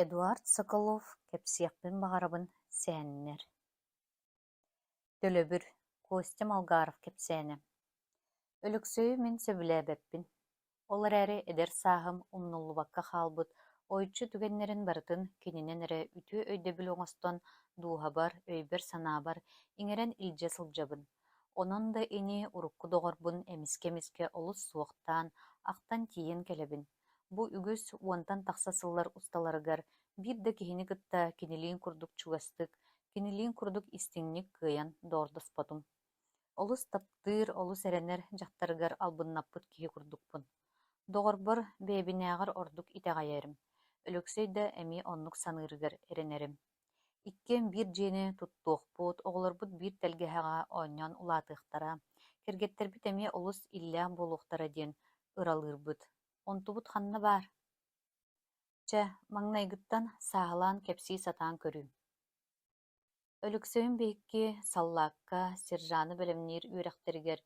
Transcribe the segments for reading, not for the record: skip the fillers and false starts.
Эдуард Соколов «Кэпсиэхпин баҕарабын сэһэннэр» Төлөбүр Костя Малгаров кэпсээнэ Өлөксөйү мин сөбүлээбэппин, ол эрээри эдэр сааһым умнуллубакка хаалбыт ойуччу түгэннэрин барытын кининэн эрэ үтүө өйдөбүл оҥостон дууһабар, өйбөр-санаабар иҥэрэн илдьэ сылдьабын. Онон да ини урукку доҕорбун эмискэ-эмискэ олус суохтаан, ахтан тиийэн кэлэбин. Бу үгүс уонтан тахса сыллар усталарыгар биир да киһини кытта кинилиин курдук чугастык, кинилиин курдук истиҥник кыайан доҕордоспотум. Олус таптыыр, олус эрэнэр дьахтарыгар албыннаппыт киһи курдукпун. Доҕорбор бэйэбинээҕэр ордук итэҕэйэрим, Өлөксөй да эмиэ оннук саныырыгар эрэнэрим. Иккиэн биир дьиэни туттуохпут, оҕолорбут биир тэлгэһэҕэ оонньоон улаатыахтара, кэргэттэрбит эмиэ олус иллээх буолуохтара диэн ыралыырбыт. Онтубут ханна баар? Чэ, маҥнайгыттан сааһылаан кэпсии сатаан көрүүм. Өлөксөйүм биһикки саллаакка сержаны бэлэмниир үөрэхтэригэр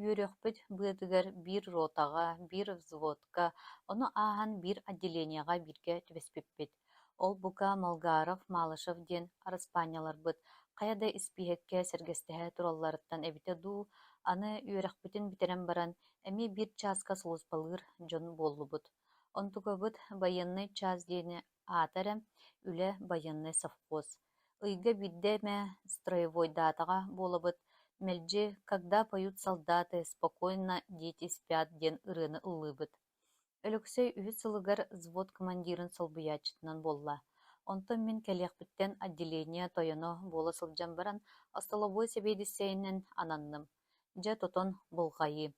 үөрүөхпүт быатыгар биир ротаҕа, биир взводка, ону ааһан биир отделениеҕа бииргэ түбэспиппит. Ол бука Малгаров, Малышев диэн араспаанньаларбыт хайа да испииһэккэ сэргэстэһэ туралларыттан эбитэ дуу, аны үөрэхпитин бүтэрэн баран эмиэ биир чааска сулууспалыыр дьон буоллубут. Онтукабыт байыаннай чаас диэни аата эрэ, үлэ байыаннай совхоз. Ыйга биирдэ эмэ строевойдаатаҕа буолабыт, мэлдьи «Когда поют солдаты, спокойно дети спят» диэн ырыаны ыллыыбыт. Өлөксөй үһүс сылыгар взвод командирын солбуйааччытынан буолла. Онтон мин кэлиэхпиттэн отделение тойоно буола сылдьан баран, остолобуой сэбиэдиссэйинэн ананным. Дьэ, тотон булҕайыы.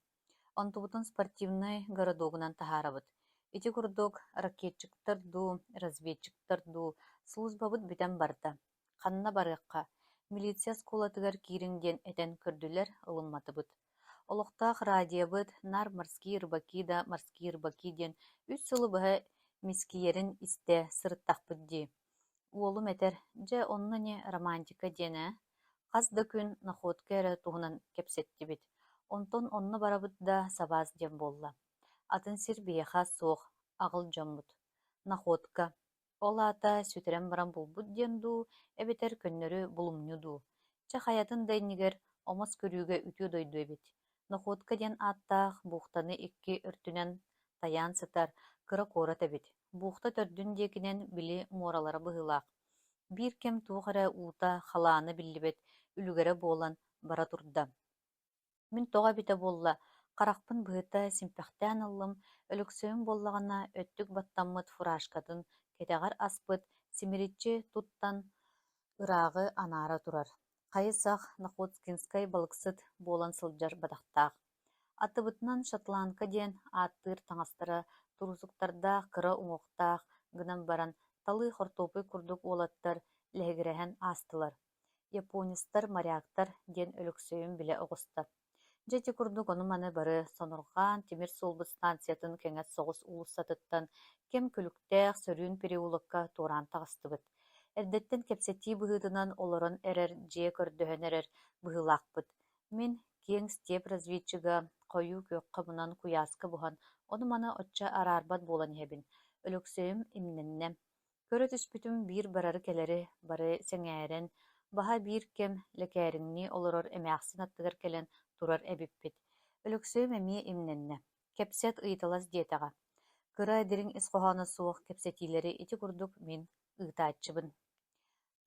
Онтубутун спортивнай городогунан таһаарабыт. Ити курдук ракетчиктар дуу, разведчиктар дуу службабыт бүтэн барда. Ханна барыахха, милиция оскуолатыгар киириҥ диэн этэн көрдүлэр, ылымматыбыт. Олохтоох радиобыт наар «Морские рыбаки» да «Морские рыбаки» диэн үс сылы быһа мискийэрин истэ сырыттахпыт дии. Уолум этэр: «Дьэ, онно ини романтика диэн ээ, хас да күн находка эрэ туһунан кэпсэттибит, онтон онно барабыт да сабаас диэн буолла. Атын сир биһиэхэ суох, аҕыл дьоммут. Находка Ол аата сүтэрэн баран булбут диэн дуу, эбэтэр көннөрү булумньу дуу. Чэ, хайатын да иннигэр омос көрүүгэ үтүө дойду эбит. Находка диэн ааттаах бухтаны икки өртүнэн тайаан сытар кыра куорат эбит. Бухта төрдүн диэкинэн били муоралара быһыылаах. Биир кэм туох эрэ уута, халаана биллибэт үлүгэрэ буолан бара турда. Мин тоҕо эбитэ буолла, харахпын быһыта симпэхтээн ыллым, Өлөксөйүм буоллаҕына өттүк баттаммыт фуражкатын кэтэҕэр аспыт, симириччи туттан ырааҕы анаара турар, хайы-сах Находкинскай балыксыт буолан сылдьар бадахтаах. Атыбытынан шотландка диэн ааттыыр таҥастара туруусуктардаах кыра уҥуохтаах гынан баран талыы хортуоппуй курдук уолаттар лэһигирэһэн аастылар. Японецтар, моряктар диэн Өлөксөйүм билэ оҕуста. Дьэ ити курдук ону-маны бары сонурҕаан тимир суолбут станциятын кэҥэс соҕус уулуссатыттан кэм күлүктээх сөрүүн переулокка туораан таҕыстыбыт. Эрдэттэн кэпсэтии быһыытынан олорон эрэр дьиэ көрдөһөн эрэр быһыылаахпыт. Мин киэҥ степь разведчига хойуу күөххэ мунан куйааска буһан ону-маны оччо араарбат буолан иһэбин. Өлөксөйүм имнэннэ. Көрө түспүтүм биир барары-кэлэри бары сэҥээрэн, баһа биир кэм лэкээриҥнии олорор эмээхсин аттыгар кэлэн турар эбиппит. Өлөксөйүм эмиэ имнэннэ, кэпсэт, ыйыталас диэтэҕэ. Кыра, дириҥ ис хоһооно суох кэпсэтиилэри ити курдук мин ыытааччыбын.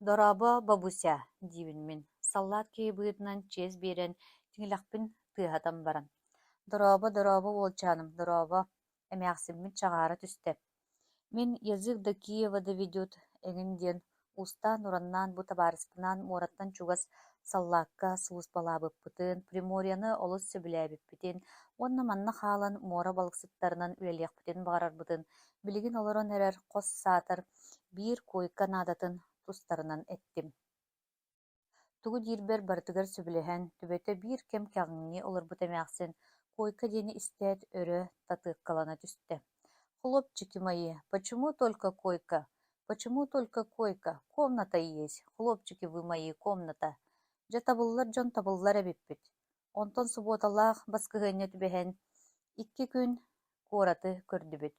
«Дорообо, бабуся» диибин мин, саллаат киһи быһыытынан чиэс биэрэн, тиҥилэхпин тыаһатан баран. «Дорообо, дорообо, уолчааным, дорообо» эмээхсиммит чаҕаара түстэ. Мин «Язык до Киева доведет» эҥин диэн уустаан-ураннаан бу табаарыспынаан муораттан чугас саллаакка сулууспалаабыппытын, Приморьены олус сөбүлээбиппитин уонна манна хаалан муора балыксыттарынан үлэлиэхпитин баҕарарбытын билигин олорон эрэр хос саатар биир куойка наадатын тустарынан эттим. Тугу диирбэр барытыгар сөбүлэһэн, төбөтө биир кэм кэҕиҥнии олорбут эмээхсин куойка диэни истээт өрө татыаккалана түстэ: «Хлопчики мои, почему только койка? Почему только койка? Комната есть, хлопчики вы мои, комната!» Дьэ табыллар дьон табыллар эбиппит. Онтон субуоталаах баскыһыанньа түбэһэн, икки күн куораты көрдүбүт.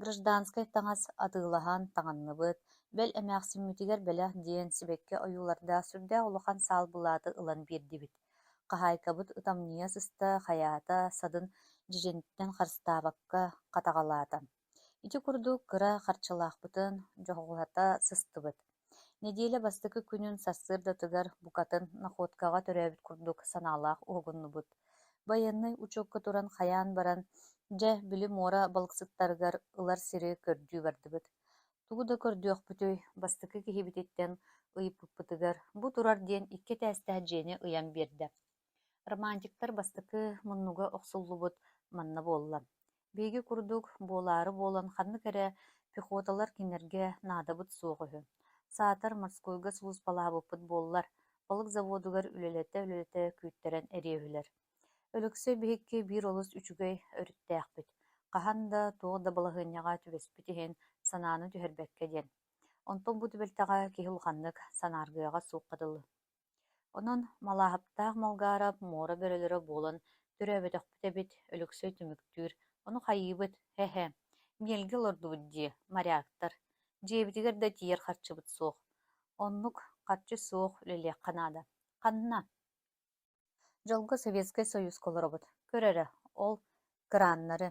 Гражданскай таҥас атыылаһан таҥынныбыт, бэл эмээхсиммитигэр бэлэх диэн сибэкки ойуулардаах сүрдээх улахан саал былааты ылан биэрдибит. Хаһаайкабыт ытамньыйа сыста хайаата садын дьэдьэниттэн харыстаабакка хатаҕалаата. Ити курдук кыра харчылаахпытын дьоһуһата сыстыбыт. Нэдиэлэ бастакы күнүн сарсыардатыгар букатын Находкаҕа төрөөбүт курдук санаалаах уһугуннубут. Байыаннай учуокка туран хайаан баран, дьэ, били муора балыксыттарыгар ылар сири көрдүү бардыбыт. Тугу да көрдүөхпүтүй, бастакы киһибититтэн ыйыппыппытыгар бу турар диэн икки этээстээх дьиэни ыйан биэрдэ. Романтиктар бастакы муннуга охсуллубут манна буолла. Биһиги курдук, буолаары буолан ханнык эрэ пехоталар кинилэргэ наадабыт суох үһү. Саатар морскойга сулууспалаабыппыт буоллар, балык заводугар үлэлэтэ-үлэлэтэ күүттэрэн эриэ үһүлэр. Өлөксөй биһикки биир олус үчүгэй өрүттээхпит, хаһан да, туох да балаһыанньаҕа түбэспит иһин санааны түһэрбэккэ диэн. Онтон бу түбэлтэҕэ киһи улаханнык санааргыаҕа суохха дылы. Онон Малааһаптаах Малгаарап муора бөрөлөрө буолан төрөөбөтөхпүт эбит, Өлөксөй түмүктүүр, ону хайыыбыт, һэ-һэ, миэлгэ олордубут дии, моряктар, дьиэбитигэр да тиийэр харчыбыт суох. Оннук харчы суох үлэлиэххэ наада. Ханна? Дьолго Советскай Союзка олоробут. Көр эрэ, ол кырааннары.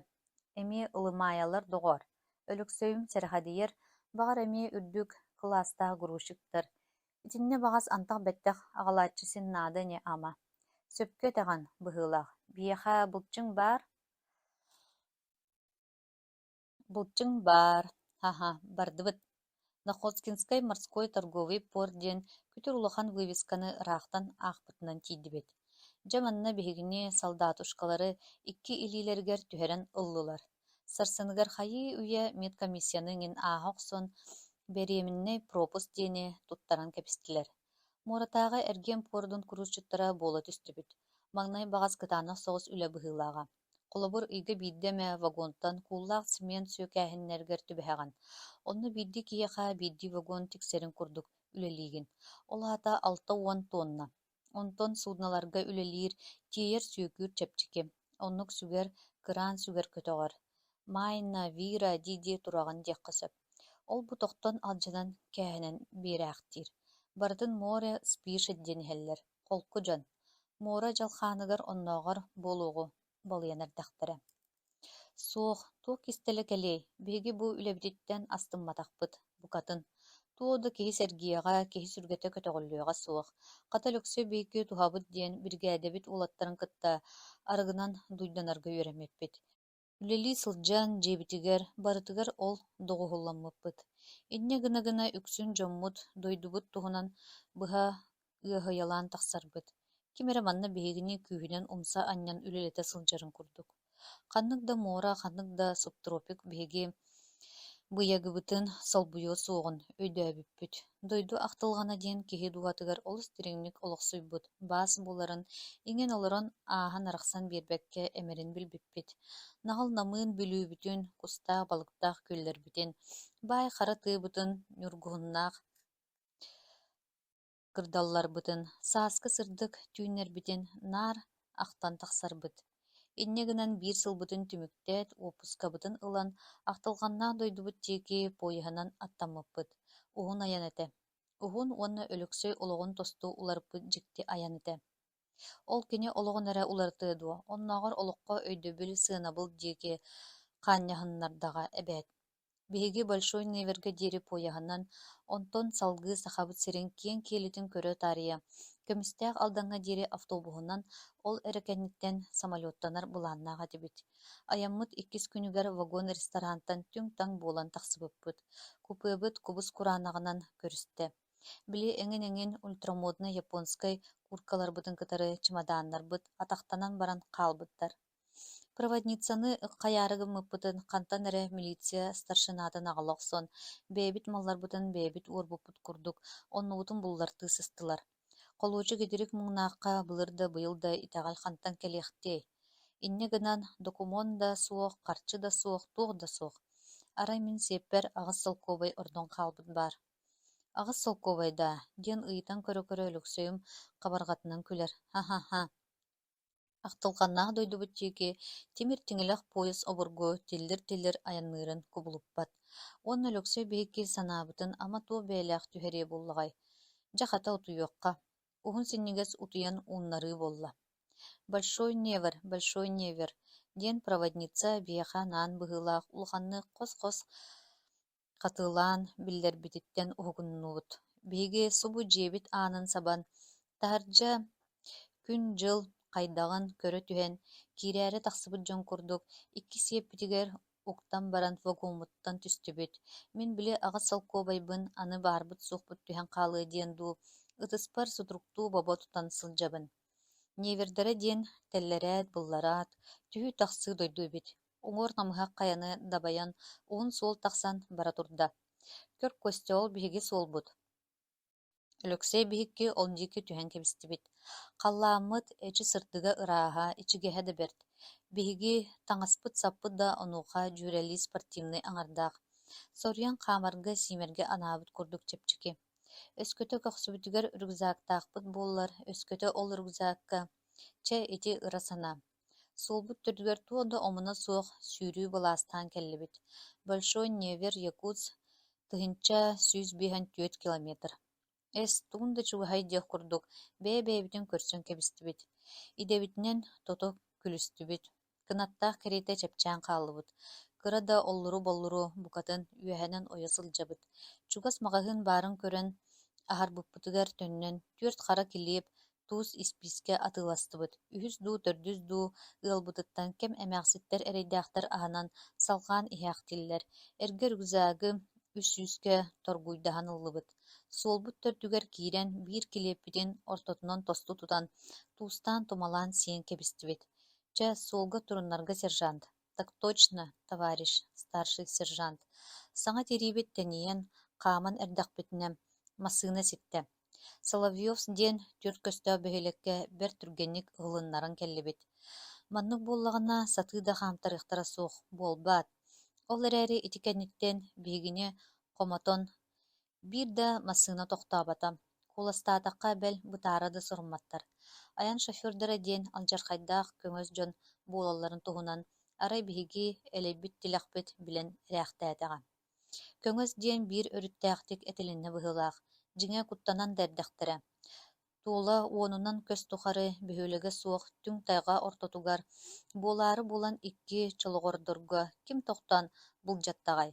Эмиэ ылымаайалар доҕоор, Өлөксөйүм сэрэхэдийэр, баҕар эмиэ үрдүк кылаастаах грузчиктар. Итиннэ баҕас антах-бэттэх аҕалааччы син наада ини ама. Сөпкө этэҕин быһыылаах, биһиэхэ былчыҥ баар Былчыҥ баар, ха-ха, бардыбыт. Находкинскай морской торговый порт диэн күтүр улахан вывесканы ыраахтан аахпытынан тиийдибит. Дьэ манна биһигини солдатушкалары икки илиилэригэр түһэрэн ыллылар. Сарсыныгар хайыы-үйэ медкомиссияны эҥин ааһа охсон, бэриэминнэй пропуск диэни туттаран кэбистилэр. Муоратааҕы эргиэн пуордун куруусчуттара буола түстүбүт. Маҥнай баҕас кытаанах соҕус үлэ быһыылааҕа. Холобур, ыйга биирдэ эмэ вагонтан кууллаах цемент сүөкээһиннэригэр түбэһэҕин. Онно биирдии киһиэхэ биирдии вагон тиксэрин курдук үлэлиигин. Ол аата 60 тонна. Онтон судноларга үлэлиир, тиэйэр-сүөкүүр чэпчэки. Оннук сүгэр, кыраан сүгэр көтөҕөр. Майна, Вира дии-дии тураҕын диэххэ сөп. Ол-бу тохтон алдьанан кээһэнэн биэрээхтиир. Барытын море спишет диэн иһэллэр, холку дьон. Муора дьалхааныгар оннооҕор буолуоҕу балыйан эрдэхтэрэ. Суох, туох кистэлэ кэлиэй, биһиги бу үлэбититтэн астымматахпыт, букатын. Туох да киһи сэргиэҕэ, киһи сүргэтэ көтөҕүллүөҕэ суох. Хата Өлөксөй биһиги туһабыт диэн биригээдэбит уолаттарын кытта арыгынан дуйданарга үөрэммиппит. Үлэлии сылдьан, дьиэбитигэр барытыгар ол доҕуһуолламмыппыт. Инньэ гына-гына үксүн дьоммут, дойдубут туһунан быһа ыаһыйалаан тахсарбыт. Ким эрэ манна биһигини күүһүнэн умса анньан үлэлэтэ сылдьарын курдук. Ханнык да муора, ханнык да субтропик биһиги быйагыбытын солбуйуо суоҕун өйдөөбүппүт. Дойду ахтылҕана диэн киһи дууһатыгар олус дириҥник олохсуйбут баас буоларын иҥэн олорон ааһан-арахсан биэрбэккэ эмэрин билбиппит. Наҕыл-намыын Бүлүүбүтүн, кустаах-балыктаах күөллэрбитин, баай хара тыабытын, ньургуһуннаах кырдалларбытын, сааскы сырдык түүннэрбитин наар ахтан тахсарбыт. Инньэ гынан биир сылбытын түмүктээт, уоппускабытын ылан, ахтылҕаннаах дойдубут диэки поеһынан аттаммыппыт. Уһун айан этэ. Уһун уонна Өлөксөй олоҕун тосту уларыппыт дьикти айан этэ. Ол кини олоҕун эрэ уларытыа дуо, оннооҕор олоххо өйдөбүл, сыанабыл диэки хаанньаһыннардаҕа эбээт. Биһиги Большой Невергэ диэри поеһынан, онтон салгыы Сахабыт сирин киэҥ киэлитин көрө таарыйа, Көмүстээх Алдаҥҥа диэри автобуһунан, ол эрэ кэнниттэн самолеттанар былааннаах этибит. Айаммыт иккис күнүгэр вагон-ресторантан түҥ-таҥ буолан тахсыбыппыт. Купебыт кубус-кураанаҕынан көрүстэ. Били эҥин-эҥин ультрамоднай японскай кууркаларбытын кытары чымадааннарбыт атахтанан баран хаалбыттар. Проводницаны хайаары гыммыппытын хантан эрэ милиция старшинатын аҕала охсон, бэйэбит малларбытын бэйэбит уорбуппут курдук оннубутун буллартыы сыстылар. Холуочук итирик муҥнаахха былыр да быйыл да итэҕэл хантан кэлиэхтиэй? Инньэ гынан докумуон да суох, харчы да суох, туох да суох. Арай мин сиэппэр 8 солкуобай ордон хаалбыт баар. 8 солкуобай даа? диэн ыйытан көрө-көрө Өлөксөйүм хабарҕатынан күлэр: «Ха-ха-ха. Ахтылҕаннаах дойдубут диэки тимир тиҥилэх пуойас обургу тиллир-тиллир айанныырын кубулуппат. Уонна Өлөксөй биһикки санаабытын ама туох бэйэлээх түһэриэ буоллаҕай? Дьэ, хата утуйуохха, уһун синньигэс утуйан ууннарыы буолла. «Большой Невер, Большой Невер» диэн проводница биһиэхэ анаан быһыылаах улаханнык хос-хос хатылаан биллэрбититтэн уһугуннубут. Биһиги субу дьиэбит аанын сабан, таһырдьа күн-дьыл хайдаҕын көрө түһэн, киирээри тахсыбыт дьон курдук, икки сиэппитигэр уктан баран вагоммуттан түстүбүт. Мин били 8 солкуобайбын аны баарбыт-суохпут түһэн хаалыа диэн дуу, ытыспар сутуруктуу бобо тутан сылдьабын. Невердэрэ диэн тэллэрээт-быллараат, түһүү-тахсыы дойду эбит. Уҥуор намыһах хайаны дабайан уһун суол тахсан бара турда. Көр, Костя, ол биһиги суолбут. Өлөксөй биһикки ол диэки түһэн кэбистибит. Халлааммыт эчи сырдыга ырааһа, ичигэһэ да бэрт. Биһиги таҥаспыт-саппыт да онуоха дьүөрэлии спортивнай аҥардаах. Соруйан хаамарга-сиимэргэ анаабыт курдук чэпчэки. Өскөтө көхсүбүтүгэр рюкзактаахпыт буоллар, өскөтө ол рюкзакка «Чэ, ити ыра санаа» Суолбут төрдүгэр туох да омуна суох сүүрүү былаастаан кэллибит. Большой Невер Якутск 1154 километр. Эс, тугун да чугаһай диэх курдук, бэйэ-бэйэбитин көрсөн кэбистибит. Идэбитинэн тото күлүстүбүт, кынаттаах кэриэтэ чэпчээн хааллыбыт. Кыра да оллуру-боллуру букатын үөһэнэн ойо сылдьабыт. Чугас маҕаһыын баарын көрөн аһарбыппытыгар төннөн, түөрт хара килиэп, туус испиискэ атыыластыбыт, үһүс дуу, төрдүс дуу ыалбытыттан кэм эмээхситтэр эрэйдээхтэр аһынан салҕаан иһээхтииллэр, эргэ рюкзагы үс сүүскэ торгуйдаһан ыллыбыт. Суолбут төрдүгэр киирэн биир килиэппитин ортотунан тосту тутан, туустаан-тумалаан сиэн кэбистибит. Чэ, суолга турунарга сержант «Так точно, товарищ старший сержант» Саҥа тириибит тэнийэн, хааман эрдэхпитинэ, массыына ситтэ. Соловьев диэн түөрт көстөөх бөһүөлэккэ бэрт түргэнник ыһылыннаран кэллибит. Маннык буоллаҕына, сатыы да хаамтарыахтара суох буолбаат. Ол эрээри ити кэнниттэн биһигини хомотон биир да массыына тохтообото, куоластаатахха бэл бытаара да сорумматтар. Айан шофердара диэн алдьархайдаах көҥөс дьон буолалларын туһунан арай биһиги элэйбит тилэхпит билэн ирээхтээтэҕэ. Көҥөс диэн биир өрүттээхтик этилиннэ быһыылаах, дьиҥэ куттанан да эрдэхтэрэ. Туола уонунан көс тухары бөһүөлэгэ суох түҥ тайҕа ортотугар, буолаары буолан икки чолоҕордорго ким тохтоон былдьаттаҕай?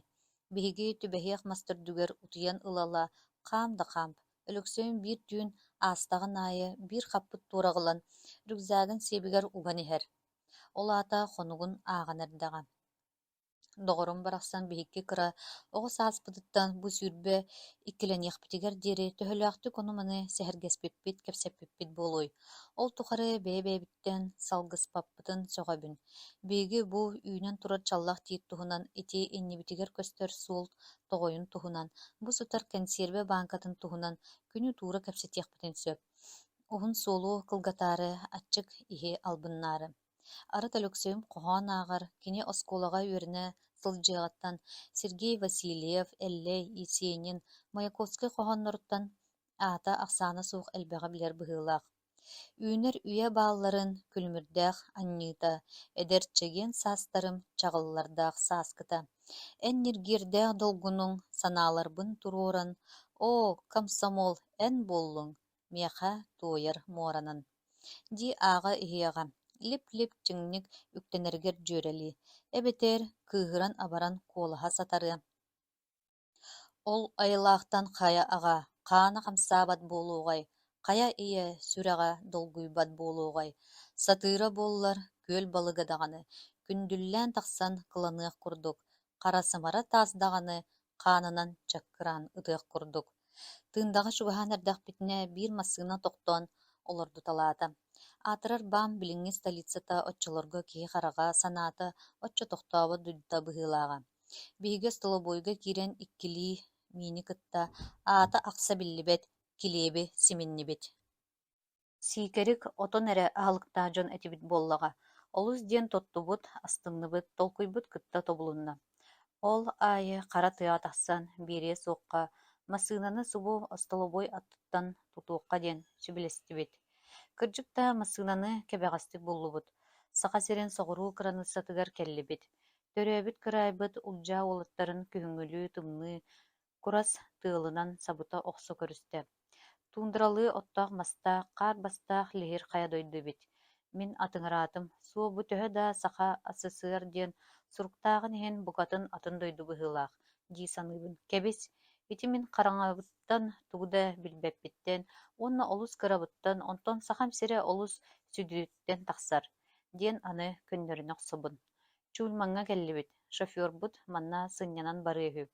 Биһиги түбэһиэх мас төрдүгэр утуйан ыла-ыла хаам да хаамп, Өлөксөйүм биир түүн аастаҕын аайы биир хаппыт туораҕы ылан рюкзагын сиэбигэр уган иһэр. Ол аата хонугун ааҕан эрдэҕэ. Доҕорум барахсан биһикки кыра оҕо сааспытыттан бу 22 иккилэниэхпитигэр диэри төһөлөөхтүк ону-маны сэһэргэспиппит, кэпсэппиппит буолуой? Ол тухары бэйэ-бэйэбиттэн салгыспаппытын сөҕөбүн. Биһиги бу үүнэн турар чаллах тиит туһунан ити иннибитигэр көстөр суол тоҕойун туһунан, бу сытар кэнсиэрбэ бааҥкатын туһунан күнү туура кэпсэтиэхпитин сөп. Уһун суолу кылгатаары, аччык иһи албыннаары. Арыт Өлөксөйүм хоһоон ааҕар, кини оскуолаҕа үөрэнэ сылдьыаҕыттан Сергей Васильев, Эллэй, Есенин, Маяковскай хоһоонноруттан аата-ахсаана суох элбэҕи билэр быһыылаах. Үүнэр үйэ баалларын күлүмүрдээх анньыыта, эдэр чэгиэн саастарым чаҕыллардаах сааскыта, эн ньиргиэрдээх долгунуҥ санааларбын туруоран, оо, комсомол, эн буоллуҥ, миэхэ туойар муоранан дии ааҕа иһиэҕэ, лип-лип чиҥник үктэнэригэр дьүөрэлии, эбэтэр кыыһыран-абаран куолаһа сатарыа. Ол айылаахтан хайа аҕа хаана хамсаабат буолуоҕай, хайа ийэ сүрэҕэ долгуйбат буолуоҕай, сатыыра буоллар күөл балыга даҕаны күндүллээн тахсан кыланыах курдук, хара сымара таас даҕаны хаанынан чаккыраан ытыах курдук. Тыындаҕа чугаһаан эрдэхпитинэ биир массыына тохтоон олордуталаата. Аатырар БАМ билиҥҥи столицата оччолорго киһи хараҕа, санаата оччо тохтообот дойдута быһыылааҕа. Биһиги остолобуойга киирэн иккилии миини кытта аата-ахса биллибэт килиэби симиннибит. Сиикэрик отон эрэ аһылыктаах дьон этибит буоллаҕа, олус диэн тоттубут, астынныбыт, толкуйбут кытта тобулунна. Ол аайы хара тыаҕа тахсан биэриэ суохха, массыынаны субу остолобуой аттыттан тутуохха диэн сүбэлэстибит. Кырдьык да, массыынаны кэбэҕэстик буллубут. Саха сирин соҕуруу кыраныыссатыгар кэллибит. Төрөөбүт кыраайбыт улдьаа уолаттарын күһүҥҥүлүү тымныы курас тыалынан сабыта охсо көрүстэ. Туундаралыы оттоох-мастаах, хаар бастаах лиһир хайа дойду эбит. Мин атыҥыраатым, суо бу төһө да Саха СССР диэн суруктааҕын иһин букатын атын дойду быһыылаах дии саныыбын. Кэбис, ити мин хараҥабыттан тугу да билбэппиттэн уонна олус кырабыттан, онтон Сахам сирэ олус сүдүтүттэн тахсар диэн аны көннөрүнэ охсобун. Чульмаҥҥа кэллибит, шофербут манна сынньанан барыа үһү.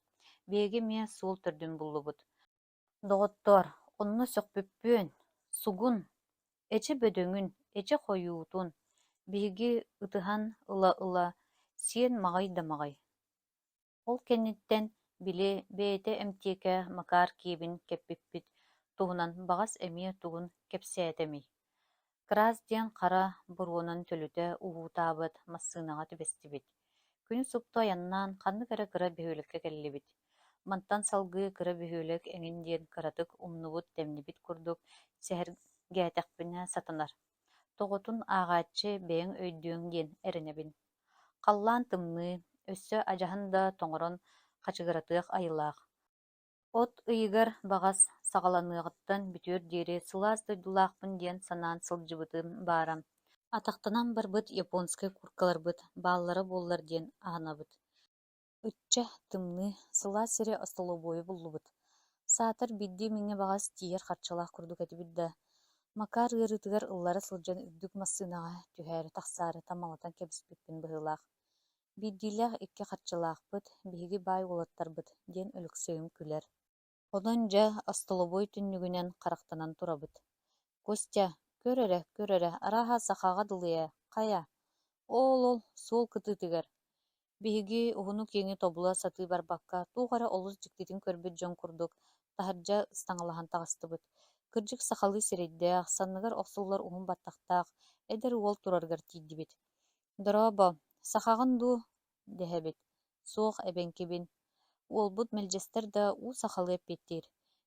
Биһиги эмиэ суол төрдүн буллубут. Доҕоттоор, онно сөхпүппүөн, сугун, эчи бөдөҥүн, эчи хойуутун, биһиги ытыһан ыла-ыла сиэн маҕай да маҕай. Ол кэнниттэн, били, бэйэтэ эмтиэкэ Макар киэбин кэппиппит туһунан баҕас эмиэ тугун кэпсээтэмий? Крас диэн хара буруонан төлүтэ уһуутаабыт массыынаҕа түбэстибит. Күнү супту айаннаан ханнык эрэ кыра бөһүөлэккэ кэллибит. Мантан салгыы кыра бөһүөлэк эҥин диэн кыратык умнубут-тэмнибит курдук сэһэргээтэхпинэ сатанар. Тоҕотун ааҕааччы бэйэҥ өйдүөҥ диэн эрэнэбин. Халлаан тымныы, өссө адьаһын да тоҥорон хачыгыратыах айылаах. От ыйыгар баҕас саҕаланыаҕыттан бүтүөр диэри сылаас дойдулаахпын диэн санаан сылдьыбытым баара. Атахтанан барбыт японскай кууркаларбыт бааллара буоллар диэн аһынабыт. Ычча, тымныы, сылаас сири остолобуойу буллубут. Саатар биирдии миҥэ баҕас тиийэр харчылаах курдук этибит да, Макар ыарыытыгар ыллара сылдьан үрдүк массыынаҕа түһээри-тахсаары таммалатан кэбиспиппин быһыылаах. Биирдиилээх икки харчылаахпыт, биһиги баай уолаттарбыт, диэн Өлөксөйүм күлэр. Онон дьэ остолобуой түннүгүнэн харахтанан турабыт. Костя, көр эрэ, көр эрэ, арааһа сахаҕа дылы ээ, хайа? Оол-ол суол кытыытыгар. Биһиги уһуну-киэҥи тобула сатыы барбакка, туох эрэ олус дьиктитин көрбүт дьон курдук, таһырдьа ыстаҥалаһан таҕыстыбыт. Кырдьык сахалыы сирэйдээх, санныгар охсуллар уһун баттахтаах эдэр уол турарыгар тиийдибит. «Дорообо, сахаҕын дуу?» дэһэбит. «Суох, эбэҥкибин». Уолбут мэлдьэстэр да уу сахалыы эппиэттиир.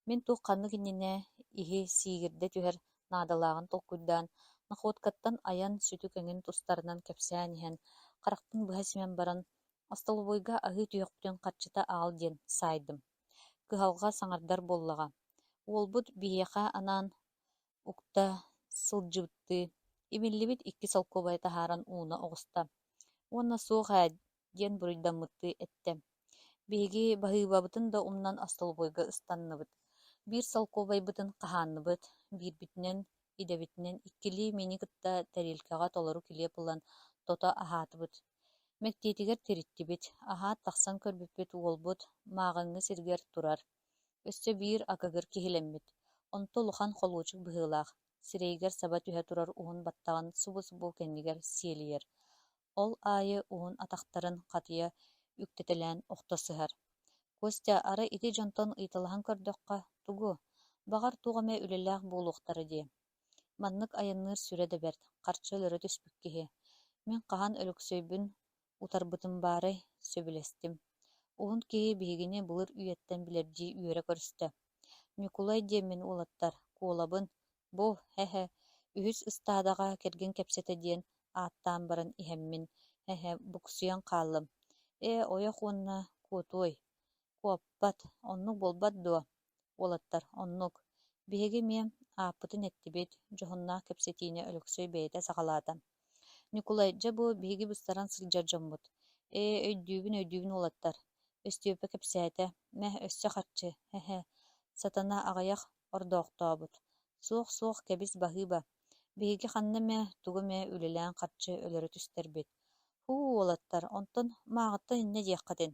Мин туох ханнык иннинэ иһи сиигирдэ түһэр наадалааҕын толкуйдаан, находкаттан айан сүтүк эҥин тустарынан кэпсээн иһэн, харахпын быһа симэн баран, остолобуойга аһыы түһүөхпүтүн харчыта аҕал диэн саайдым. Кыһалҕа саҥардар буоллаҕа. Уолбут биһиэхэ анаан укта сылдьыбыттыы, имиллибит икки солкуобайы таһааран ууна оҕуста уонна суох ээ диэн буруйдаммыттыы эттэ. Биһиги баһыыбабытын да умнан остолобуойга ыстанныбыт. Биир солкуобайбытын хаһаанныбыт, биирбитинэн, идэбитинэн иккилии мини кытта тэриэлкэҕэ толору килиэп ылан тото аһаатыбыт. Мэктиэтигэр тириттибит, аһаат тахсан көрбүппүт уолбут мааҕыҥҥы сиригэр турар. Өссө биир акыгыр киһилэммит, онто улахан холуочук быһыылаах, сирэйигэр саба түһэ турар уһун баттаҕын субу-субу кэннигэр сиэлийэр, ол аайы уһун атахтарын хатыйа үктэтэлээн охто сыһар. Костя, арай ити дьонтон ыйыталаһан көрдөххө, тугу, баҕар туох эмэ үлэлээх буолуохтара дии. Маннык айанныыр сүрэ да бэрт, харчы өлөрө түспүт киһи. Мин хаһан Өлөксөйбүн утарбытым баарай, сөбүлэстим. Уһун киһи биһигини былыр үйэттэн билэрдии үөрэ көрүстэ. Ньукулай диэммин уолаттар, куолабын, бу, һэ-һэ, үһүс ыстаадаҕа кэргэн кэпсэтэ диэн ааттаан баран иһэммин, һэ-һэ, буксуйан хааллым. Ээ, ойох уонна куотуой, Куоппат, оннук буолбат дуо, уолаттар, оннук. Биһиги эмиэ ааппытын эттибит, дьоһуннаах кэпсэтиини Өлөксөй бэйэтэ саҕалаата. Ньукулай, дьэ бу биһиги быстаран сылдьар дьоммут. Ээ, өйдүүбүн, өйдүүбүн уолаттар. Өстүөпэ кэпсээтэ, мэ, өссө харчы, һэ-һэ, сатана аҕыйах ордоохтообут. Суох, суох, кэбис баһыыба. Биһиги ханна эмэ, тугу эмэ үлэлээн харчы өлөрө түстэрбит. Һуу, уолаттар, онтон мааҕыттан инньэ диэххитин.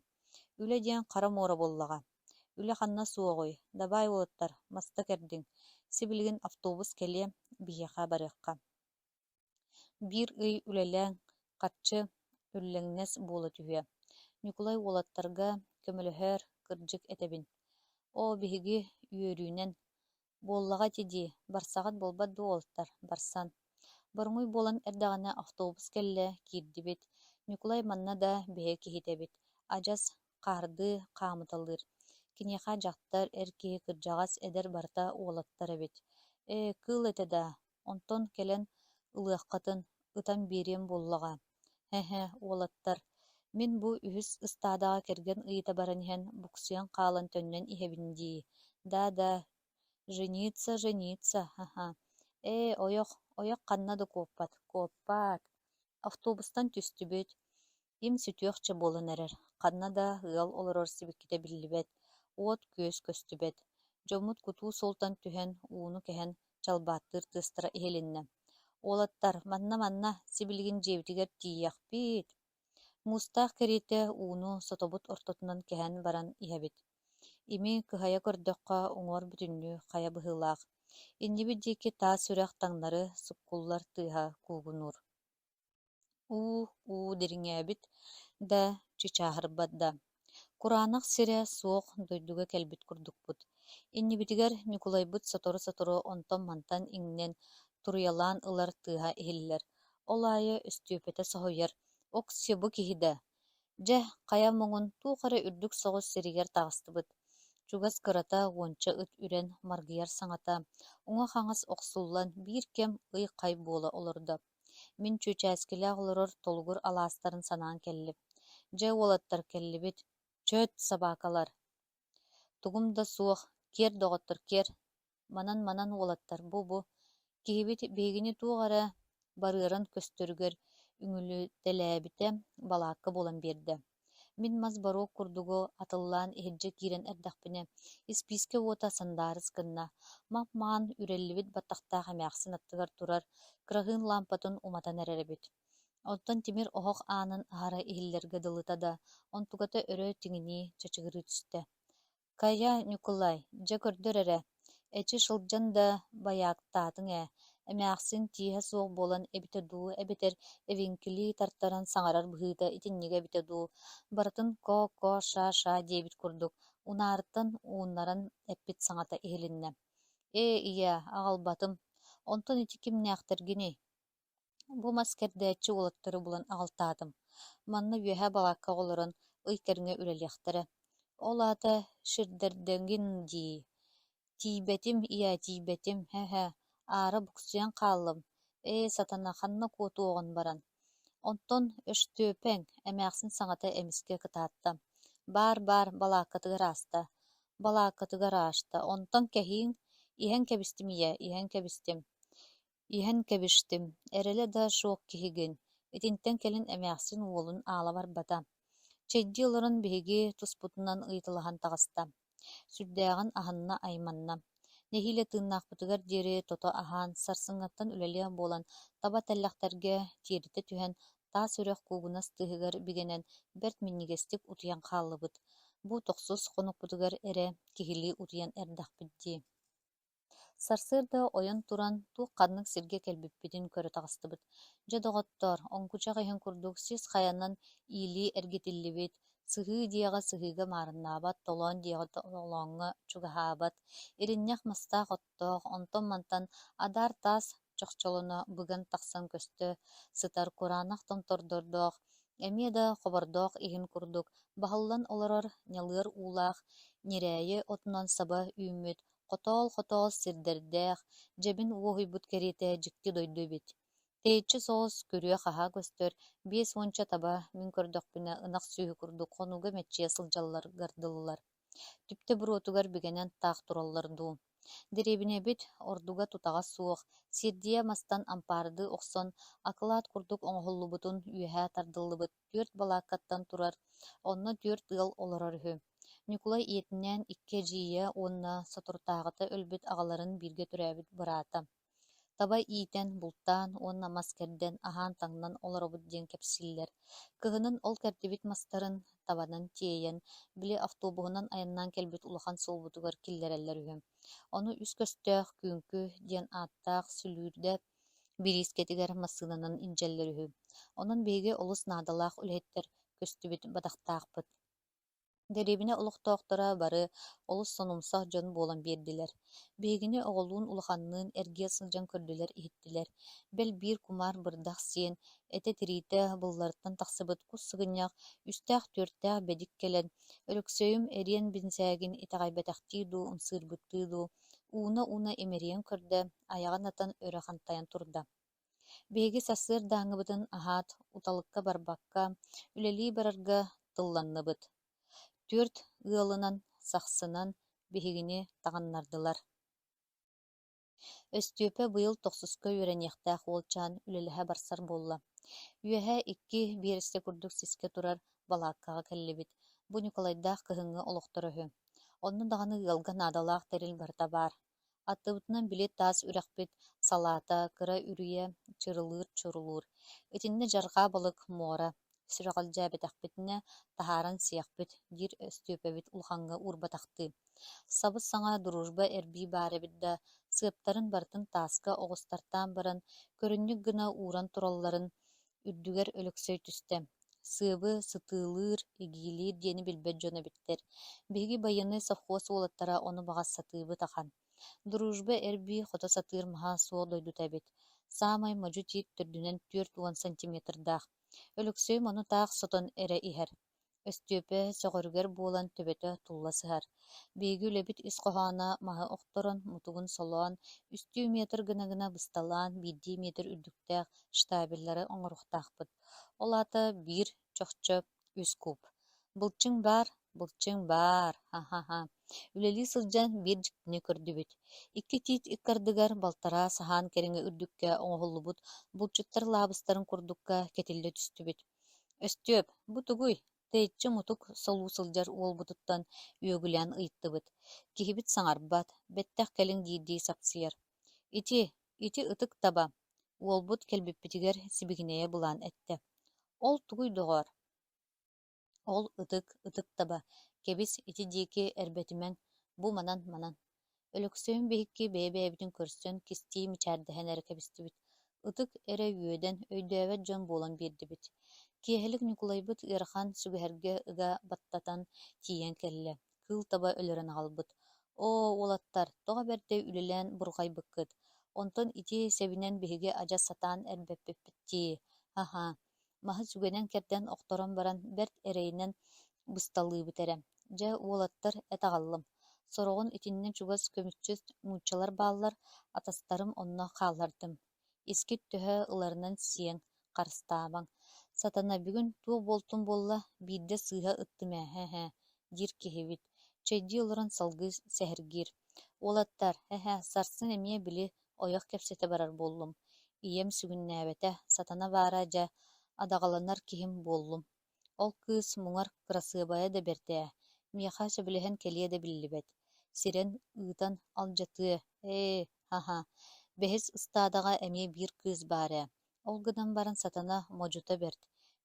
Үлэ диэн хара муора буоллаҕа. Үлэ ханна суоҕуй, дабаай уолаттар, маста кэрдиҥ, сибилигин автобус кэлиэ, биһиэхэ барыахха. Биир ый үлэлээҥ, харчы үллэҥнэс буола түһүө. Ньукулай уолаттарга көмөлөһөөр, кырдьык этэбин. Оо, биһиги үөрүүнэн Буоллаҕа ити дии, барсаҕыт буолбат дуо уолаттар, барсан. Боруҥуй буолан эрдэҕинэ автобус кэллэ, киирдибит. Ньукулай манна да биһиги киһитэ эбит, адьас хаардыы хаамыталыыр. Киниэхэ дьахтар, эр киһи, кырдьаҕас, эдэр барыта уолаттар эбит. Ээ, кыыл этэ даа. Онтон кэлэн ылыаххытын, ытан биэриэм буоллаҕа. Һэ-һэ, уолаттар, мин бу үһүс ыстаадаҕа кэргэн ыйыта баран иһэн буксуйан хаалан төннөн иһэбин дии, да-да, жениться, жениться, ха-ха, ээ, ойох, ойох ханна да куоппат, куоппаат. Автобустан түстүбүт, им сүтүөхчэ буолан эрэр, ханна да ыал олорор сибикитэ биллибэт, уот-күөс көстүбэт. Дьоммут кутуу суолтан түһэн, ууну кэһэн чалбааттыыр тыастара иһилиннэ. «Уолаттар, манна-манна, сибилигин дьиэбитигэр тиийиэхпит» Муустаах кэриэтэ ууну сотобут ортотунан кэһэн баран иһэбит. Ими кыһайа көрдөххө, уҥуор бүтүннүү хайа быһыылаах. Иннибит диэки таас үрэх таҥнары суккуллар тыаһа куугунуур. Уу, уу дириҥээбит да, чычааһырбат да. Кураанах сирэ суох дойдуга кэлбит курдукпут. Иннибитигэр Ньукулайбыт сотору-сотору онтон-мантан иҥнэн, туруйалаан ылар тыаһа иһиллэр. Ол аайы Өстүөпэтэ соһуйар: «Ок-сиэ, бу киһи да, Дьэ, хайа муҥун туох эрэ үрдүк соҕус сиригэр таҕыстыбыт. Чугас кырата уонча ыт үрэн маргыйар саҥата уҥа-хаҥас охсуллан биир кэм ый-хай буола олордо. Мин Чүөчээскилээх олорор Толугур алаастарын санаан кэллим. Дьэ, уолаттар, кэллибит. Чөт, собакалар! Тугум да суох, киэр, доҕоттор, киэр! Манан-манан уолаттар, бу-бу, киһибит биһигини туох эрэ барыаран көстөрүгэр үҥүлүтэлээбитэ балаакка буолан биэрдэ. Мин мас боруок курдугу атыллаан иһирдьэ киирэн эрдэхпинэ, испиискэ уота сандаарыс гынна, мап-маҥан үрэллибит баттахтаах эмээхсин аттыгар турар кыраһыын лаампатын уматан эрэр эбит. Оттон тимир оһох аанын аһара иһиллэргэ дылыта да, онтуката өрө тиҥинии, чачыгырыы түстэ. «Хайа, Ньукулай, дьэ көрдөр эрэ, эчи сылдьан да байаактаатыҥ ээ, эмээхсин тииһэ суох буолан эбитэ дуу, эбэтэр эвиҥкилии тартаран саҥарар быһыыта итиннигэ эбитэ дуу, барытын ко-ко-ша-ша диэбит курдук, унаарыттан ууннаран эппит саҥата иһилиннэ. Ээ, ийээ, аҕалбатым, онтон ити кимнээхтэргиний Бу мас кэрдээччи уолаттары булан аҕалтаатым. Манна үөһэ балааккаҕа олорон ый кэриҥэ үлэлиэхтэрэ. Ол аата ширдэрдэгин дии. Тиийбэтим, ийээ, тиийбэтим, һэ-һэ, аара буксуйан хааллым. Ээ, сатана, ханна куотуоҕун баран. Онтон өстүөпэҥ, эмээхсин саҥата эмискэ кытаатта. Баар-баар, балааккатыгар ааста. Балааккатыгар ааста. Онтон кэһииҥ, иһэн кэбистим ийээ, иһэн кэбистим. Иһэн кэбистим, эрэлэ да суох киһигин, итинтэн кэлин эмээхсин уолун аала барбата. Чэйдии олорон биһиги туспутунан ыйыталаһан таҕыста. Сүрдээҕин аһынна-айманна. Нэһиилэ тыыннаахпытыгар диэри тото аһаан, сарсыҥҥаттан үлэлиэх буолан, таба тэллэхтэргэ тиэритэ түһэн, таас үрэх куугунас тыаһыгар бигэнэн бэрт минньигэстик утуйан хааллыбыт. Бу тохсус хонукпутугар эрэ киһилии утуйан эрдэхпит дии. Сарсыарда ойон туран, туох-ханнык сиргэ кэлбиппитин көрө таҕыстыбыт. Дьэ, доҕоттоор, оҥкучах иһин курдук сис хайанан иилии эргитиллибит, сыһыы диэҕи сыһыыга маарыннаабат, толоон диэҕи толооҥҥо чугаһаабат, иринньэх мастаах оттоох, онтон-мантан адаар таас чохчолоно быган тахсан көстө сытар кураанах томтордордоох, эмиэ да хобордоох иһин курдук баһыллан олорор ньалыар уулаах ньирээйи отунан саба үүммүт Хотоол-хотоол сирдэрдээх, дьэбин уоһуйбут кэриэтэ дьикти дойду эбит. Тэйиччи соҕус күрүө-хаһаа көстөр, биэс уонча таба, мин көрдөхпүнэ, ынах сүөһү курдук хонууга мэччийэ сылдьалларыгар дылылар. Түптэ буруотугар бигэнэн таах тураллар дуу. Дэриэбинэбит ордуга тутаҕа суох, сирдийэ мастан ампаардыы охсон, акылаат курдук оҥоһуллубутун үөһэ тардыллыбыт түөрт балааккаттан турар, онно түөрт ыал олорор үһү. Ньукулай ийэтинээн икки эдьиийэ уонна соторутааҕыта өлбүт аҕаларын бииргэ төрөөбүт быраата. Таба иитэн, бултаан уонна мас кэрдэн, аһаан-таҥнан олоробут диэн кэпсииллэр. Кыһынын ол кэрдибит мастарын табанан тиэйэн, били автобуһунан айаннаан кэлбит улахан суолбутугар киллэрэллэр үһү. Ону үс көстөөх Күҥкү диэн ааттаах сүлүүрдэ бириискэтигэр массыынанан илдьэллэр үһү. Онон биһиги олус наадалаах үлэһиттэр көстүбүт бадахтаахпыт. Дэриэбинэ олохтоохторо бары олус сонумсах дьон буолан биэрдилэр. Биһигини оҕолуун-улаханныын эргийэ сылдьан көрдүлэр-иһиттилэр. Бэл биир кумаар бырдах сиэн, этэ-тириитэ былларыттан тахсыбыт кус сыгынньах үстээх-түөртээх бэдик кэлэн, Өлөксөйүм эриэн бинсээгин итэҕэйбэтэхтии дуу, ымсыырбыттыы дуу, ууна-ууна имэрийэн көрдө, айаҕын атан өрө хантайан турда. Биһиги сарсыардааҥҥыбытын аһаат, уталыкка барбакка, үлэлии барарга тылланныбыт. Түөрт ыалынан, сахсынан биһигини таҕыннардылар. Өстүөпэ быйыл тохсуска үөрэниэхтээх уолчаан үлэлэһэ барсар буолла. Үөһэ икки биэрэстэ курдук сискэ турар балааккаҕа кэллибит. Бу Ньукулайдаах кыһыҥҥы олохторо үһү. Онно даҕаны ыалга наадалаах тэрил барыта баар. Аттыбытынан били таас үрэхпит салаата кыра үрүйэ чырылыыр-чурулуур. Итиннэ дьарҕаа балык муора, сүрэҕэлдьээбэтэхпитинэ таһааран сиэхпит, диир Өстүөпэбит улахаҥҥа уурбатахтыы. Сабыс-саҥа «Дружба» эрбии баар эбит да, сыаптарын барытын тааска оҕустартаан баран, көрүнньүк гына ууран туралларын үрдүгэр Өлөксөй түстэ. Сыабы сытыылыыр, игиилиир диэни билбэт дьон эбиттэр. Биһиги байыаннай совхоз уолаттара ону баҕас сатыыбыт ахан. Дружба эрбии хото сатыыр маһа суох дойдута эбит. Саамай модьу тиит төрдүнэн 40 сантиметрдаах. Өлөксөйүм ону таах сотон эрэ иһэр. Өстүөпэ сөҕөрүгэр буолан төбөтө тулла сыһар. Биһиги үлэбит ис хоһооно маһы охторон, мутугун солоон, үстүү метр гына-гына бысталаан биирдии метр үрдүктээх штабеллары оҥоруохтаахпыт. Ол аата биир чохчо үс куб. Былчыҥ баар, былчыҥ баар, ха-ха-ха. Үлэлии сылдьан биир дьиктини көрдүбүт. Икки тиит ыккардыгар балтараа саһаан кэриҥэ үрдүккэ оҥоһуллубут булчуттар лаабыстарын курдукка кэтиллэ түстүбүт. Өстүөп, бу тугуй? Тэйиччи мутук солуу сылдьар уолбутуттан үөгүлээн ыйыттыбыт. Киһибит саҥарбат, бэттэх кэлиҥ диирдии сапсыйар. Ити, ити ытык таба, уолбут кэлбиппитигэр сибигинэйэ былаан эттэ. Ол тугуй доҕоор? Ол ытык, ытык таба, кэбис ити диэки эрбэтимэҥ, бу манан, манан. Өлөксөйүм биһикки бэйэ-бэйэбитин көрсөн кистии мичээрдэһэн эрэ кэбистибит, ытык эрэ үөдэн, өйдөөбөт дьон буолан биэрдибит. Киэһэлик Ньукулайбыт ыарахан сүгэһэргэ ыга баттатан тиийэн кэллэ, кыыл таба өлөрөн аҕалбыт. «Оо, уолаттар, тоҕо бэрдэй үлэлээн бурҕайбыккыт, онтон ити сэбинэн биһиги адьас сатаан эрбэппиппит дии, ха-ха, маһы сүгэнэн кэрдэн охторон баран бэрт эрэйинэн бысталыыбыт эрэ. Дьэ, уолаттар, эт аҕаллым. Сороҕун итиннэ чугас көмүсчүт нууччалар бааллар, атастарым онно хааллардым. Искит төһө ыларынан сиэҥ, харыстаабаҥ. Сатана, бүгүн туох буолтум буолла, биирдэ сыыһа ыттым ээ, һэ-һэ, диир киһибит. Чэйдии олорон салгыы сэһэргиир. Уолаттар, һэ-һэ, сарсын эмиэ били ойох кэпсэтэ барар буоллум. Ийэм сүгүннээбэтэ, сатана баара дьэ, адаҕаланар киһим буоллум. Ол кыыс муҥар кырасыабайа да бэрт ээ, миэхэ сөбүлэһэн кэлиэ да биллибэт. Сирэн ыытан алдьатыа, ээ, ха-ха, бэһис ыстаадаҕа эмиэ биир кыыс баар ээ, ол гынан баран сатана модьута бэрт,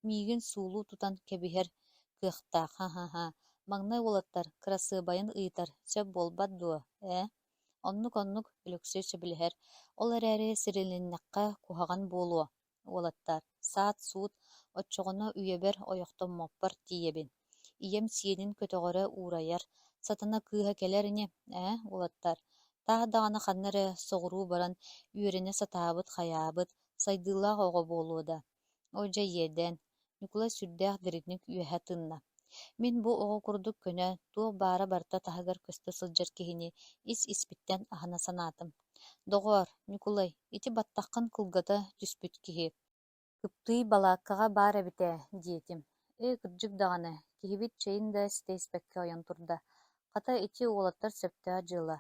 миигин суулуу тутан кэбиһэр кыахтаах, ха-ха-ха, маҥнай уолаттар кырасыабайын ыйытар сөп буолбат дуо, ээ Оннук-оннук, Өлөксөй сөбүлэһэр, ол эрээри сирилиннэххэ куһаҕан буолуо, уолаттаар, саат-суут, оччоҕуна үйэбэр ойохтоммоппор тиийэбин. Ийэм сиэнин көтөҕөрө уурайар, сатана кыыһа кэлэр ини, ээ, уолаттаар, таах даҕаны ханна эрэ соҕуруу баран үөрэнэ сатаабыт-хайаабыт, сайдыылаах оҕо буолуо да. Оо дьэ иэдээн, Ньукулай сүрдээх дириҥник үөһэ тыынна. Мин бу оҕо курдук көнө, туох баара барыта таһыгар көстө сылдьар киһини ис-испиттэн аһына санаатым. Доҕоор, Ньукулай, ити баттаххын кылгата түспүт киһи Кыптыый балааккаҕа баар эбит ээ, диэтим. Ээ, кырдьык даҕаны, киһибит чэйин да ситэ испэккэ ойон турда. Хата ити уолаттар сөптөөх дьыала.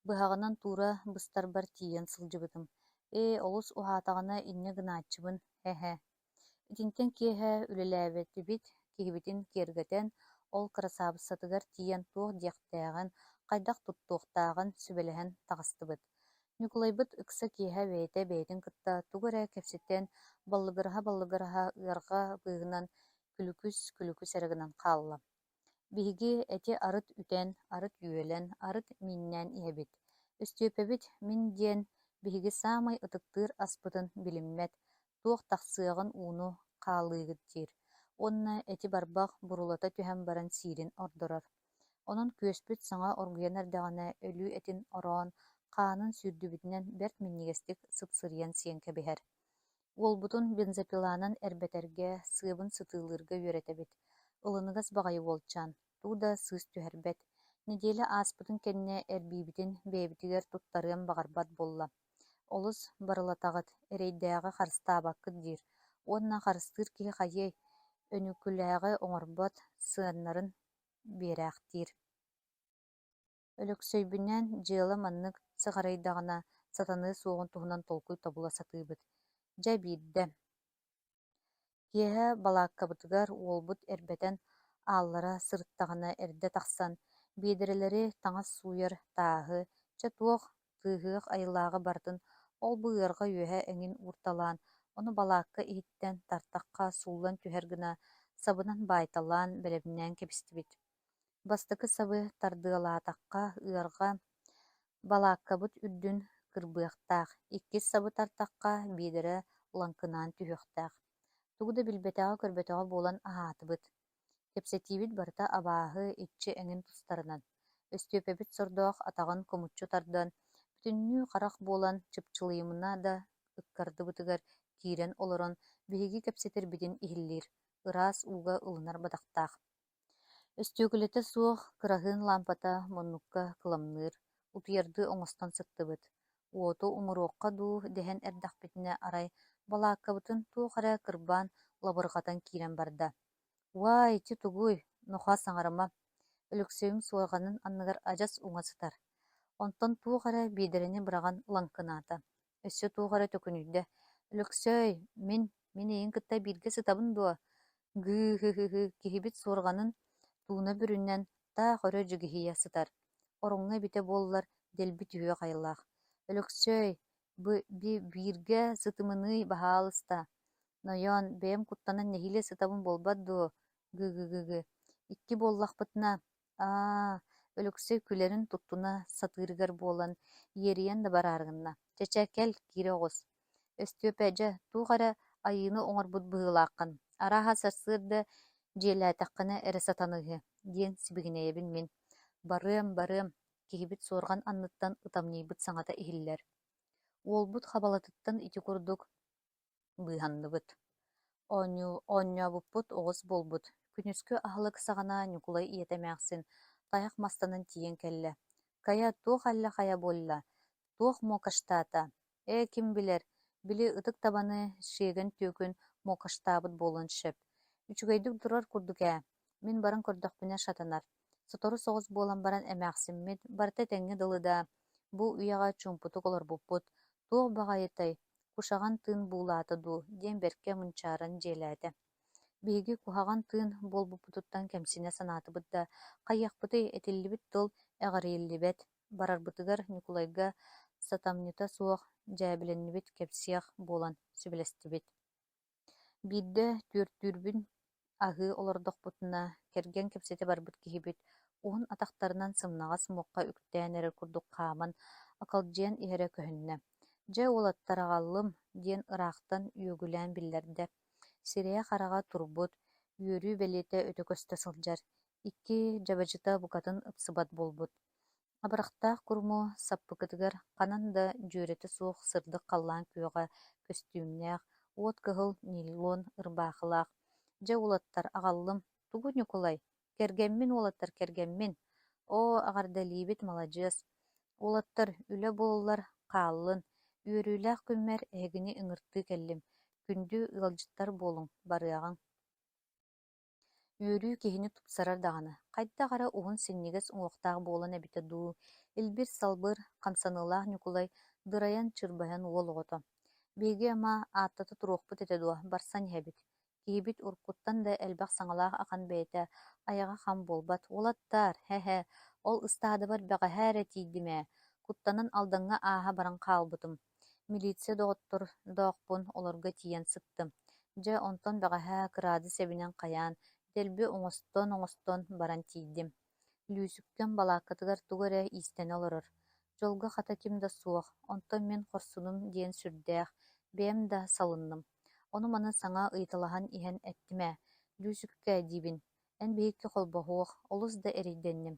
Быһаҕынан туура быстарбар тиийэн сылдьыбытым. Ээ, олус уһаатаҕына инньэ гынааччыбын, һэ-һэ. Итинтэн киэһэ үлэлээбэтибит, киһибитин киэргэтэн, ол кырасаабыссатыгар тиийэн туох диэхтээҕин, хайдах туттуохтааҕын сүбэлэһэн таҕыстыбыт. Ньукулайбыт ыкса киэһэ бэйэтэ бэйэтин кытта тугу эрэ кэпсэтэн баллыгыраһа-баллыгыраһа ыарҕа быыһынан күлүкүс-күлүкүс эрэ гынан хаалла. Биһиги эти арыт үтэн, арыт үөлэн, арыт мииннээн иһэбит. Өстүөпэбит мин диэн биһиги саамай ытыктыыр аспытын билиммэт, туох тахсыаҕын ууну хаалыыгыт диир. Уонна эти барбах бурулата түһэн баран сиирин ордорор. Онон күөспүт саҥа оргуйан эрдэҕинэ өлүү этин ороон, хаанын сүүрдүбүтүнэн бэрт минньигэстик сыпсырыйан сиэн кэбиһэр. Уолбутун бензопиланан эрбэтэргэ, сыабын сытыылыырга үөрэтэбит. Ылыныгас баҕайы уолчаан, тугу да сыыс түһэрбэт. Нэдиэлэ ааспытын кэннэ эрбиибитин бэйэбитигэр туттарыан баҕарбат буолла. Олус барылатаҕыт, эрэйдээҕи харыстаабаккыт диир уонна харыстыыр киһи хайыай, өнүкүлээҕи оҥорбот, сыаннарын биэрээхтиир. Өлөксөйбүнээн дьыала маннык сыҕарыйдаҕына сатаныа суоҕун туһунан толкуй тобула сатыыбыт. Дьэ биирдэ Киэһэ балааккабытыгар уолбут эрбэтэн ааллара сырыттаҕына эрдэ тахсан, биэдэрэлэри, таҥас сууйар тааһы, чэ туох тыаһыах айылааҕы барытын ол-бу ыарҕа үөһэ эҥин уурталаан, ону балаакка иһиттэн тартахха сууллан түһэр гына сабынан баайталаан бэлэмнээн кэбистибит. Бастакы сабы тардыалаатахха ыарҕа балааккабыт үрдүн кырбыахтаах, иккис сабы тартахха биэдэрэ лаҥкынаан түһүөхтээх. Тугу да билбэтэҕэ-көрбөтөҕө буолан аһаатыбыт. Кэпсэтиибит барыта абааһы, иччи эҥин тустарынан. Өстүөпэбит сордоох атаҕын кумуччу тардан, бүтүннүү харах буолан чыпчылыйымына да ыккардыбытыгар киирэн олорон биһиги кэпсэтэрбитин иһиллиир, ыраас ууга ылынар бадахтаах. Өстүөкүлэтэ суох кыраһыын лаампата муннукка кыламныыр, утуйардыы оҥостон сыттыбыт. Уоту умуруохха дуу дэһэн эрдэхпитинэ арай балааккабытын туох эрэ кырбаан лабырҕатан киирэн барда. «Уаа, ити тугуй? Нохоо саҥарыма» Өлөксөйүм суорҕанын анныгар адьас уҥа сытар. Онтон туох эрэ биэдэрэни быраҕан лаҥкынаата. Өссө туох эрэ төкүнүйдэ: «Өлөксөөй, мин, мин эйигин кытта бииргэ сытабын дуо?» Гыы-һы-һы киһибит суорҕанын тууна бүрүнэн таах өрө дьигиһийэ сытар, ороҥҥо эбитэ буоллар дэлби түһүөх айылаах: «Өлөксөөй, бииргэ сытымыныый баһаалыста, нойоон, бэйэм куттанан нэһиилэ сытабын буолбат дуо, гы-гы-гы, икки буоллахпытына, аа, Өлөксөй күлэрин туттуна сатыырыгар буолан, иэрийэн да бараары гынна, чэ-чэ, кэл, киирэ оҕус Өстүөпэ, дьэ, туох эрэ айыыны оҥорбут быһыылааххын, арааһа сарсыарда дьиэлээтэххинэ эрэ сатаныыһы, диэн сибигинэйэбин мин. Барыам, барыам, киһибит суорҕан анныттан ытамньыйбыт саҥата иһиллэр. Уолбут хабалатыттан ити курдук быыһанныбыт. Оонньообуппут оҕус буолбут. Күнүскү аһылык саҕана Ньукулай ийэтэ эмээхсин тайах мастанан тиийэн кэллэ: «Хайа, туох аллэ-хайа буолла? Туох муокаштаата? Ээ, ким билэр, били ытык табаны сиэгэн түөкүн муокаштаабыт буолуон сөп. Үчүгэйдик турар курдук ээ, мин баран көрдөхпүнэ сатанар. Сотору соҕус буолан баран эмээхсиммит барыта этэҥҥэ дылы да, бу үйэҕэ чуумпутук олорбуппут, туох баҕайытай, кушаҕан тыын буулаата дуу диэн бэркэ мунчааран дьиэлээтэ. Биһиги куһаҕан тыын буолбуппутуттан кэмсинэ санаатыбыт да, хайыахпытый, этиллибит тыл эҕирийиллибэт, барарбытыгар Ньукулайга сатамньыта суох дьээбэлэннибит кэпсиэх буолан сөбүлэстибит. Биирдэ түөртүүрбүн аһыы олордохпутуна, кэргэн кэпсэтэ барбыт киһибит уһун атахтарынан сымнаҕас муохха үктээн эрэр курдук хааман акалдьыйан иһэрэ көһүннэ: «Дьэ, уолаттар, аҕаллым» диэн ыраахтан үөгүлээн биллэрдэ. Сирэйэ-хараҕа турбут, үөрүү бэлиэтэ өтө көстө сылдьар, икки дьабадьыта букатын ыпсыбат буолбут. Абырахтаах куруму саппыкытыгар ханан да дьүөрэтэ суох сырдык халлаан күөҕэ көстүүмнээх, уот кыһыл нейлон ырбаахылаах: «Дьэ, уолаттар, аҕаллым, тугу Ньукулай, кэргэммин, уолаттар, кэргэммин, оо, эҕэрдэлиибит, маладьыас, уолаттар, үлэ буоллар хааллын, үөрүүлээх күммэр эһигини ыҥыртыы кэллим, күндү ыалдьыттар буолуҥ, барыаҕыҥ» Үөрүү киһини тупсарар даҕаны, хайдах эрэ уһун синньигэс уҥуохтаах буолан эбитэ дуу, илбир-салбыр, хамсаныылаах Ньукулай дырайан-чырбайан уол оҕото: «Биһиги ама ааттата туруохпут этэ дуо, барсан иһэбит» Киһибит уруккуттан да элбэх саҥалаах ахан бэйэтэ айаҕа хам буолбат: «Уолаттаар, һэ-һэ, ол ыстаадабар бэҕэһээ эрэ тиийдим ээ, куттанан Алдаҥҥа ааһа баран хаалбытым. Милиция доҕоттордоохпун, олорго тиийэн сыттым. Дьэ, онтон бэҕэһээ кыраадыс эбинэн хайаан, дэлби оҥостон-оҥостон баран тиийдим. Лүүсүккэм балааккатыгар тугу эрэ иистэнэ олорор. Дьолго хата ким да суох, онтон мин хорсунум диэн сүрдээх, бэйэм да салынным. Ону-маны саҥа ыйыталаһан иһэн эттим ээ: Лүүсүккэ, диибин, эн биһикки холбоһуох, олус да эрэйдэнним.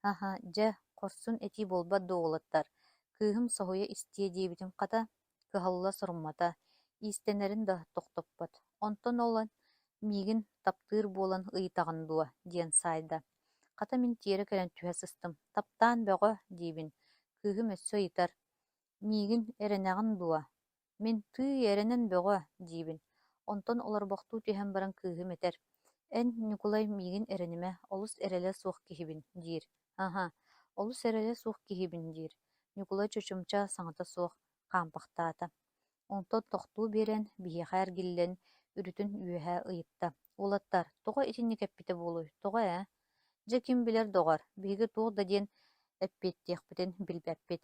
Һа-һа, дьэ, хорсун этии буолбат дуо уолаттар, кыыһым соһуйа истиэ диэбитим хата, кыһалла соруммата, иистэнэрин да тохтоппот. Онтон ол миигин таптыыр буолан ыйытаҕын дуо диэн саайда. Хата мин тиэрэ кэлэн түһэ сыстым, таптаан бөҕө диибин. Кыыһым өссө ыйытар: «Миигин эрэнэҕин дуо?» Мин «Тыый, эрэнэн бөҕө» диибин. Онтон олорбохтуу түһэн баран кыыһым этэр: «Эн, Ньукулай, миигин эрэнимэ, олус эрэлэ суох киһибин» диир. «Аһа, олус эрэлэ суох киһибин» диир. Ньукулай чочумча саҥата суох хаампахтаата. Онтон тохтуу биэрэн, биһиэхэ эргиллэн, үрүтүн үөһэ ыйытта: «Уолаттар, тоҕо итинник эппитэ буолуой, тоҕо ээ?» «Дьэ, ким билэр, доҕор, биһиги туох да диэн эппиэттиэхпитин билбэппит»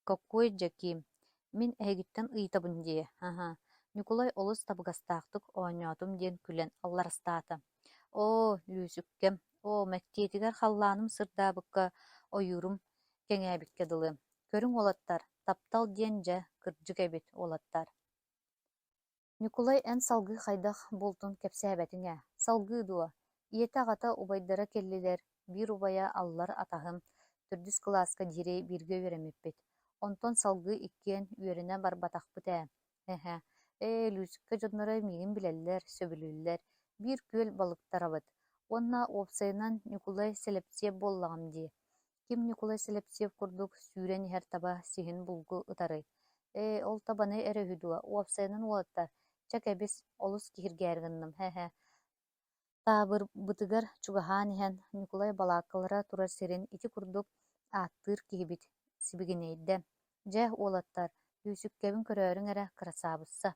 «Какой Дьэкиим, мин эһигиттэн ыйытабын дии, аһа, Ньукулай олус табыгастаахтык оонньоотум диэн күлэн алларастаата. Оо, Лүүсүккэм, оо, мэктиэтигэр халлааным сырдаабыкка, ойуурум кэҥээбиккэ дылы. Көрүҥ уолаттар, таптал диэн дьэ, кырдьык эбит, уолаттар Ньукулай эн салгыы хайдах буолтун кэпсээбэтиҥ ээ, салгыы дуо, ийэтэ-аҕата убайдара кэллилэр, биир убайа аллар атаһым, төрдүс кылааска диэри бииргэ үөрэммиппит, онтон салгыы иккиэн үөрэнэ барбатахпыт ээ, эһэ, ээ, Лүүсүккэ дьонноро миигин билэллэр, сөбүлүүллэр, биир күөл балыктарабыт уонна уопсайынан Ньукулай сэлэпсиэп буоллаҕым дии Ким Ньукулай Силэпсиэп курдук сүүрэн иһэр таба сиһин булгу ытарый? Ээ, ол табаны эрэ үһү дуо, уопсайынан уолаттар, чэ кэбис, олус киһиргээри гынным, һэ-һэ Таабырбытыгар чугаһаан иһэн, Ньукулай балааккалара турар сирин ити курдук ааттыыр киһибит сибигинэйдэ: «Дьэ, уолаттар, Лүүсүккэбин көрөөрүҥ эрэ, кырасаабысса.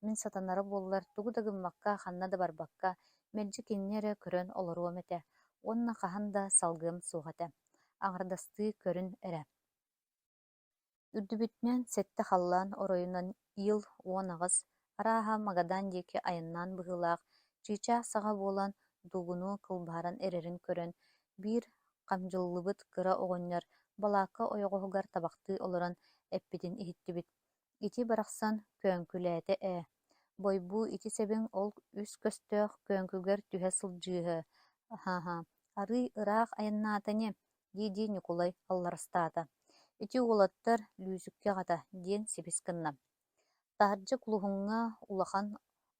Мин сатанара буоллар, тугу да гыммакка, ханна да барбакка, мэлдьи кинини эрэ көрөн олоруом этэ уонна хаһан да салгыам суох этэ. Аҥардастыы көрүн эрэ» Үрдүбүтүнэн сэттэ халлаан оройунан Ил-18, арааһа Магадан диэки айаннаан быһыылаах, чыычаах саҕа буолан дугуну кылбааран эрэрин көрөн, биир хамдьыллыбыт кыра оҕонньор балаакка ойоҕоһугар табахтыы олорон эппитин иһиттибит: «Ити барахсан көөҥкүлээтэ ээ, Бойбуу ити сэбиҥ ол үс көстөөх көөҥкүгэр түһэ сылдьыыһы, һа-һа, арыый ыраах айаннаата ини» дии-дии Ньукулай алларастаата: «Ити уолаттар Лүүсүккэ аҕата» диэн сибис гынна. Таһырдьа кулуһуҥҥа улахан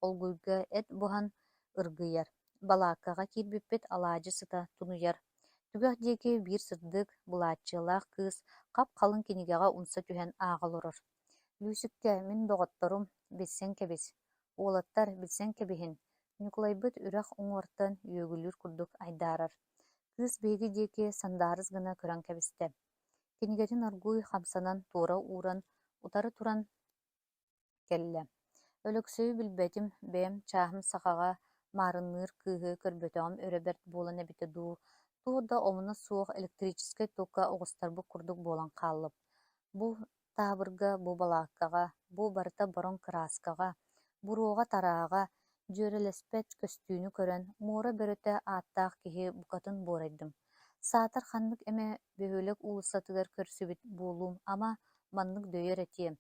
олгуйга эт буһан ыргыйар, балааккаҕа киирбиппит алаадьы сыта тунуйар. Түгэх диэки биир сырдык, былааччыйалаах кыыс хап-халыҥ кинигэҕэ умса түһэн ааҕа олорор. «Лүүсүккэ, мин доҕотторум, билсэн кэбис, уолаттар, билсэн кэбиһин» Ньукулайбыт үрэх уҥуортан үөгүлүүр курдук айдаарар. Кыыс биһиги диэки сандаарыс гына көрөн кэбистэ. Кинигэтин оргууй хамсанан туора ууран, утары туран кэллэ. Өлөксөйү билбэтим, бэйэм чааһым сахаҕа маарынныыр кыыһы көрбөтөҕүм өрө бэрт буолан эбитэ дуу, туох да омуна суох электрическэй токка оҕустарбыт курдук буолан хааллым. Бу таабырга, бу балааккаҕа, бу барыта бороҥ кырааскаҕа, буруоҕа-тарааҕа дьүөрэлэспэт көстүүнү көрөн, муора бөрөтө ааттаах киһи букатын буорайдым. Саатар ханнык эмэ бөһүөлэк уулуссатыгар көрсүбүт буолуум ама маннык дөйөр этиэм.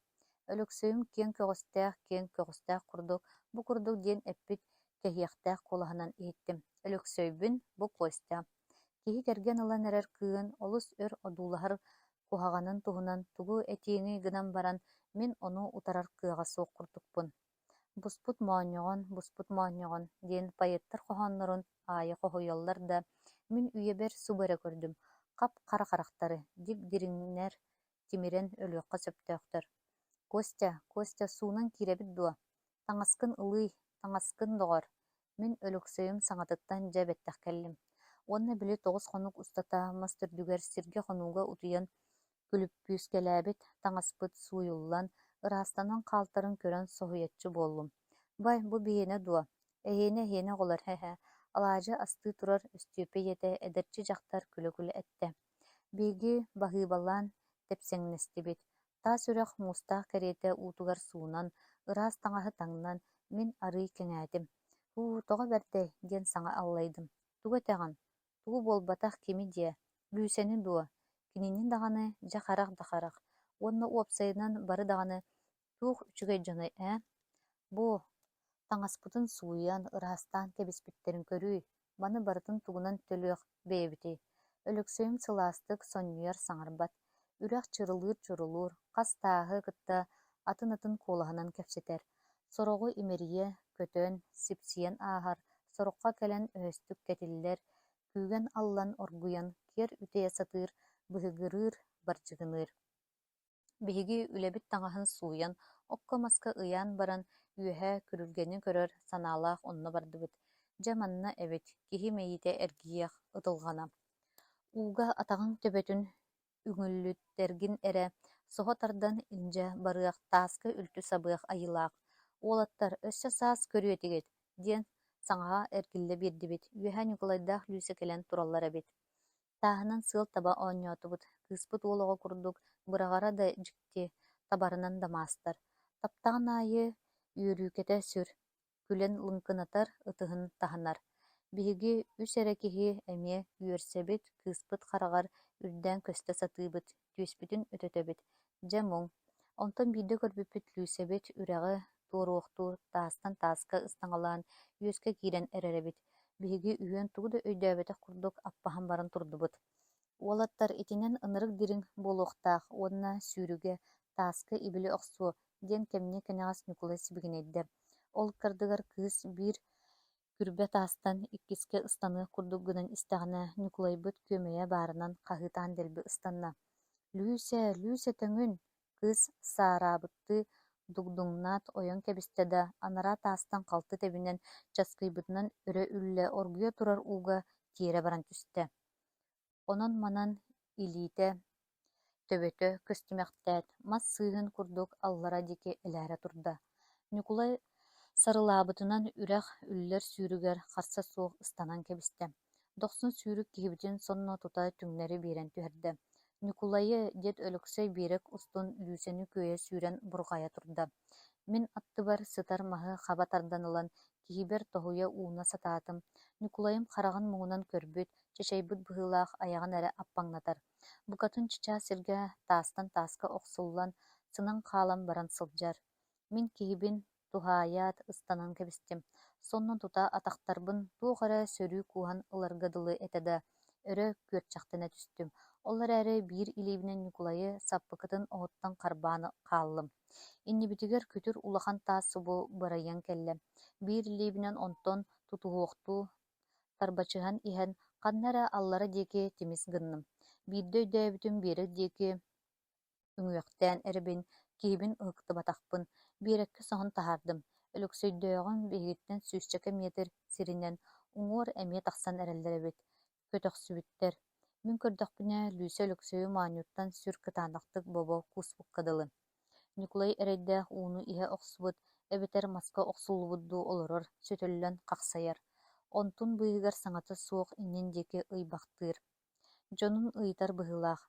Өлөксөйүм киэҥ көҕүстээх киэҥ көҕүстээх курдук бу курдук диэн эппит кэһиэхтээх куолаһынан иһиттим: «Өлөксөйбүн, бу Костя. Киһи кэргэн ылан эрэр кыыһын олус өр одуулаһар куһаҕанын туһунан тугу этиэҥий гынан баран, мин ону утарар кыаҕа суох курдукпун. Буспут моонньоҕон, буспут моонньоҕон диэн поэттар хоһооннорун аайы хоһуйаллар да, мин үйэбэр субу эрэ көрдүм, хап-хара харахтары, дип-дириҥнэр тимирэн өлүөххэ сөптөөхтөр. Костя, Костя, суунан киирэбит дуо? Таҥаскын ылыый, таҥаскын, доҕор Мин Өлөксөйүм саҥатыттан дьэ бэттэх кэллим уонна били 9 хонук устата мас төрдүгэр сиргэ хонууга утуйан күлүппүүскэлээбит таҥаспыт сууйуллан, ыраастанан хаалтарын көрөн соһуйаччы буоллум: «Бай, бу биһиэнэ дуо? Эһиэнэ, эһиэнэ оҕолор, һэ-һэ» алаадьы астыы турар Өстүөпэ ийэтэ эдэрчи дьахтар күлэ-күлэ эттэ. Биһиги баһыыбалаан тэпсэҥнэстибит, таас үрэх муустаах кэриэтэ уутугар суунан, ыраас таҥаһы таҥнан, мин арыый кэҥээтим: «Һуу, тоҕо бэрдэй» диэн саҥа аллайдым: «Тугу этэҕин, тугу буолбатах кими диэ, Лүүсэни дуо, кинини даҕаны дьэ харах да харах, уонна уопсайынан бары даҕаны туох үчүгэй дьоной ээ? Бу Таҥаспытын сууйан, ыраастаан кэбиспиттэрин көрүүй, маны барытын тугунан төлүөх бэйэбитий? Өлөксөйүм сылаастык сонньуйар саҥарбат, үрэх чырылыыр-чурулуур, хас тааһы кытта атын-атын куолаһынан кэпсэтэр, сороҕу имэрийэ көтөн, сипсийэн ааһар, сороххо кэлэн өһөстүк кэтиллэр, күүгэн аллан оргуйан киэр үтэйэ сатыыр, быһыгырыыр, бардьыгыныыр. Биһиги үлэбит таҥаһын сууйан, окко-маска ыйаан баран, үөһэ күрүлгэни көрөр санаалаах онно бардыбыт. Дьэ манна эбит, киһи мэйиитэ эргийиэх ытылҕана. Ууга атаҕыҥ төбөтүн үҥүлүттэргин эрэ, соһо тардан илдьэ барыах, тааска үлтү сабыах айылаах. Уолаттар, өссө саас көрүө этигит диэн саҥаһа эргиллэ биэрдибит. Үөһэ Ньукулайдаах Лүүсэ кэлэн тураллар эбит. Тааһынан сыал таба оонньоотубут, кыыспыт уол оҕо курдук быраҕара да дьикти, табарынан да маастар. Таптаҕын аайы үөрүүкэтэ сүр, күлэн лыҥкынатар, ытыһын таһынар. Биһиги үс эрэ киһи эмиэ үөрсэбит, кыыспыт хараҕар үрдээн көстө сатыыбыт, түөспүтүн өтөтөбүт. Дьэ муҥ. Онтон биирдэ көрбүппүт Лүүсэбит үрэҕи туоруохтуу таастан тааска ыстаҥалаан үөскэ киирэн эрэр эбит. Биһиги үһүөн тугу да өйдөөбөтөх курдук аппаһан баран турдубут. Уолаттар итинэн ынырык дириҥ буолуохтаах уонна сүүрүгэ, тааска ибили охсуо диэн кэмниэ кэнэҕэс Ньукулай сибигинэйдэ. Ол ыккардыгар кыыс биир күрбэ таастан иккискэ ыстаныах курдук гынан истэҕинэ, Ньукулайбыт күөмэйэ баарынан хаһыытаан дэлби ыстанна: «Лүүсэ, Лүүсэ төҥүн!» Кыыс саараабыттыы дугдуҥнаат ойон кэбистэ да, анараа таастан халты тэбинэн, часкыйбытынан өрө үллэ оргуйа турар ууга тиэрэ баран түстэ. Онон-манан илиитэ, төбөтө көстүмэхтээт, мас сыыһын курдук аллара диэки элээрэ турда. Ньукулай сарылаабытынан үрэх үллэр сүүрүгэр харса суох ыстанан кэбистэ. Дохсун сүүрүк киһибитин сонно тута түҥнэри биэрэн түһэрдэ. «Ньукулайы» диэт Өлөксөй биэрэк устун Лүүсэни күөйэ сүүрэн бурҕайа турда. Мин аттыбар сытар маһы хаба тардан ылан, киһибэр тоһуйа ууна сатаатым. Ньукулайым хараҕын муҥунан көрбүт, чачайбыт быһыылаах айаҕын эрэ аппаҥнатар. Букатын чычаас сиргэ таастан тааска охсуллан, сынан хаалан баран сылдьар. Мин киһибин туһаайаат ыстанан кэбистим. Сонно тута атахтарбын туох эрэ сөрүү кууһан ыларга дылы этэ да, өрө күөрчэхтэнэ түстүм. Ол эрээри биир илиибинэн Ньукулайы саппыкытын оһуттан харбаан хааллым. Иннибитигэр күтүр улахан таас субу бырайан кэллэ. Биир илиибинэн онтон тутуһуохтуу тарбачыһан иһэн, ханна эрэ аллара диэки тимис гынным. Биирдэ өйдөөбүтүм биэрэк диэки үҥүөхтээн эрэбин, киһибин ыһыктыбатахпын, биэрэккэ соһон таһаардым. Өлөксөйдөөҕүм биһигиттэн сүүсчэкэ метр сиринэн уҥуор эмиэ тахсан эрэллэр эбит, көтөхсүбүттэр. Мин көрдөхпүнэ, Лүүсэ Өлөксөйү моонньуттан сүр кытаанахтык бобо кууспукка дылы. Ньукулай эрэйдээх ууну иһэ охсубут эбэтэр маска охсуллубут дуу олорор, сөтөллөн хахсайар. Онтун быыһыгар саҥата суох иннин диэки ыйбахтыыр. Дьонун ыйытар быһыылаах: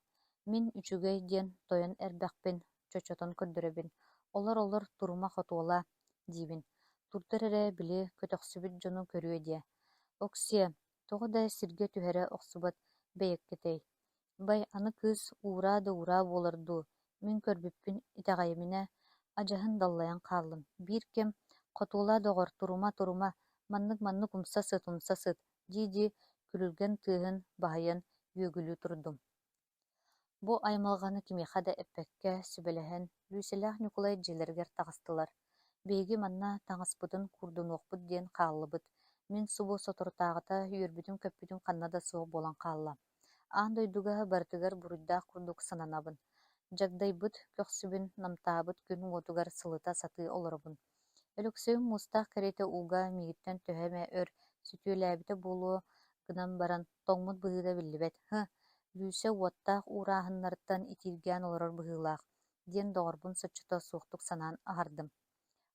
«Мин үчүгэй диэн тойон эрбэхпин чочотон көрдөрөбүн, олор-олор турума хотуолаа» диибин, турдар эрэ били көтөхсүбүт дьону көрүө диэ. «Оксиэ, тоҕо да сиргэ түһэрэ охсубат бэйэккэтэй? Бай, аны кыыс уураа да уураа буолар дуу, мин көрбүппүн итэҕэйиминэ, адьаһын даллайан хааллым. Биир кэм «Хотуолаа доҕор, турума, турума, маннык-маннык умса сыт, умса сыт» дии-дии күрүлгэн тыаһын баһыйан үөгүлүү турдум. Бу аймалҕаны кимиэхэ да эппэккэ сүбэлэһэн, Лүүсэлээх Ньукулай дьиэлэригэр таҕыстылар. Биһиги манна таҥаспытын куурдунуохпут диэн хааллыбыт. Мин субу соторутааҕыта үөрбүтүм-көппүтүм ханна да суох буолан хаалла. Аан дойдуга барытыгар буруйдаах курдук сананабын. Дьагдайбыт көхсүбүн намтаабыт күн уотугар сылыта сатыы олоробун. Өлөксөйүм муустаах кэриэтэ ууга миигиттэн төһө эмэ өр сөтүөлээбитэ буолуо гынан баран, тоҥмут быһыыта биллибэт: «Һы, Лүүсэ уоттаах уурааһыннарыттан итииргээн олорор быһыылаах» диэн доҕорбун соччото суохтук санаан аһардым.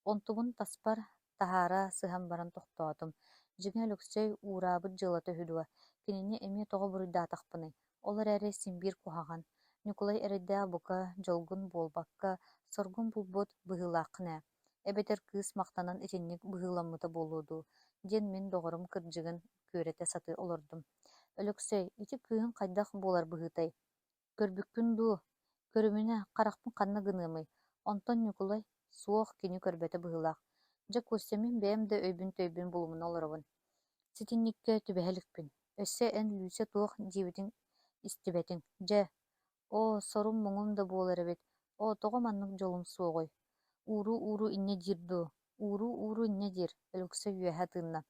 Онтубун таспар таһаара сыһан баран тохтоотум. Дьиҥэ Өлөксөй уураабыт дьыалата үһү дуо, кинини эмиэ тоҕо буруйдаатахпыный, ол эрээри син биир куһаҕан. Ньукулай эрэйдээх бука дьолгун буолбакка, соргун булбут быһыылааххын ээ, эбэтэр кыыс махтанан итинник быһыыламмыта буолуо дуу диэн мин доҕорум кырдьыгын күөрэтэ сатыы олордум. Өлөксөй, ити кыыһыҥ хайдах буолар быһыытай? Көрбүккүн дуу? Көрүмүнэ, харахпын ханна гыныамый? Онтон Ньукулай, суох, кини көрбөтө быһыылаах. Дьэ, Костя, мин бэйэм да өйбүн-төйбүн булумуна олоробун. Ситинниккэ түбэһэ иликпин. Өссө эн Лүүсэ туох диэбитин истибэтиҥ. Дьэ, оо, сорум-муҥум да буолар эбит. Оо, тоҕо маннык дьолум суоҕуй? Ууруу-ууруу инньэ диир дуу? Ууруу-ууруу инньэ диир, Өлөксөй үөһэ тыынна.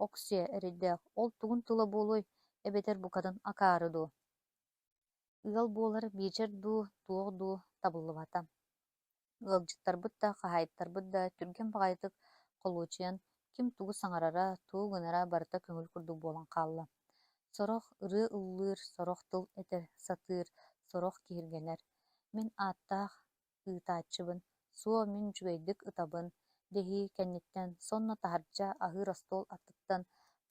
Ок-сиэ, эрэйдээх, ол тугун тыла буолуой, эбэтэр букатын акаары дуу? Ыал буолар биэчэр дуу, туох дуу табыллыбата. Ыалдьыттарбыт да, хаһаайыттарбыт да түргэн баҕайытык холуочуйан, ким тугу саҥарара, тугу гынара барыта көҥүл курдук буолан хаалла. Сорох ырыа ыллыыр, сорох тыл этэ сатыыр, сорох киһиргэнэр. Мин ааттаах ыытааччыбын, суо мин үчүгэйдик ытабын дэһии кэнниттэн сонно таһырдьа аһыыр остуол аттыттан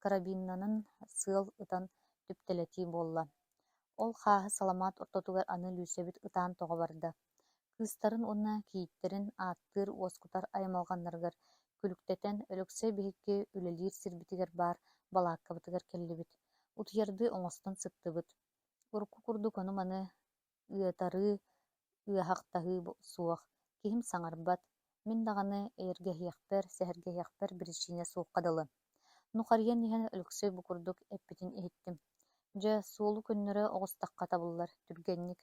карабиннанан сыал ытан түптэлэтии буолла. Ол хааһы саламаат ортотугар аны Лүүсэбит ытаан тоҕо барда. Кыыстарын уонна кийииттэрин ааттыыр уоскутар аймалҕаннарыгар күлүктэтэн Өлөксөй биһикки үлэлиир сирбитигэр баар балааккабытыгар кэллибит. Утуйардыы оҥостон сыттыбыт. Урукку курдук ону-маны ыатарыы, ыаһахтаһыы суох, киһим саҥарбат, мин даҕаны эйэргэһиэхпэр, сэһэргэһиэхпэр биричиинэ суохха дылы. Нухарыйан иһэн Өлөксөй бу курдук эппитин иһиттим: «Дьэ, суолу көннөрө оҕустахха табыллар, түргэнник.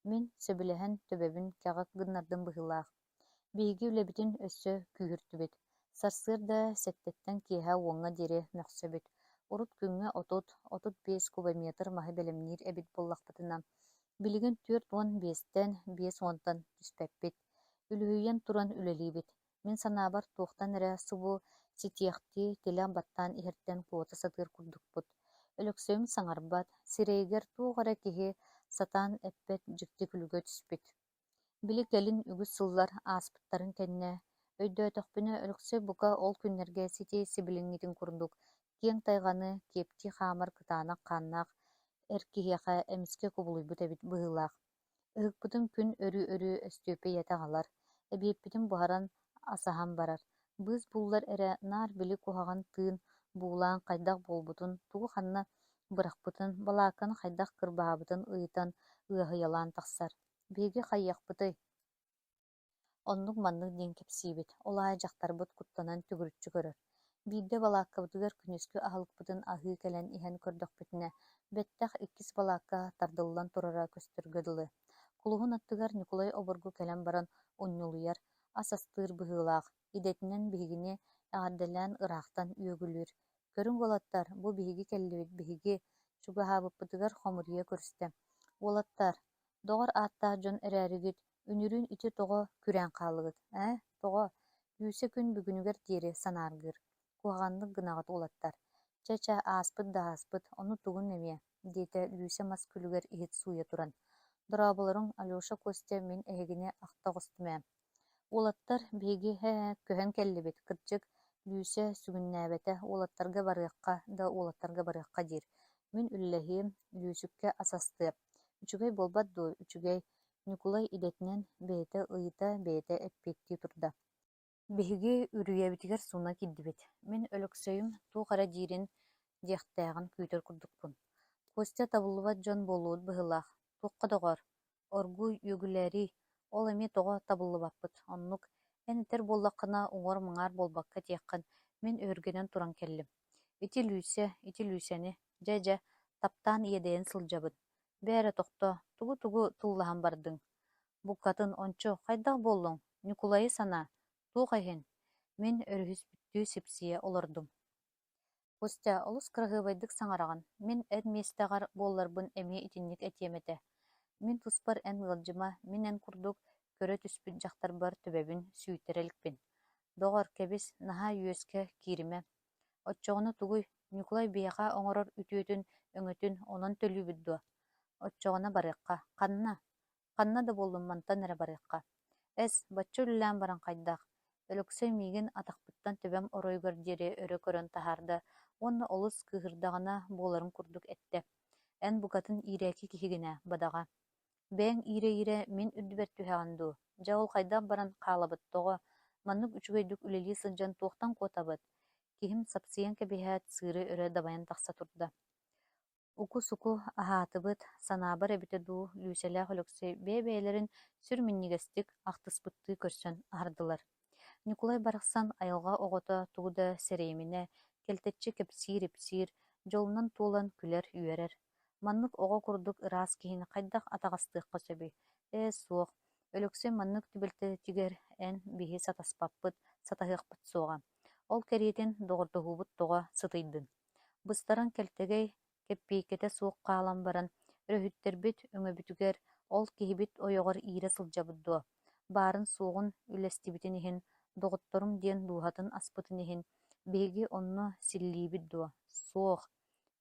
Мин сөбүлэһэн төбөбүн кэҕик гыннардым быһыылаах. Биһиги үлэбитин өссө күүһүртүбүт. Сарсыарда сэттэттэн киэһэ уоҥҥа диэри мөхсөбүт. Урут күҥҥэ 30, 35 кубометр маһы бэлэмниир эбит буоллахпытына, билигин 45-тэн 50-тан түспэппит. Үлүһүйэн туран үлэлиибит. Мин санаабар, туохтан эрэ субу ситиэхтии, тилэх баттаан иһэртэн куота сатыыр курдукпут. Өлөксөйүм саҥарбат, сирэйигэр туох эрэ киһи сатаан эппэт дьикти күлүгэ түспүт. Били кэлин үгүс сыллар ааспыттарын кэннэ, өйдөөтөхпүнэ, Өлөксөй бука ол күннэргэ сити сибилиҥҥитин курдук киэҥ тайҕаны киэптии хаамар кытаанах хааннаах эр киһиэхэ эмискэ кубулуйбут эбит быһыылаах. Ыһыкпытын күн өрүү-өрүү Өстүөпэ ийэтэ аҕалар, эбиэппитин буһаран асаһан барар, быыс буллар эрэ наар били куһаҕан тыын буулаан хайдах буолбутун, тугу ханна бырахпытын, балаакканы хайдах кырбаабытын ыйытан ыаһыйалаан тахсар. Биһиги хайыахпытый? Оннук-маннык диэн кэпсиибит, ол аайы дьахтарбыт куттанан төгүрүччү көрөр. Биирдэ балааккабытыгар күнүскү аһылыкпытын аһыы кэлэн иһэн көрдөхпүтүнэ, бэттэх иккис балаакка тардыллан турара көстөргө дылы. Кулуһун аттыгар Ньукулай обургу кэлэн баран унньулуйар, ас астыыр быһыылаах, идэтинэн биһигини эҕэрдэлээн ыраахтан үөгүлүүр: «Көрүҥ уолаттар, бу биһиги кэллибит, биһиги» чугаһаабыппытыгар хомуруйа көрүстэ: «Уолаттар, доҕор ааттаах дьон эрээригит, үнүрүүн ити тоҕо күрээн хааллыгыт, ээ, тоҕо?» Лүүсэ күн бүгүнүгэр диэри санааргыыр: «Куһаҕаннык гынаҕыт уолаттар, чэ-чэ, ааспыт да ааспыт, ону тугун эмиэ?» диэтэ Лүүсэ мас күлүгэр иһит сууйа туран. «Дорооболоруҥ, Алеша, Костя, мин эһигини ахта оҕустум ээ. Уолаттар, биһиги ээ, көһөн кэллибит, кырдьык, Лүүсэ сүгүннээбэтэ, уолаттарга барыахха да уолаттарга барыахха диир. Мин үлэлэһиэм, Лүүсүккэ ас астыа. Үчүгэй буолбат дуо, үчүгэй, Ньукулай идэтинэн бэйэтэ ыйыта, бэйэтэ эппиэттии турда. Биһиги үрүйэбитигэр сууна киирдибит. Мин Өлөксөйүм туох эрэ диирин, диэхтээҕин күүтэр курдукпун. Костя табыллыбат дьон буолуут быһыылаах, туохха доҕоор, оргууй үөгүлээриий, ол эмиэ тоҕо табыллыбаппыт, оннук, эн этэр буоллаххына уҥуор-маҥаар буолбакка этиэххин, мин өһүргэнэн туран кэллим. Ити Лүүсэ, ити Лүүсэни, дьэ-дьэ, таптаан иэдэйэн сылдьабын. Бээрэ тохтоо, тугу-тугу тыллаһан бардыҥ? Букатын ончу хайдах буоллуҥ, Ньукулайы санаа, туох иһин? Мин өрүһүспүттүү сипсийэ олордум. Костя, олус кыраһыабайдык саҥараҕын, мин эн миэстэҕэр буолларбын эмиэ итинник этиэм этэ. Мин туспар эн ыалдьыма, мин эн курдук көрө түспүт дьахтарбар төбөбүн сүүйтэрэ иликпин. Доҕор, кэбис, наһаа үөскэ кииримэ. Оччоҕуна тугуй, Ньукулай биһиэхэ оҥорор үтүөтүн, өҥөтүн онон төлүүбүт дуо? Оччоҕуна барыахха. Ханна? Ханна да буоллун мантан эрэ барыахха. Эс, бачча үлэлээн баран хайдах? Өлөксөй миигин атахпыттан төбөм оройугар диэри өрө көрөн таһаарда уонна олус кыыһырдаҕына буоларын курдук эттэ: «Эн букатын иирээки киһигин ээ, бадаҕа. Бэйэҥ иирэ-иирэ мин үрдүбэр түһэҕин дуу? Дьэ ол хайдах баран хаалабыт, тоҕо? Маннык үчүгэйдик үлэлии сылдьан туохтан куотабыт?» Киһим сапсыйан кэбиһээт, сыыры өрө дабайан тахса турда. Уку-суку аһаатыбыт, санаабар эбитэ дуу, Лүүсэлээх Өлөксөй бэйэ-бэйэлэрин сүр минньигэстик ахтыспыттыы көрсөн аһардылар. Ньукулай барахсан айылҕа оҕото тугу да сэрэйиминэ, кэлтэччи кэпсиир-ипсиир, дьолунан туолан күлэр-үөрэр. Маннык оҕо курдук ыраас киһини хайдах атаҕастыахха сөбүй? Ээ, суох, Өлөксөй маннык түбэлтэтигэр эн биһи сатаспаппыт, сатаһыахпыт суоҕа. Ол кэриэтин доҕордоһуубут тоҕо сытыйдын? Быстаран кэлтэгэй кэппиэйкэтэ суох хаалан баран, өрөһүттэрбит өҥөбүтүгэр ол киһибит ойоҕор иирэ сылдьабыт дуо? Баарын-суоҕун үллэстибитин иһин, доҕотторум диэн дууһатын аспытын иһин, биһиги онно силлиибит дуо? Суох,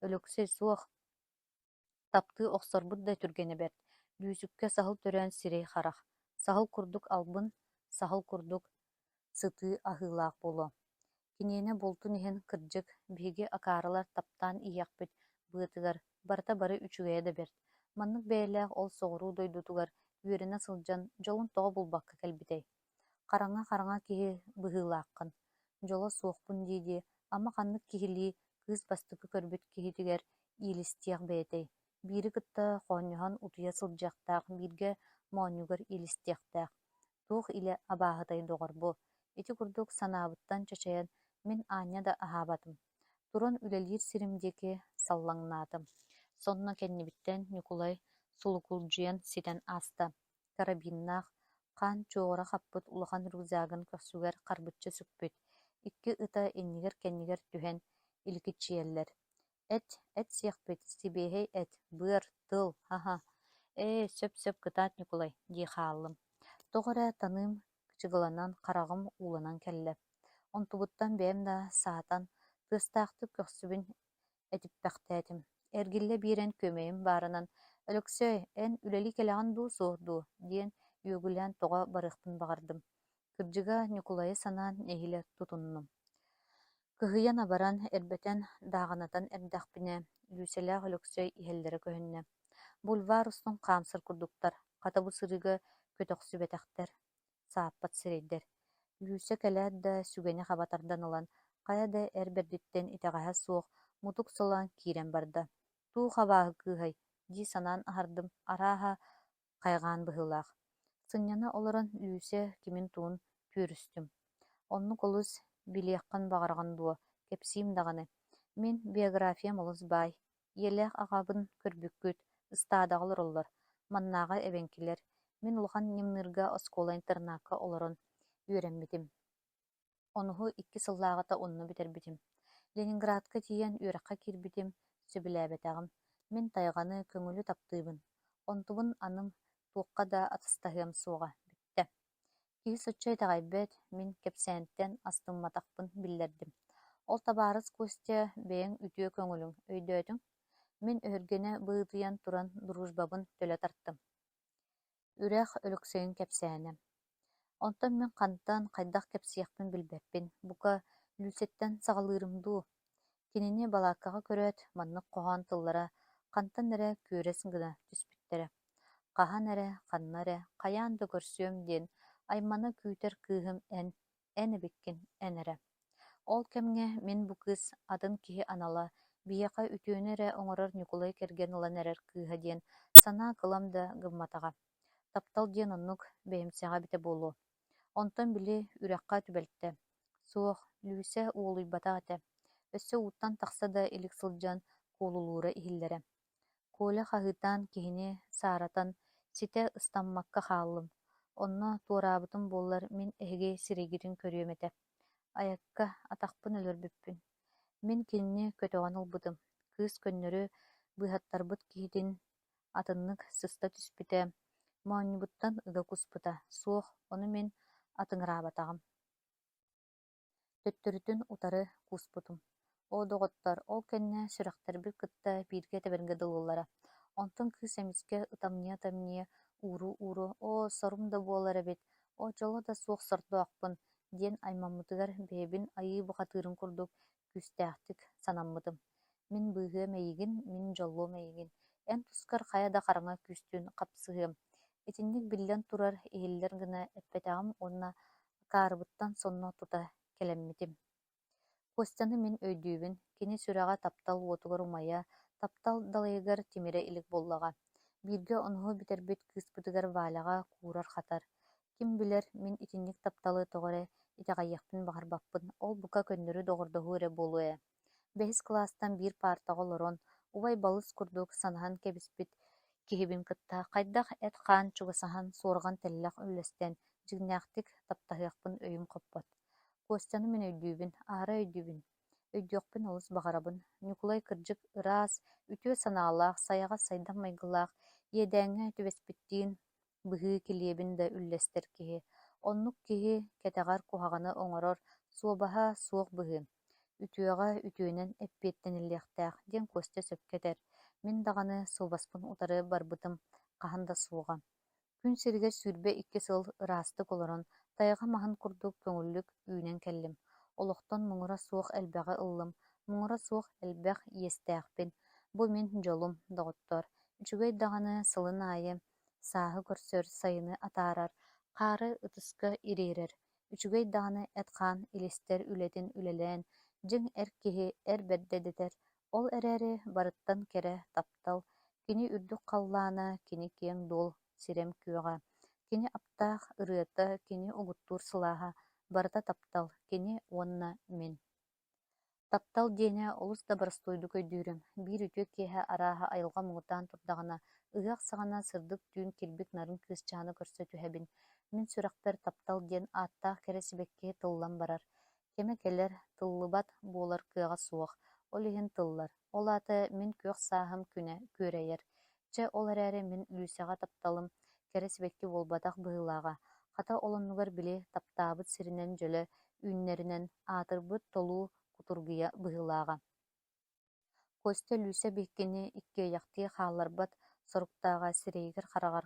Өлөксөй, суох. Таптыы охсорбут да түргэнэ бэрт, Лүүсүккэ саһыл төрөөн сирэй-харах, саһыл курдук албын, саһыл курдук сытыы аһыылаах буолуо. Киниэнэ буолтун иһин, кырдьык, биһиги акаарылар таптаан иһиэхпит быатыгар, барыта бары үчүгэйэ да бэрт. Маннык бэйэлээх ол соҕуруу дойдутугар үөрэнэ сылдьан дьолун тоҕо булбакка кэлбитэй? Хараҥа-хараҥа киһи быһыылааххын, дьоло суохпун дии-дии, ама ханнык киһилии кыыс бастакы көрбүт киһитигэр иилистиэх бэйэтэй, биири кытта хоонньоһон утуйа сылдьыахтаах, бииргэ моонньугар иилистиэхтээх. Туох илэ абааһытай доҕор бу, ити курдук санаабыттан чачайан мин аанньа да аһаабатым. Туран үлэлиир сирим диэки саллаҥнаатым. Сонно кэннибиттэн Ньукулай сулукулдьуйан ситэн ааста. Карабиннаах, хаан чуоҕура хаппыт улахан рюкзагын көхсүгэр харбыччы сүкпүт, икки ыта иннигэр-кэннигэр түһэн иликиччийэллэр. Эт, эт сиэхпит, сибиэһэй эт, быар, тыл, ха-ха, ээ, сөп-сөп кытаат Ньукулай, дии хааллым. Тоҕо эрэ таныым кычыгыланан, хараҕым ууланан кэллэ. Онтубуттан бэйэм да саатан, тыастаахтык көхсүбүн этиппэхтээтим. Эргиллэ биэрэн күөмэйим баарынан: «Өлөксөөй, эн үлэлии кэлэҕин дуу, суох дуу?» диэн үөгүлээн тоҕо барыахпын баҕардым. Кырдьыга, Ньукулайы санаан нэһиилэ тутуннум. Кыһыйан-абаран, эрбэтэн, дааҕынатан эрдэхпинэ, Лүүсэлээх Өлөксөй иһэллэрэ көһүннэ. Бульвар устун хаамсар курдуктар, хата бу сырыыга көтөхсүбэтэхтэр, сааппат сирэйдэр. Лүүсэ кэлээт да сүгэни хаба тардан ылан, хайа да эр бэрдиттэн итэҕэһэ суох мутук солоон киирэн барда. «Туох абааһы кыыһай?» дии санаан аһардым, арааһа, хайҕаан быһыылаах. Сынньана олорон Лүүсэ кимин-тугун түөрүстүм. Оннук олус билиэххин баҕараҕын дуо, кэпсиим даҕаны. Мин биографиям олус баай. Ийэлээх аҕабын көрбүккүт, ыстаадаҕа олороллор, маннааҕы эбэҥкилэр. Мин улахан Ньымныырга оскуола-интернакка олорон үөрэммитим. Онуһу икки сыллааҕыта онно бүтэрбитим. Ленинградка тиийэн үөрэххэ киирбитим, сөбүлээбэтэҕим. Мин тайҕаны, көҥүлү таптыыбын. Онтубун аны туохха да атастаһыам суоҕа, бүттэ. Киһи соччо итэҕэйбэт, мин кэпсээнтэн астымматахпын биллэрдим. Ол табаарыс Костя бэйэҥ үтүө көҥүлүҥ, өйдөөтүҥ? Мин өһүргэнэ быһыытыйан туран дружбабын төлө тартым. Үрэх Өлөксөйүн кэпсээнэ. Онтон мин хантан, хайдах кэпсиэхпин билбэппин, бука, Лүүсэттэн саҕалыырым дуу. Кинини балааккаҕа көрөөт, маннык хоһоон тыллара хантан эрэ күөрэс гына түспүттэрэ. Хаһан эрэ, ханна эрэ, хайаан да көрсүөм диэн аймана күүтэр кыыһым эн, эн эбиккин, эн эрэ. Ол кэмҥэ мин бу кыыс атын киһи анала, биһиэхэ үтүөнү эрэ оҥорор Ньукулай кэргэн ылан эрэр кыыһа диэн санаа кылам да гымматаҕа. Таптал диэн оннук бэйэмсэҕэ эбитэ буолуо. Онтон били үрэххэ түбэлтэ. Суох, Лүүсэ уолуйбатах этэ. Өссө ууттан тахса да илик сылдьан куолулуура иһиллэрэ. Коля хаһыытаан киһини сааратан, ситэ ыстаммакка хааллым. Онно туораабытым буоллар мин эһиги сирэйгитин көрүөм этэ. Айакка, атахпын өлөрбүппүн. Мин кинини көтөҕөн ылбытым. Кыыс көннөрү быыһаттарбыт киһитин атыннык сыста түспүтэ, моонньубуттан ыга куспута. Суох, ону мин атыҥыраабатаҕым. Төттөрүтүн утары кууспутум. Оо, доҕоттоор, ол кэннэ сүрэхтэрбит кытта бииргэ тэбэргэ дылылара. Онтон кыыс эмискэ ытамньыйа-ытамньыйа ууруу-ууруу «Оо, сорум да буолар эбит, оо, дьоло да суох сордоохпун» диэн аймаммытыгар бэйэбин айыы бухатыырын курдук күүстээхтик санаммытым. Мин быыһыам эйигин, мин дьоллуом эйигин, эн тускар хайа да хараҥа күүстүүн хапсыһыам. Итинник биллэн турар, иһиллэр гына эппэтэҕим уонна акаарыбыттан сонно тута кэлэммитим. Костяны мин өйдүүбүн, кини сүрэҕэ таптал уотугар умайа, таптал далайыгар тимирэ илик буоллаҕа. Бииргэ онуһу бүтэрбит кыыспытыгар Валяҕа куурар-хатар. Ким билэр, мин итинник тапталы тоҕо эрэ Итэҕэйиэхпин баҕарбаппын, ол бука көннөрү доҕордоһуу эрэ буолуо ээ. Бэһис кылаастан биир паартаҕа олорон, убай-балыс курдук санаһан кэбиспит киһибин кытта хайдах эт-хаан чугасаһан, суорҕан-тэллэх үллэстэн, дьиҥнээхтик таптаһыахпын өйүм хоппот. Костяны мин өйдүүбүн, аһара өйдүүбүн. Өйдүөхпүн олус баҕарабын. Ньукулай кырдьык ыраас, үтүө санаалаах, сайаҕас сайдам майгылаах, иэдээҥҥэ түбэспиттиин быһыы килиэбин да үллэстэр киһи. Оннук киһи кэтэҕэр куһаҕаны оҥорор суобаһа суох быһыы. Үтүөҕэ үтүөнэн эппиэттэниллиэхтээх диэн Костя сөпкө этэр. Мин даҕаны суобаспын утары барбытым хаһан да суоҕа. Күн сиригэр 22 сыл ыраастык олорон, тайҕа маһын курдук көҥүллүк үүнэн кэллим. Олохтон муҥура суох элбэҕи ыллым, муҥура суох элбэх иэстээхпин. Бу мин дьолум, доҕоттоор. Үчүгэй даҕаны сылын аайы сааһы көрсөр, сайыны атаарар, хаары ытыска ириэрэр. Үчүгэй даҕаны эт-хаан илистэр үлэтин үлэлээн, дьиҥ эр киһи эр бэрдэ дэтэр. Ол эрээри барыттан кэрэ таптал, кини үрдүк халлаана, кини киэҥ дуол сирэм күөҕэ, кини аптаах ырыата, кини угуттуур сылааһа, барыта таптал, кини уонна мин. Таптал диэни олус да боростуойдук өйдүүрүм. Биир үтүө киэһэ арааһа айылҕа муҥутаан турдаҕына, ыһыах саҕана сырдык түүн килбик нарын кыысчааны көрсө түһэбин. Мин сүрэхпэр таптал диэн ааттаах кэрэ сибэкки тыллан барар. Кэмэ кэлэр, тыллыбат буолар кыаҕа суох, ол иһин тыллар. Ол аата мин күөх сааһым күнэ күөрэйэр. Чэ, ол эрээри мин Лүүсэҕэ тапталым кэрэ сибэкки буолбатах быһыылааҕа, хата ол оннугар били таптаабыт сиринэн дьөлө үүннэринэн аатырбыт толуу кутургуйа быһыылааҕа. Костя Лүүсэ биһиккини иккиэйэхтии хаалларбат соруктааҕа сирэйигэр-хараҕар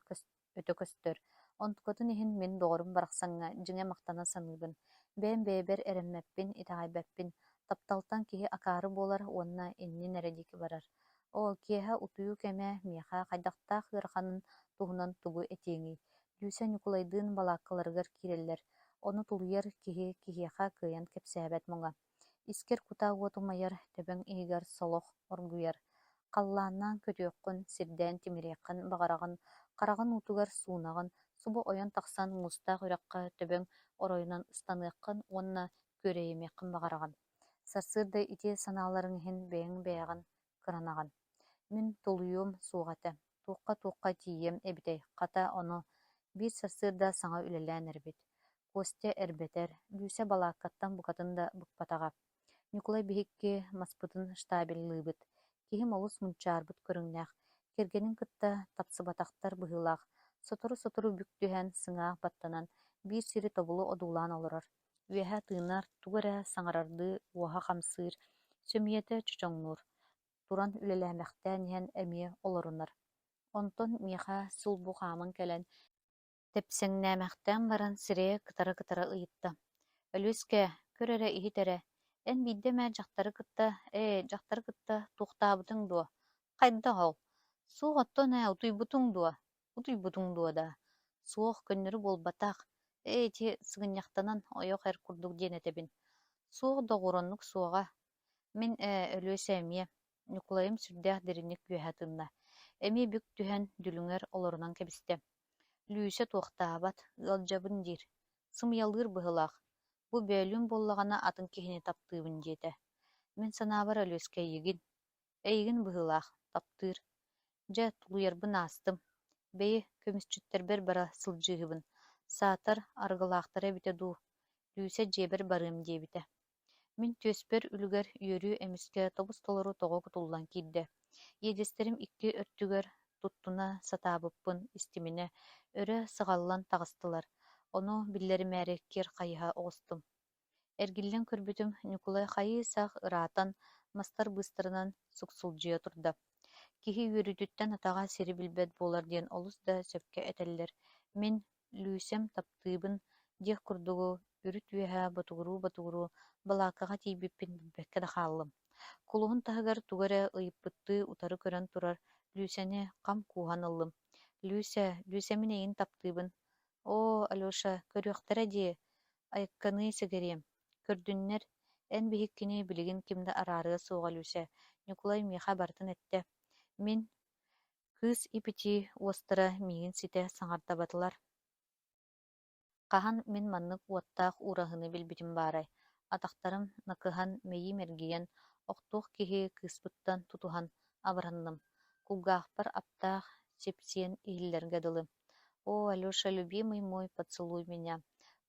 өтө көстөр. Онтукатын иһин мин доҕорум барахсаҥҥа дьиҥэ махтана саныыбын. Бэйэм бэйэбэр эрэммэппин, итэҕэйбэппин. Тапталтан киһи акаары буолар уонна иннин эрэ диэки барар. Оо, киэһэ утуйуу кэмэ миэхэ хайдахтаах ыараханын туһунан тугу этиэҥий? Лүүсэ Ньукулайдыын балааккаларыгар киирэллэр. Ону тулуйар киһи киһиэхэ кыайан кэпсээбэт муҥа. Искэр кутаа уот умайар, төбөҥ иһигэр солох оргуйар. Халлааннаан көтүөххүн, сирдээн тимириэххин баҕараҕын, хараҕын уутугар суунаҕын, субу ойон тахсан муустаах үрэххэ төбөҥ оройунан ыстаныаххын уонна күөрэйимиэххин баҕараҕын. Сарсыарда ити санааларыҥ иһин бэйэҥ бэйэҕин кыранаҕын. Мин тулуйуом суох этэ, туохха-туохха тиийиэм эбитэй, хата, ону биир сарсыарда саҥа үлэлээн эрэбит. Костя эрбэтэр, Лүүсэ балааккаттан букатын да быкпатаҕа. Ньукулай биһикки маспытын штабеллыыбыт. Киһим олус мунчаарбыт көрүҥнээх, кэргэнин кытта тапсыбатахтар быһыылаах, сотору-сотору бүк түһэн, сыҥаах баттанан, биир сири тобулу одуулаан олорор. Үөһэ тыынар, тугу эрэ саҥарардыы уоһа хамсыыр, сөмүйэтэ чочоҥнуур, туран үлэлээмэхтээн иһэн эмиэ олорунар. Онтон миэхэ сулбу хааман кэлэн, тэпсэҥнээмэхтээн баран сирэйэ кытара-кытара ыйытта: «Өлүөскэ, көр эрэ иһит эрэ, эн биирдэ эмэ дьахтары кытта, ээ, дьахтары кытта туохтаабытыҥ дуо? Хайдах ол? Суох оттон ээ, утуйбутуҥ дуо? Утуйбутуҥ дуо даа? Суох, көннөрү буолбатах, ээ ити сыгынньахтанан ойох эр курдук диэн этэбин. Суох доҕоор, оннук суоҕа. Мин ээ, Өлүөсэ эмиэ, Ньукулайым сүрдээх дириҥник үөһэ тыынна, эмиэ бүк түһэн дүлүҥэр олорунан кэбистэ. Лүүсэ туохтаабат, ыалдьабын диир, сымыйалыыр быһыылаах, бу бөөлүүн буоллаҕына атын киһини таптыыбын диэтэ. Мин санаабар Өлүөскэ эйигин, эйигин быһыылаах, таптыыр. Дьэ, тулуйарбын аастым, бэйи, көмүсчүттэрбэр бара сылдьыыһыбын, саатар, арыгылаахтара эбитэ дуу, Лүүсэ дьиэбэр барыам диэбитэ. Мин түөспэр үлүгэр үөрүү эмискэ тобус-толору тоҕо кутуллан киирдэ. Иэдэстэрим икки өртүгэр туттуна сатаабыппын истиминэ, өрө сыҕаллан таҕыстылар, ону биллэримээри киэр хайыһа оҕустум. Эргиллэн көрбүтүм, Ньукулай хайыы-сах ыраатан, мастар быыстарынан суксулдьуйа турда. Киһи үөрүүтүттэн атаҕа сири билбэт буолар диэн олус да сөпкө этэллэр. Мин Лүүсэм таптыыбын диэх курдугу үрүт үөһэ ботугуруу-ботугуруу балааккаҕа тиийбиппин билбэккэ да хааллым. Кулуһун таһыгар тугу эрэ ыйыппыттыы утары көрөн турар Лүүсэни хам кууһан ыллым: «Лүүсэ, Лүүсэ мин эйигин таптыыбын. Оо, Алеша, көрүөхтэрэ дии, айыкканыы сэгэриэм. Көрдүннэр, эн биһиккини билигин ким да араарыа суоҕа, Лүүсэ, Ньукулай миэхэ барытын эттэ. Мин Кыыс ип-итии уостара миигин ситэ саҥардыбатылар. Хаһан мин маннык уоттаах уураһыыны билбитим баарай, атахтарым накыһан, мэйиим эргийэн, охтуох киһи кыыспыттан тутуһан абыранным, кулгаахпар аптаах сипсиэн иһиллэргэ дылы: «О, Алеша, любимый мой, поцелуй меня!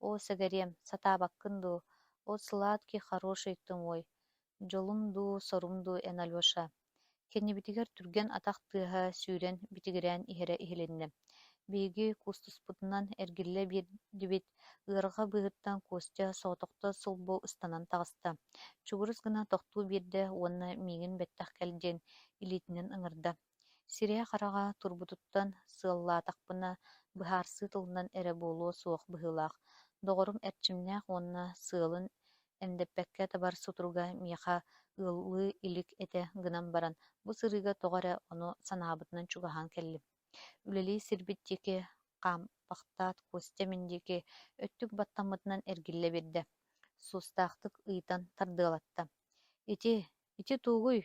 О, сэгэриэм, сатаабаккын дуу? О, сладкий, хороший ты мой! Дьолум дуу, сорум дуу эн, Алеша!» Кэннибитигэр түргэн атах тыаһа сүүрэн битигирээн иһэрэ иһилиннэ. Биһиги куустуспутунан эргиллэ биэрдибит, ыарҕа быыһыттан Костя соҕотохто сулбу ыстанан таҕыста, чугурус гына тохтуу биэрдэ уонна миигин бэттэх кэл диэн илиитинэн ыҥырда. Сирэйэ-хараҕа турбутуттан сыаллаатахпына, быһаарсыы тылынан эрэ буолуо суох быһыылаах, доҕорум эрчимнээх уонна сыалын эндэппэккэ табар сутуруга миэхэ ыаллыы илик этэ гынан баран, бу сырыыга тоҕо эрэ ону санаабытынан чугаһаан кэллим. Үлэлии сирбит диэки хаампахтаат Костя мин диэки өттүк баттаммытынан эргиллэ биэрдэ, суостаахтык ыйытан тардыалатта: «Ити, ити тугуй?»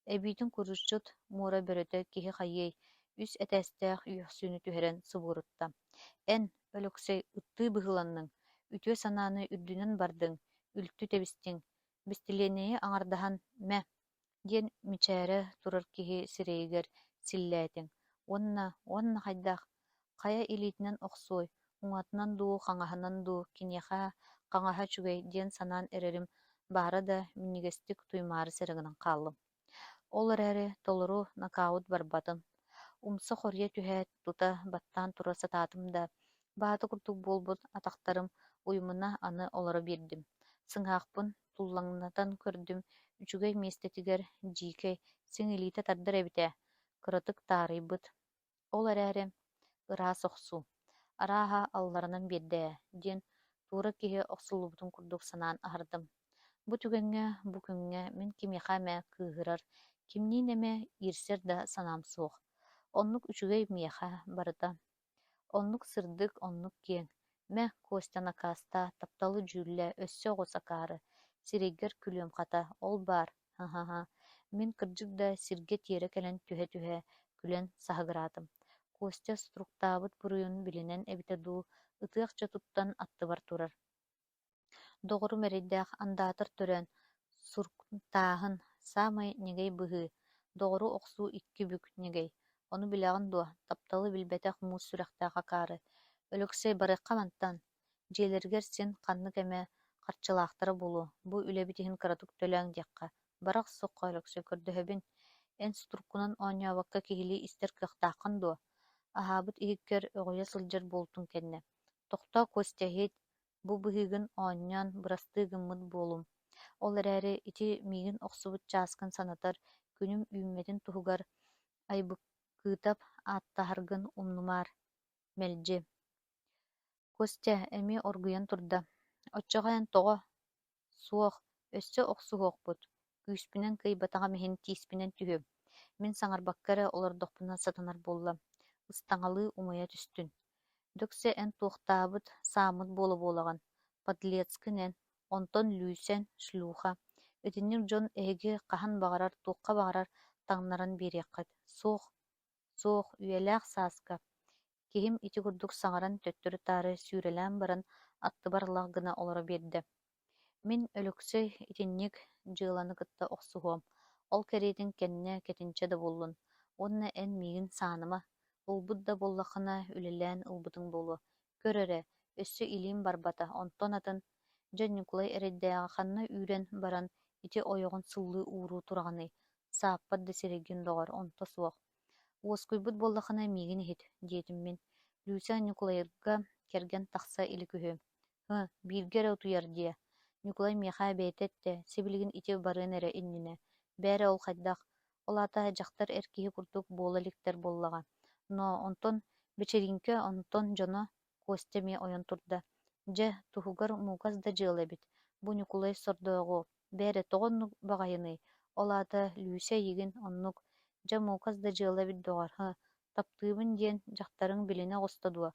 Эбиитин курусчут муора бөрөтө киһи хайыай, үс этээстээх үөхсүүнү түһэрэн субурутта: «Эн, Өлөксөй, ыттыы быһыыланныҥ, үтүө санааны үрдүнэн бардыҥ, үлтү тэбистиҥ, бэстилиэнэйи аҥардаһан мэ!» диэн мичээрэ турар киһи сирэйигэр силлээтиҥ уонна уонна хайдах, хайа илиитинэн охсуой, уҥатынан дуу, хаҥаһынан дуу, киниэхэ хаҥаһа үчүгэй диэн санаан эрэрим баара да минньигэстик туймаарыс эрэ гынан хааллым. Ол эрээри толору нокаут барбатым. Умса хоруйа түһээт, тута баттаан тура сатаатым да, баата курдук буолбут атахтарым уйумуна аны олоро биэрдим. Сыҥаахпын туллаҥнатан көрдүм, үчүгэй миэстэтигэр дьиикэй, син илиитэ тардар эбит ээ, кыратык таарыйбыт. Ол эрээри ыраас охсуу, арааһа алларанан биэрдэ ээ диэн туора киһи охсуллубутун курдук санаан аһардым. Бу түгэҥҥэ, бу күҥҥэ мин кимиэхэ эмэ кыыһырар, кимниин эмэ иирсэр да санаам суох. Оннук үчүгэй миэхэ барыта. Оннук сырдык, оннук киэҥ. Мэ, Костя накаастаа, тапталы дьүүллээ, өссө оҕус акаары, сирэйгэр күлүөм хата, ол баар, һа-һа-һа, мин кырдьык да сиргэ тиэрэ кэлэн түһэ-түһэ күлэн саһыгыраатым. Костя сутуруктаабыт буруйун билинэн эбитэ дуу, ытыахча туттан аттыбар турар. Доҕорум эрэйдээх андаатар төрөөн, суруктааһын саамай ньэгэй быһыы, доҕору охсуу икки бүк ньэгэй, ону билэҕин дуо, тапталы билбэтэх муус сүрэхтээх акаары, Өлөксөй барыахха мантан, дьиэлэригэр син ханнык эмэ харчылаахтара буолуо, бу үлэбит иһин кыратык төлөөҥ диэххэ, бара охсуохха Өлөксөй көрдөһөбүн, эн сутуруккунан оонньообокко киһилии истэр кыахтааххын дуо, аһаабыт иһиккэр өҕүйэ сылдьар буолтуҥ кэннэ, тохтоо Костя иһит, бу быһыыгын оонньоон бырастыы гыммыт буолуум. Ол эрээри ити миигин охсубут чааскын санатар күнүм үүммэтин туһугар Айбыккыытап ааттаһаргын умнумаар, мэлдьи. Костя эмиэ оргуйан турда: «Оччоҕо эн тоҕо?» «Суох, өссө охсуһуохпут, күүспүнэн кыайбатаҕым иһин тииспинэн түһүөм, мин саҥарбакка эрэ олордохпуна сатанар буолла, ыстаҥалыы умайа түстүн. Дөксө эн туохтаабыт, сааммыт буола-буолаҕын, подлецкын эн, онтон Лүүсэн, шлюха, итинник дьон эһиги хаһан баҕарар, туохха баҕарар таҥнаран биэриэххит, суох, суох, үйэлээх сааска Киһим ити курдук саҥаран төттөрү-таары сүүрэлээн баран аттыбар лах гына олоро биэрдэ. Мин Өлөксөй итинник дьыаланы кытта охсуһуом, ол кэриэтин кэннэ кэтинчэ да буоллун. Уонна эн миигин сааныма, ылбыт да буоллаххына үлэлээн ылбытыҥ буолуо. Көр эрэ, өссө илиим барбата, онтон атын, дьэ Ньукулай эрэйдээҕи ханна үүрэн баран ити ойоҕун сыллыы ууруу тураҕыный, сааппат да сирэйгин доҕор, онто суох. Уоскуйбут буоллаххына миигин иһит, диэтим мин. Люся Ньукулайга кэргэн тахса илик үһү. Һы, бииргэ эрэ утуйар диэ. Ньукулай миэхэ бэйэтэ эттэ, сибилигин ити барыан эрэ иннинэ. Бээрэ ол хайдах? Ол аата дьахтар эр киһи курдук буола иликтэр буоллаҕа. Но онтон бэчэрииҥкэ, онтон дьоно Костя эмиэ ойон турда: «Дьэ, туһугар муукас да дьыала эбит, бу Ньукулай сордооҕу, бээрэ тоҕо оннук баҕайыный, ол аата Лүүсэ эйигин оннук, дьэ муукас да дьыала эбит доҕор, һы, таптыыбын диэн дьахтарыҥ билинэ оҕуста дуо?»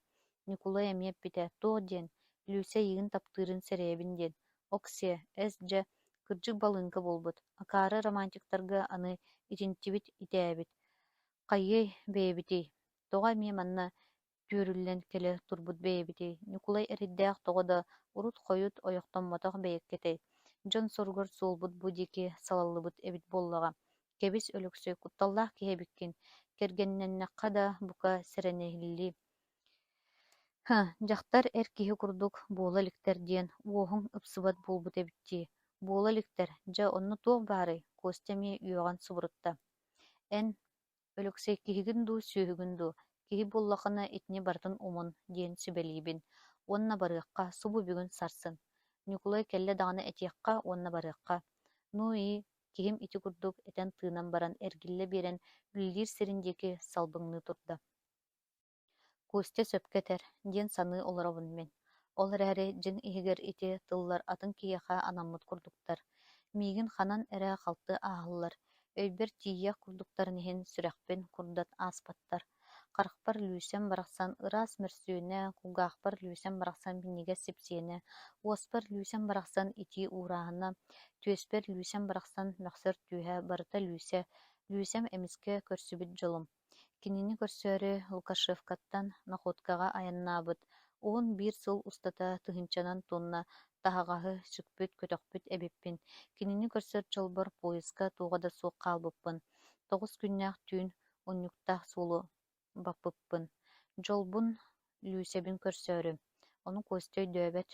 Ньукулай эмиэ эппитэ: «Туох диэн, Лүүсэ эйигин таптыырын сэрэйэбин диэн, ок-сиэ, эс дьэ, кырдьык балыыҥка буолбут, акаары романтиктарга аны итинтибит итээбит, хайыай бэйэбитий, тоҕо эмиэ манна. Түөрүллэн кэлэ турбут бэйэбитий, Ньукулай эрэйдээх тоҕо да урут-хойут ойохтоммотох бэйэккэтэй, дьон соругар суолбут бу диэки салаллыбыт эбит буоллаҕа. Кэбис, Өлөксөй, кутталлаах киһи эбиккин, кэргэннэннэххэ да, бука, сэрэниллии. Һы, дьахтар эр киһи курдук буола иликтэр диэн уоһуҥ ыпсыбат буолбут эбит дии. Буола иликтэр, дьэ онно туох баарый? Костя эмиэ үөҕэн субурутта. Эн Өлөксөй киһигин дуу, сүөһүгүн дуу, киһи буоллаххына итини барытын умун диэн сүбэлиибин уонна барыахха, субу бүгүн сарсын. Ньукулай кэллэ даҕаны этиэххэ уонна барыахха. Ну и киһим ити курдук этэн-тыынан баран эргиллэ биэрэн үлэлиир сирин диэки салбыҥныы турда. Костя сөпкө этэр диэн саныы олоробун мин. Ол эрээри дьиҥ иһигэр ити тыллар атын киһиэхэ анаммыт курдуктар. Миигин ханан эрэ халты ааһаллар, өйбөр тиийиэх курдуктарын иһин сүрэхпин курдат ааспаттар. Харахпар Лүүсэм барахсан ыраас мөрсүөнэ, кулгаахпар Лүүсэм барахсан минньигэс сипсиэнэ, уоспар Лүүсэм барахсан итии уурааһына, түөспэр Лүүсэм барахсан мөхсөр түөһэ барыта Лүүсэ, Лүүсэм эмискэ көрсүбүт дьолум. Кинини көрсөөрү Лукашевкаттан Находкаҕа айаннаабыт, 11 сыл устата тыһыынчанан тонна таһаҕаһы сүкпүт-көтөхпүт эбиппин. Кинини көрсөр дьолбор поезка туоҕа да суох хаалбыппын, 9 күннээх түүн унньуктаах суолу баппыппын. Дьолбун Лүүсэбин көрсөөрү. Ону Костя өйдөөбөт,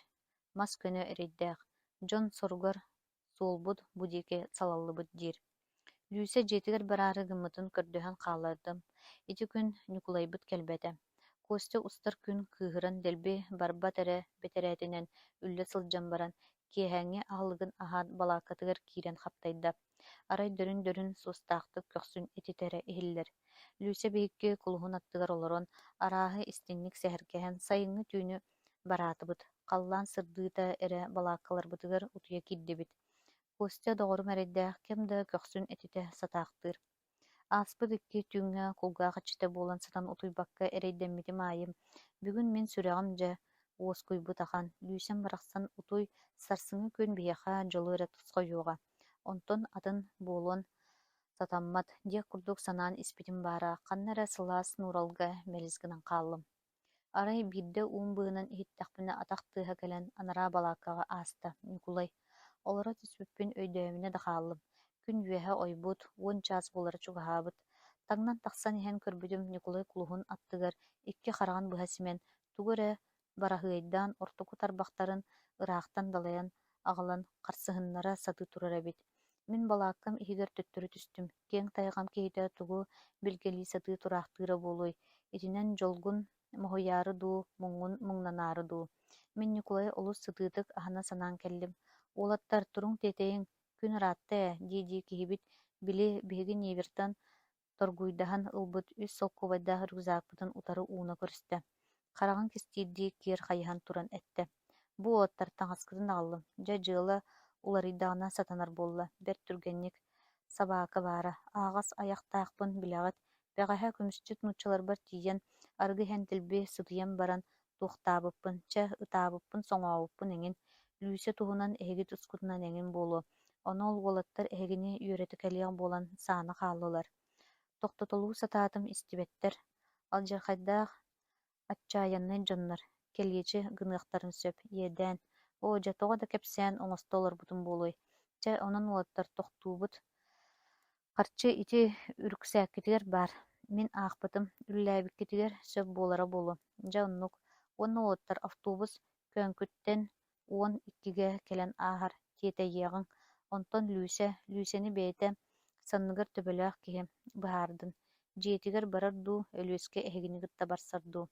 мас көнө эрэйдээх, дьон соругар суолбут бу диэки салаллыбыт диир. Лүүсэ дьиэтигэр бараары гыммытын көрдөһөн хааллардым. Ити күн Ньукулайбыт кэлбэтэ. Костя устар күн кыыһыран дэлби барбат эрэ бэтэрээтинэн үллэ сылдьан баран, киэһээҥҥи аһылыгын аһаат балааккатыгар киирэн хаптайда. Арай дөрүн-дөрүн суостаахтык көхсүн ититэрэ иһиллэр. Лүүсэ биһикки кулуһун аттыгар олорон, арааһы истиҥник сэһэргэһэн сайыҥҥы түүнү бараатыбыт, халлаан сырдыыта эрэ балааккаларбытыгар утуйа киирдибит. Костя доҕорум эрэйдээх кэм да көхсүн этитэ сатаахтыыр. Ааспыт икки түүҥҥэ кулгаах иччитэ буолан сытан утуйбакка эрэйдэммитим аайы, бүгүн мин сүрэҕим дьэ уоскуйбут ахан, Лүүсэм барахсан утуй, сарсыҥҥы күн биһиэхэ дьолу эрэ тосхойуоҕа, онтон атын буолуон сатаммат диэх курдук санаан испитим баара, ханна эрэ сылаас нууралга мэлис гынан хааллым. Арай биирдэ уум быыһынан иһиттэхпинэ атах тыаһа кэлэн анараа балааккаҕа ааста Ньукулай. Олоро түспүппүн өйдөөмүнэ да хааллым. Күн үөһэ ойбут, 10 чаас буолара чугаһаабыт. Таҥнан тахсан иһэн көрбүтүм Ньукулай кулуһун аттыгар икки хараҕын быһа симэн, тугу эрэ бараһыайдаан ортоку тарбахтарын ыраахтан далайан аҕалан харсыһыннара сатыы турар эбит. Мин балааккам иһигэр төттөрү түстүм, киэҥ тайҕам киһитэ тугу билгэлии сатыы тураахтыыра буолуой, итинэн дьолгун моһуйаары дуу, муҥҥун муҥнанаары дуу. Мин Ньукулайы олус сытыытык аһына санаан кэллим: «Уолаттар, туруҥ тиэтэйиҥ, күн ыраатта ээ» дии-дии киһибит, били, биһиги Невертан торгуйдаһан ылбыт үс солкуобайдаах рюкзакпытын утары ууна көрүстэ, хараҕын кистиирдии киэр хайыһан туран эттэ: «Бу уолаттар таҥаскытын аҕаллым, дьэ дьыала уларыйдаҕына сатанар буолла, бэрт түргэнник сабаака баара, аһаҕас айахтаахпын билэҕит, бэҕэһээ көмүсчүт нууччаларбар тиийэн арыгы иһэн дэлби сытыйан баран туохтаабыппын, чэ, ытаабыппын-соҥообуппун эҥин, Лүүсэ туһунан эһиги тускутунан эҥин буолуо, ону ол уолаттар эһигини үөрэтэ кэлиэх буолан саана хааллылар. Тохтотолуу сатаатым истибэттэр, алдьархайдаах отчаяннай дьоннор, кэлиэчи гыныахтарын сөп, иэдээн, оо дьэ тоҕо да кэпсээн оҥосто олорбутум буолуой, чэ онон уолаттар тохтуубут Харчы ити үрүксээккитигэр баар, мин аахпытым, үлэлээбиккитигэр сөп буолара буолуо, дьэ оннук. Уонна уолаттар автобус Көөҥкүттэн 12-гэ кэлэн ааһар, тиэтэйиэҕиҥ. Онтон Лүүсэ, Лүүсэни бэйэтэ санныгар төбөлөөх киһи, быһаардын, дьиэтигэр барар дуу, Өлүөскэ эһигини кытта барсар дуу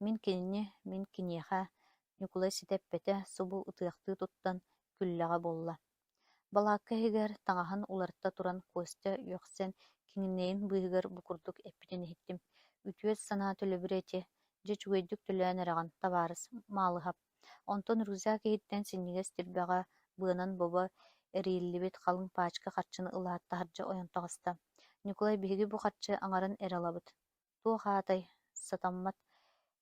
Мин кинини, мин киниэхэ, Ньукулай ситэ эппэтэ, субу ытыахтыы туттан, күллэҕэ буолла. Балаакка иһигэр таҥаһын уларыта туран Костя үөхсэн киҥинэйин быыһыгар бу курдук эппитин иһиттим: «Үтүө санаа төлөбүрэ ити, дьэ үчүгэйдик төлөөн эрэҕин, табаарыс Маалыһап». Онтон рюкзак иһиттэн синньигэс тирбэҕэ быанан бобо эрийиллибит халыҥ паачка харчыны ылаат таһырдьа ойон таҕыста: «Ньукулай, биһиги бу харчы аҥарын эрэ ылабыт Туох аатай, сатаммат,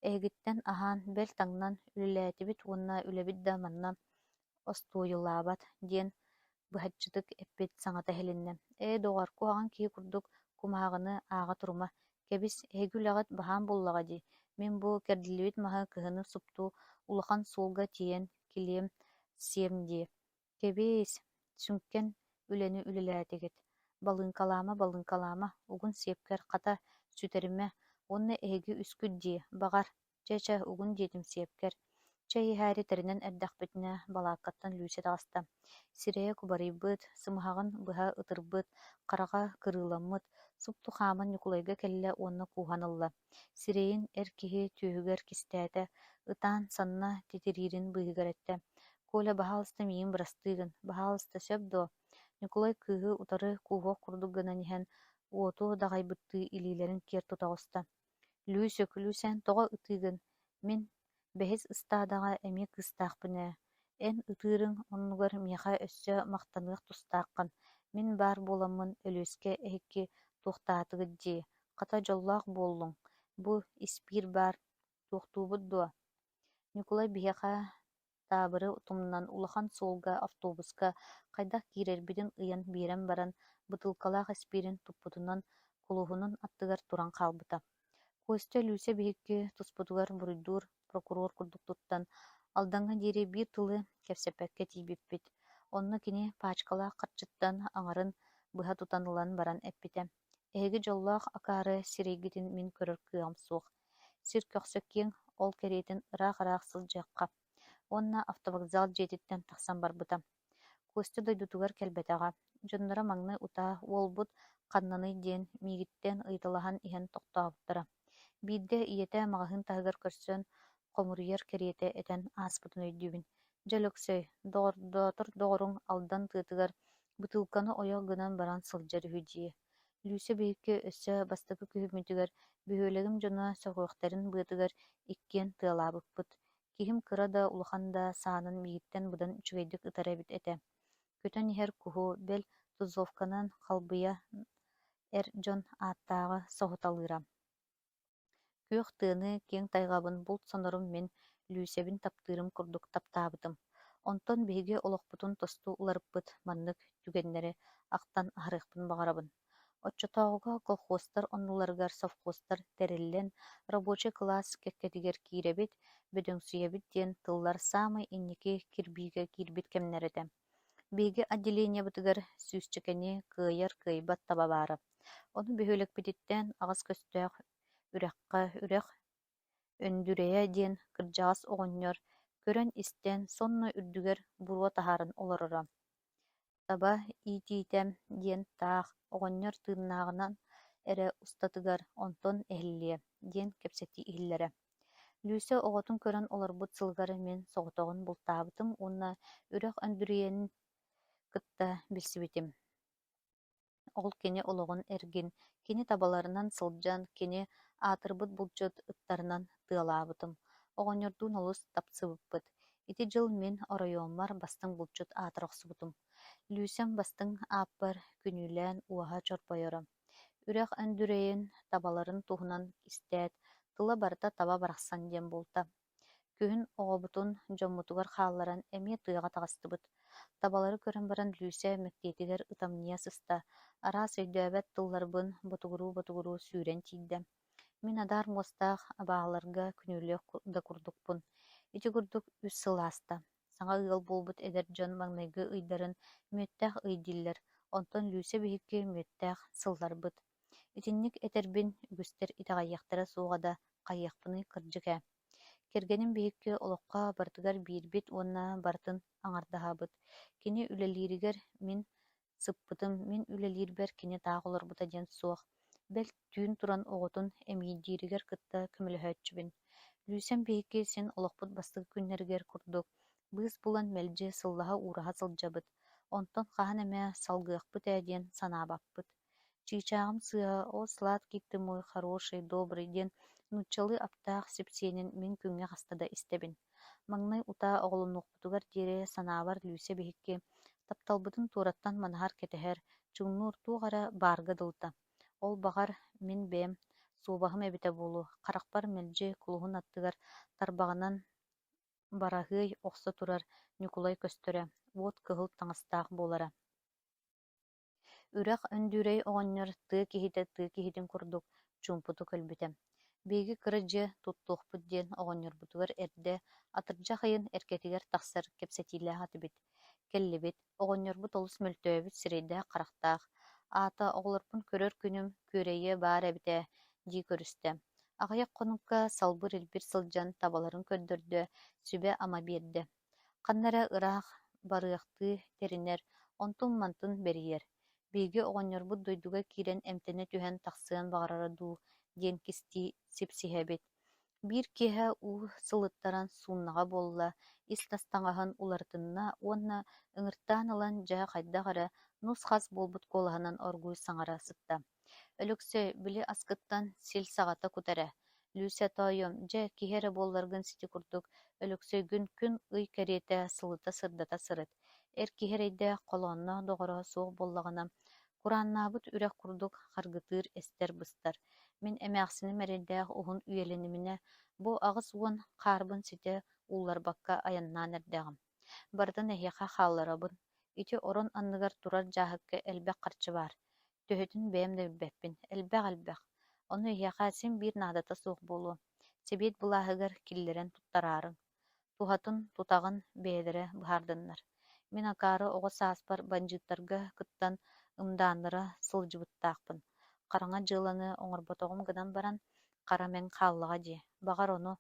эһигиттэн аһаан, бэл таҥнан үлэлээтибит уонна үлэбит да манна остуойулаабат» диэн быһаччытык эппит саҥата иһилиннэ: «Ээ, доҕоор, куһаҕан киһи курдук кумааҕыны ааҕа турума. Кэбис, эһиги үлэҕит баһаам буоллаҕа дии, мин бу кэрдиллибит маһы кыһыны супту улахан суолга тиийэн килиэм сиэм дии. Кэбиис, сүҥкэн үлэни үлэлээтигит, балыыҥкалаама, балыыҥкалаама, угун сиэпкэр, хата, сүтэримэ уонна эһиги үскүт дии, баҕар, чэ-чэ, угун диэтим сиэпкэр. Чэй иһээри тэринэн эрдэхпитинэ, балааккаттан Лүүсэ таҕыста. Сирэйэ кубарыйбыт, сымыһаҕын быһа ытырбыт, хараҕа кырыыламмыт, супту хааман Ньукулайга кэллэ уонна кууһан ылла. Сирэйин эр киһи түөһүгэр кистээтэ, ытаан санна титириирин быыһыгар эттэ: «Коля, баһаалыста миигин бырастыы гын, баһаалыста, сөп дуо?» Ньукулай кыыһы утары кууһуох курдук гынан иһэн, уоту даҕайбыттыы илиилэрин киэр тута оҕуста: «Лүүсүк, Лүүсээн, тоҕо ытыыгын? Мин бэһис ыстаадаҕа эмиэ кыыстаахпын ээ. Эн ытыырыҥ оннугар миэхэ өссө махтаныах тустааххын. Мин баар буоламмын Өлүөскэ эһикки туохтаатыгыт дии, хата дьоллоох буоллуҥ, бу испиир баар, туохтуубут дуо?» Ньукулай биһиэхэ таабыры тумнан улахан суолга автобуска хайдах киирэрбитин ыйан биэрэн баран, бытыылкалаах испиирин туппутунан кулуһунун аттыгар туран хаалбыта. Костя Люся биһикки туспутугар буруйдуур прокурор курдук туттан, Алдаҥҥа диэри биир тылы кэпсэппэккэ тиийбиппит. Онно кини паачкалаах харчыттан аҥарын быһа тутан ылан баран эппитэ: «Эһиги дьоллоох акаары сирэйгитин мин көрөр кыаҕым суох. Сир көхсө киэҥ, ол кэриэтин ыраах-ыраах сылдьыахха» уонна автовокзал дьиэтиттэн тахсан барбыта. Костя дойдутугар кэлбэтэҕэ, дьонноро маҥнай утаа «уолбут ханнаный» диэн миигиттэн ыйыталаһан иһэн тохтообуттара. Биирдэ ийэтэ маҕаһыын таһыгар көрсөн, хомуруйар кэриэтэ этэн ааспытын өйдүүбүн: «Дьэ, Өлөксөй, доҕордоотор доҕоруҥ Алдан тыатыгар бытыылканы ойох гынан баран сылдьар үһү дии» Лүүсэ биһикки өссө бастакы күһүммүтүгэр бөһүөлэгим дьоно сөҕүөхтэрин быатыгар иккиэн тыалаабыппыт. Киһим кыра да, улахан да саанын миигиттэн быдан үчүгэйдик ытар эбит этэ. Көтөн иһэр куһу, бэл, тузовканан халбыйа эр дьон ааттааҕы соһуталыыра. Күөх тыаны, киэҥ тайҕабын булт сонорум мин Лүүсэбин таптыырым курдук таптаабытым. Онтон биһиги олохпутун тосту уларыппыт маннык түгэннэри ахтан аһарыахпын баҕарабын. Оччотооҕуга колхозтар оннуларыгар совхозтар тэриллэн, рабочай кылаас кэккэтигэр киирэбит, бөдөҥсүйэбит диэн тыллар саамай инники кирбиигэ киирбит кэмнэрэ этэ. Биһиги отделениебытыгар сүүсчэкэни кыайар-кыайбат таба баара. Ону бөһүөлэкпититтэн аҕыс көстөөх үрэххэ үрэх Өндүрэйэ диэн кырдьаҕас оҕонньор көрөн-истэн, сонно үрдүгэр буруо таһааран олороро. Таба иитиитэ диэн таах, оҕонньор тыыннааҕынан эрэ устатыгар, онтон эһиллиэ диэн кэпсэтии иһиллэрэ. Лүүсэ оҕотун көрөн олорбут сылыгар мин соҕотоҕун бултаабытым уонна үрэх Өндүрүйэни кытта билсибитим. Ол кини олоҕун эргин, кини табаларынан сылдьан, кини аатырбыт булчут ыттарынан тыалаабытым, оҕонньордуун олус тапсыбыппыт. Ити дьыл мин оройуоммар бастыҥ булчут аатыра охсубутум. Лүүсэм бастыҥ ааппар күнүүлээн уоһа чорбойоро. Үрэх Өндүрэйин табаларын туһунан истээт, тыла барыта таба барахсан диэн буолта. Күһүн оҕобутун дьоммутугар хаалларан эмиэ тыаҕа таҕыстыбыт. Табалары көрөн баран Лүүсэ мэктиэтигэр ытамньыйа сыста, араас өйдөөбөт тылларбын ботугуруу-ботугуруу сүүрэн тиийдэ. Мин адаар муостаах абааһыларга күнүүлүөх да курдукпун. Ити курдук үс сыл ааста. Саҥа ыал буолбут эдэр дьон маҥнайгы ыйдарын мүөттээх ый дииллэр, онтон Лүүсэ биһикки мүөттээх сылларбыт. Итинник этэрбин үгүстэр итэҕэйиэхтэрэ суоҕа да, хайыахпыный кырдьык ээ. Кэргэним биһикки олоххо барытыгар биирбит уонна барытын аҥардаһабыт. Кини үлэлииригэр мин сыппытым, мин үлэлиирбэр кини таах олорбута диэн суох. Бэл, түүн туран оҕотун эмиийдииригэр кытта көмөлөһөөччүбүн. Лүүсэм биһикки син олохпут бастакы күннэригэр курдук, быыс булан мэлдьи сыллаһа-уураһа сылдьабыт, онтон хаһан эмэ салгыахпыт ээ диэн санаабаппыт. Чыычааҕым сыыһа «О, сладкий ты мой, хороший, добрый» диэн нууччалыы аптаах сипсиэнин мин күҥҥэ хаста да истэбин. Маҥнай утаа оҕолонуохпутугар диэри санаабар Лүүсэ биһикки тапталбытын туораттан манаһар-кэтэһэр, чуҥнуур туох эрэ баарга дылыта. Ол баҕар, мин бэйэм суобаһым эбитэ буолуо, харахпар мэлдьи кулуһун аттыгар тарбаҕынан бараһыай охсо турар Ньукулай көстөрө, уот кыһыл таҥастаах буолара. Үрэх Өндүрэй оҕонньор тыа киһитэ тыа киһитин курдук чуумпутук өлбүтэ. Биһиги кыра дьиэ туттуохпут диэн оҕонньорбутугар эрдэ, атырдьах ыйын эргэтигэр тахсар кэпсэтиилээх этибит. Кэллибит, оҕонньорбут олус мөлтөөбүт сирэйдээх-харахтаах, аата оҕолорбун көрөр күнүм күөрэйиэ баар эбит ээ дии көрүстэ. Аҕыйах хонукка салбыр-илбир сылдьан табаларын көрдөрдө, сүбэ-ама биэрдэ. Ханна эрэ ыраах барыахтыы тэринэр, онтун-мантын бэрийэр. Биһиги оҕонньорбут дойдуга киирэн эмтэнэ түһэн тахсыан баҕарара дуу диэн кистии сипсиһэбит. Биир киэһэ уу сылыттаран сууннаҕа буолла, ис-тас таҥаһын уларытынна уонна ыҥыртаан ылан дьэ хайдах эрэ нус-хас буолбут куолаһынан оргууй саҥара сытта: «Өлөксөй, били аскыттан сил саҕата кут эрэ. Люся тоойуом, дьэ киһи эрэ буолларгын сити курдук Өлөксөйгүн күн-ый кэриэтэ сылыта-сырдата сырыт. Эр киһи эрэйдээх холоонноох доҕоро суох буоллаҕына, курааннаабыт үрэх курдук харгытыыр эстэр-быстар. Мин эмээхсиним эрэйдээх уһун үйэлэниминэ, бу 80 хаарбын ситэ уулларбакка айаннаан эрдэҕим. Барытын эһиэхэ хаалларабын. Ити орон анныгар турар дьааһыкка элбэх харчы баар. Төһөтүн бэйэм да билбэппин, элбэх-элбэх. Ону эһиэхэ син биир наадата суох буолуо. Сэбиэт былааһыгар киллэрэн туттараарыҥ. Туһатын, тутаҕын бэйэлэрэ быһаардыннар. Мин акаары оҕо сааспар бандьыыттарга кыттан ымдааннара сылдьыбыттаахпын. Хараҥа дьыаланы оҥорботоҕум гынан баран, хара мэҥ хааллаҕа дии. Баҕар ону,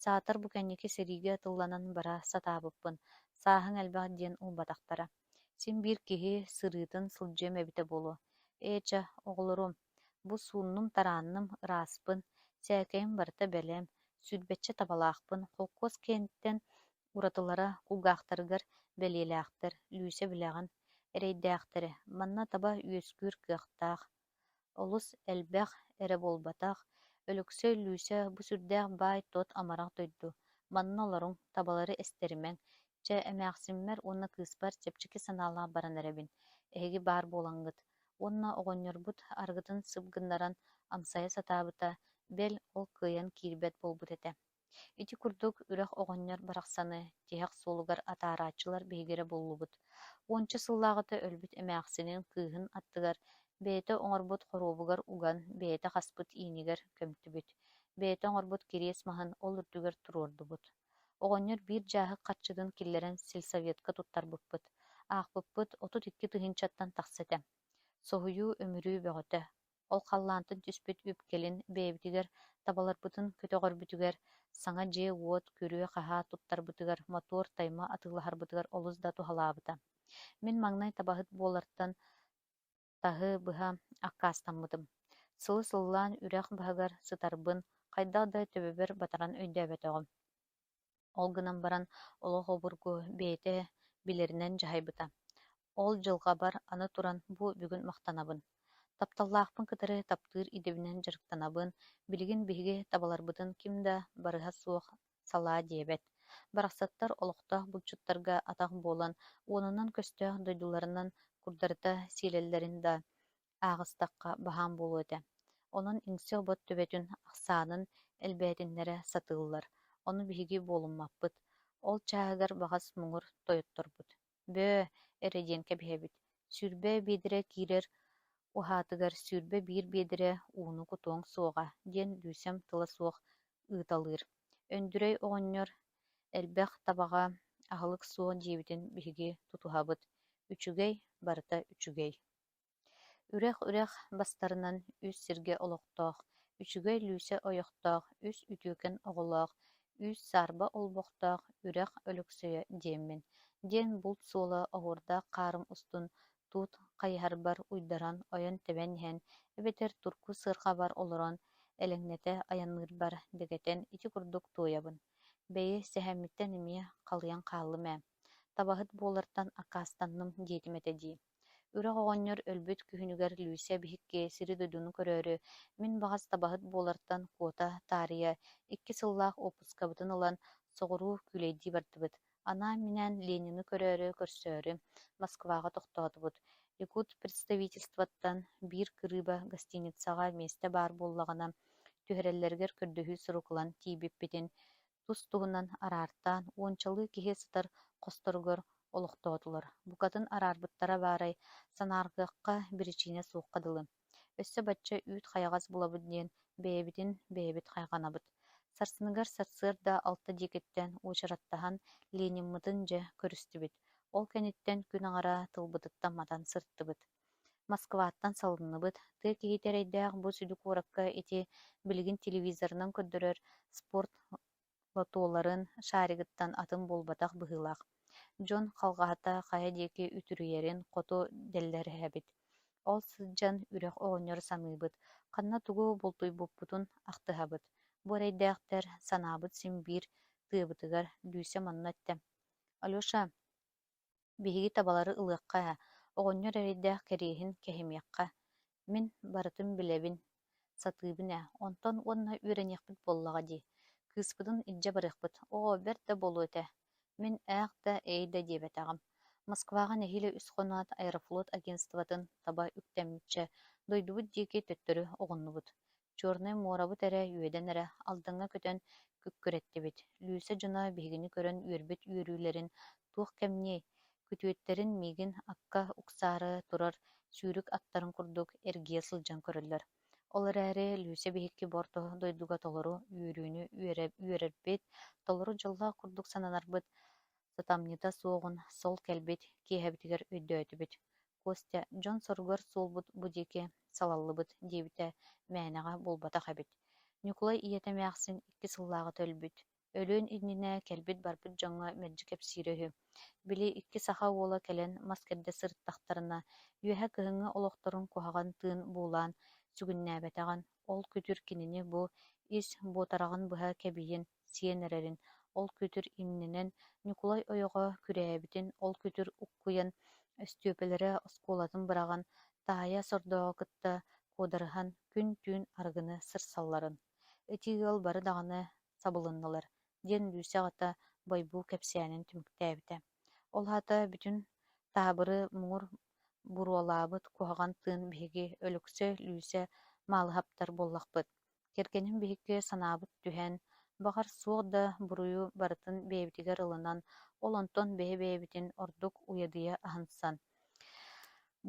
саатар бу кэнники сэриигэ тылланан бара сатаабыппын, сааһыҥ элбэх диэн ылбатахтара. Син биир киһи сырыытын сылдьыам эбитэ буолуо. Ээ чэ, оҕолорум, бу сууннум-тараанным, ырааспын, сээкэйим барыта бэлэм, сүүрбэччэ табалаахпын, холкуос кэнниттэн уратылара кулгаахтарыгар бэлиэлээхтэр, Лүүсэ билэҕин, эрэйдээхтэрэ, манна таба үөскүүр кыахтаах, олус элбэх эрэ буолбатах, Өлөксөй Лүүсэ бу сүрдээх баай-тот амарах дойду, манна олоруҥ, табалары эстэримэҥ, чэ, эмээхсиммэр уонна кыыспар чэпчэки санаалаах баран эрэбин, эһиги баар буолаҥҥыт уонна оҕонньорбут арыгытын сып гыннаран амсайа сатаабыта, бэл, ол кыайан киирбэт буолбут этэ. Ити курдук үрэх оҕонньор барахсаны тиһэх суолугар атаарааччылар биһиги эрэ буллубут. Уонча сыллааҕыта өлбүт эмээхсинин кыыһын аттыгар бэйэтэ оҥорбут хоруобугар уган, бэйэтэ хаспыт иинигэр көмтүбүт, бэйэтэ оҥорбут кириэс маһын ол үрдүгэр туруордубут. Оҕонньор биир дьааһык харчытын киллэрэн сельсоветка туттарбыппыт. Аахпыппыт 32 тыһыынчаттан тахса этэ. Соһуйуу-өмүрүү бөҕөтө. Ол халлаантан түспүт үп кэлин бэйэбитигэр табаларбытын көтөҕөрбүтүгэр, саҥа дьиэ-уот, күрүө-хаһаа туттарбытыгар, мотуор-тайма атыылаһарбытыгар олус да туһалаабыта. Мин маҥнай табаһыт буолартан таһы быһа аккаастаммытым. Сылы сыллаан үрэх баһыгар сытарбын хайдах да төбөбөр батаран өйдөөбөтөҕүм. Ол гынан баран олох обургу бэйэтэ билэринэн дьаһайбыта. Ол дьылҕабар аны туран бу бүгүн махтанабын. Тапталлаахпын кытары таптыыр идэбинэн дьарыктанабын, билигин биһиги табаларбытын ким да барыһа суох салаа диэбэт. Барахсаттар олохтоох булчуттарга атах буолан, уонунан көстөөх дойдуларынан курдарыта сиэлэллэрин да ааҕыстахха баһаам буолуо этэ. Онон иҥсэ-обот төбөтүн ахсаанын элбээтиннэрэ сатыыллар, ону биһиги буолуммаппыт, ол чааһыгар баҕас муҥур тойотторбут. «Бөө» эрэ диэн кэбиһэбит, 20 биэдэрэ киирэр уһаатыгар 21 биэдэрэ ууну кутуоҥ суоҕа диэн Лүүсэм тыла суох ыыталыыр. Өндүрэй оҕонньор элбэх табаҕа аһылык суох диэбитин биһиги тутуһабыт, үчүгэй барыта үчүгэй. Үрэх-үрэх бастарынан үс сиргэ олохтоох, үчүгэй Лүүсэ ойохтоох, үс үтүөкэн оҕолоох, үүс саарба олбохтоох Үрэх Өлөксөйө диэммин, диэн булт суола оһуордаах хаарым устун туут хайыһарбар уйдаран ойон-тэбэн иһэн, эбэтэр турку сыарҕабар олорон элэҥнэтэ айанныырбар дэгэтэн ити курдук туойабын. Бэйи, сэһэммиттэн эмиэ халыйан хааллым ээ, табаһыт буолартан аккаастанным диэтим этэ дии. Үрэх оҕонньор өлбүт күһүнүгэр Лүүсэ биһикки сири-дойдуну көрөөрү, мин баҕас табаһыт буолартан куота таарыйа икки сыллаах уоппускабытын ылан, соҕуруу күүлэйдии бардыбыт. Анаан-минээн Ленины көрөөрү, көрсөөрү Москваҕа тохтоотубут. Якут представительствоттан биир кырыыба гостиницаҕа миэстэ баар буоллаҕына, түһэрэллэригэр көрдөһүү сурук ылан тиийбиппитин, тус-туһунан араартаан уончалыы киһи сытар хосторугар олохтоотулар, букатын араарбыттара баарай, санаарҕыахха биричиинэ суохха дылы. Өссө бачча үүт-хайаҕас булабыт диэн Бэйэбитин бэйэбит хайҕанабыт. Сарсыныгар сарсыарда 6 диэкиттэн уочараттаһан Лениммытын дьэ көрүстүбүт. Ол кэнниттэн күн аҥара тылбытыттан матан сырыттыбыт. Москваттан салынныбыт, тыа киһитэ эрэйдээх бу сүдү куоракка ити билигин телевизорынан көрдөрөр спорт лотуоларын шаригыттан атын буолбатах быһыылаах. Дьон халҕаһата хайа диэки үтүрүйэрин хоту дэллэрэһэбит. Ол сылдьан үрэх оҕонньору саныыбыт, ханна тугу бултуйбуппутун ахтыһабыт. Бу эрэйдээхтэр санаабыт син биир тыабытыгар Лүүсэ манна эттэ: «Алеша, Биһиги табалары ылыахха ээ, оҕонньор эрэйдээх кэриэһин кэһимиэххэ. Мин барытын билэбин, сатыыбын ээ, онтон уонна үөрэниэхпит буоллаҕа дии. Кыыспытын илдьэ барыахпыт, оо, бэрт да буолуо этэ. Мин ээх да, эй да диэбэтэҕим. Москваҕа нэһиилэ үс хоноот Аэрофлот агентствотын таба үктэммиччэ, дойдубут диэки төттөрү оҕуннубут. Чернай муорабыт эрэ үөдэн эрэ Алдаҥҥа көтөн күккүрэттибит, Лүүсэ дьоно биһигини көрөн үөрбүт үөрүүлэрин туох кэмниэй, күтүөттэрин миигин акка уксаары турар сүүрүк аттарын курдук эргийэ сылдьан көрөллөр. Ол эрээри Лүүсэ биһикки бу орто дойдуга толору үөрүүнү үөрэрбит, толору дьоллоох курдук сананарбыт сатамньыта суоҕун сол кэлбит киэһэбитигэр өйдөөтүбүт. Костя дьон соругар суолбут бу диэки салаллыбыт диэбитэ мээнэҕэ буолбатах эбит. Ньукулай ийэтэ эмээхсин 2 сыллааҕыта өлбүт. Өлүөн иннинэ кэлбит-барбыт дьоҥҥо мэлдьи кэпсиирэ үһү. Били икки саха уола кэлэн мас кэрдэ сырыттахтарына, үөһэ кыһыҥҥы олохторун куһаҕан тыын буулаан сүгүннээбэтэҕин, ол күтүр кинини бу ис буотараҕын быһа кэбийэн сиэн эрэрин, ол күтүр иннинэн Ньукулай ойоҕо күрээбитин, ол күтүр уккуйан, Өстүөпэлэрэ оскуолатын быраҕан, таайа сордооҕу кытта куодарыһан күн-түүн арыгыны сырсалларын. Ити ыал бары даҕаны сабылыннылар, диэн Лүүсэ аҕата Бойбуу кэпсээнин түмүктээбитэ. Ол аата бүтүн таабыры муҥур буруолаабыт куһаҕан тыын биһиги Өлөксөй, Лүүсэ Маалыһаптар буоллахпыт. Кэргэним биһикки санаабыт түһэн, баҕар суох да буруйу барытын бэйэбитигэр ылынан, ол онтон бэйэ-бэйэбитин ордук уйадыйа аһынсан,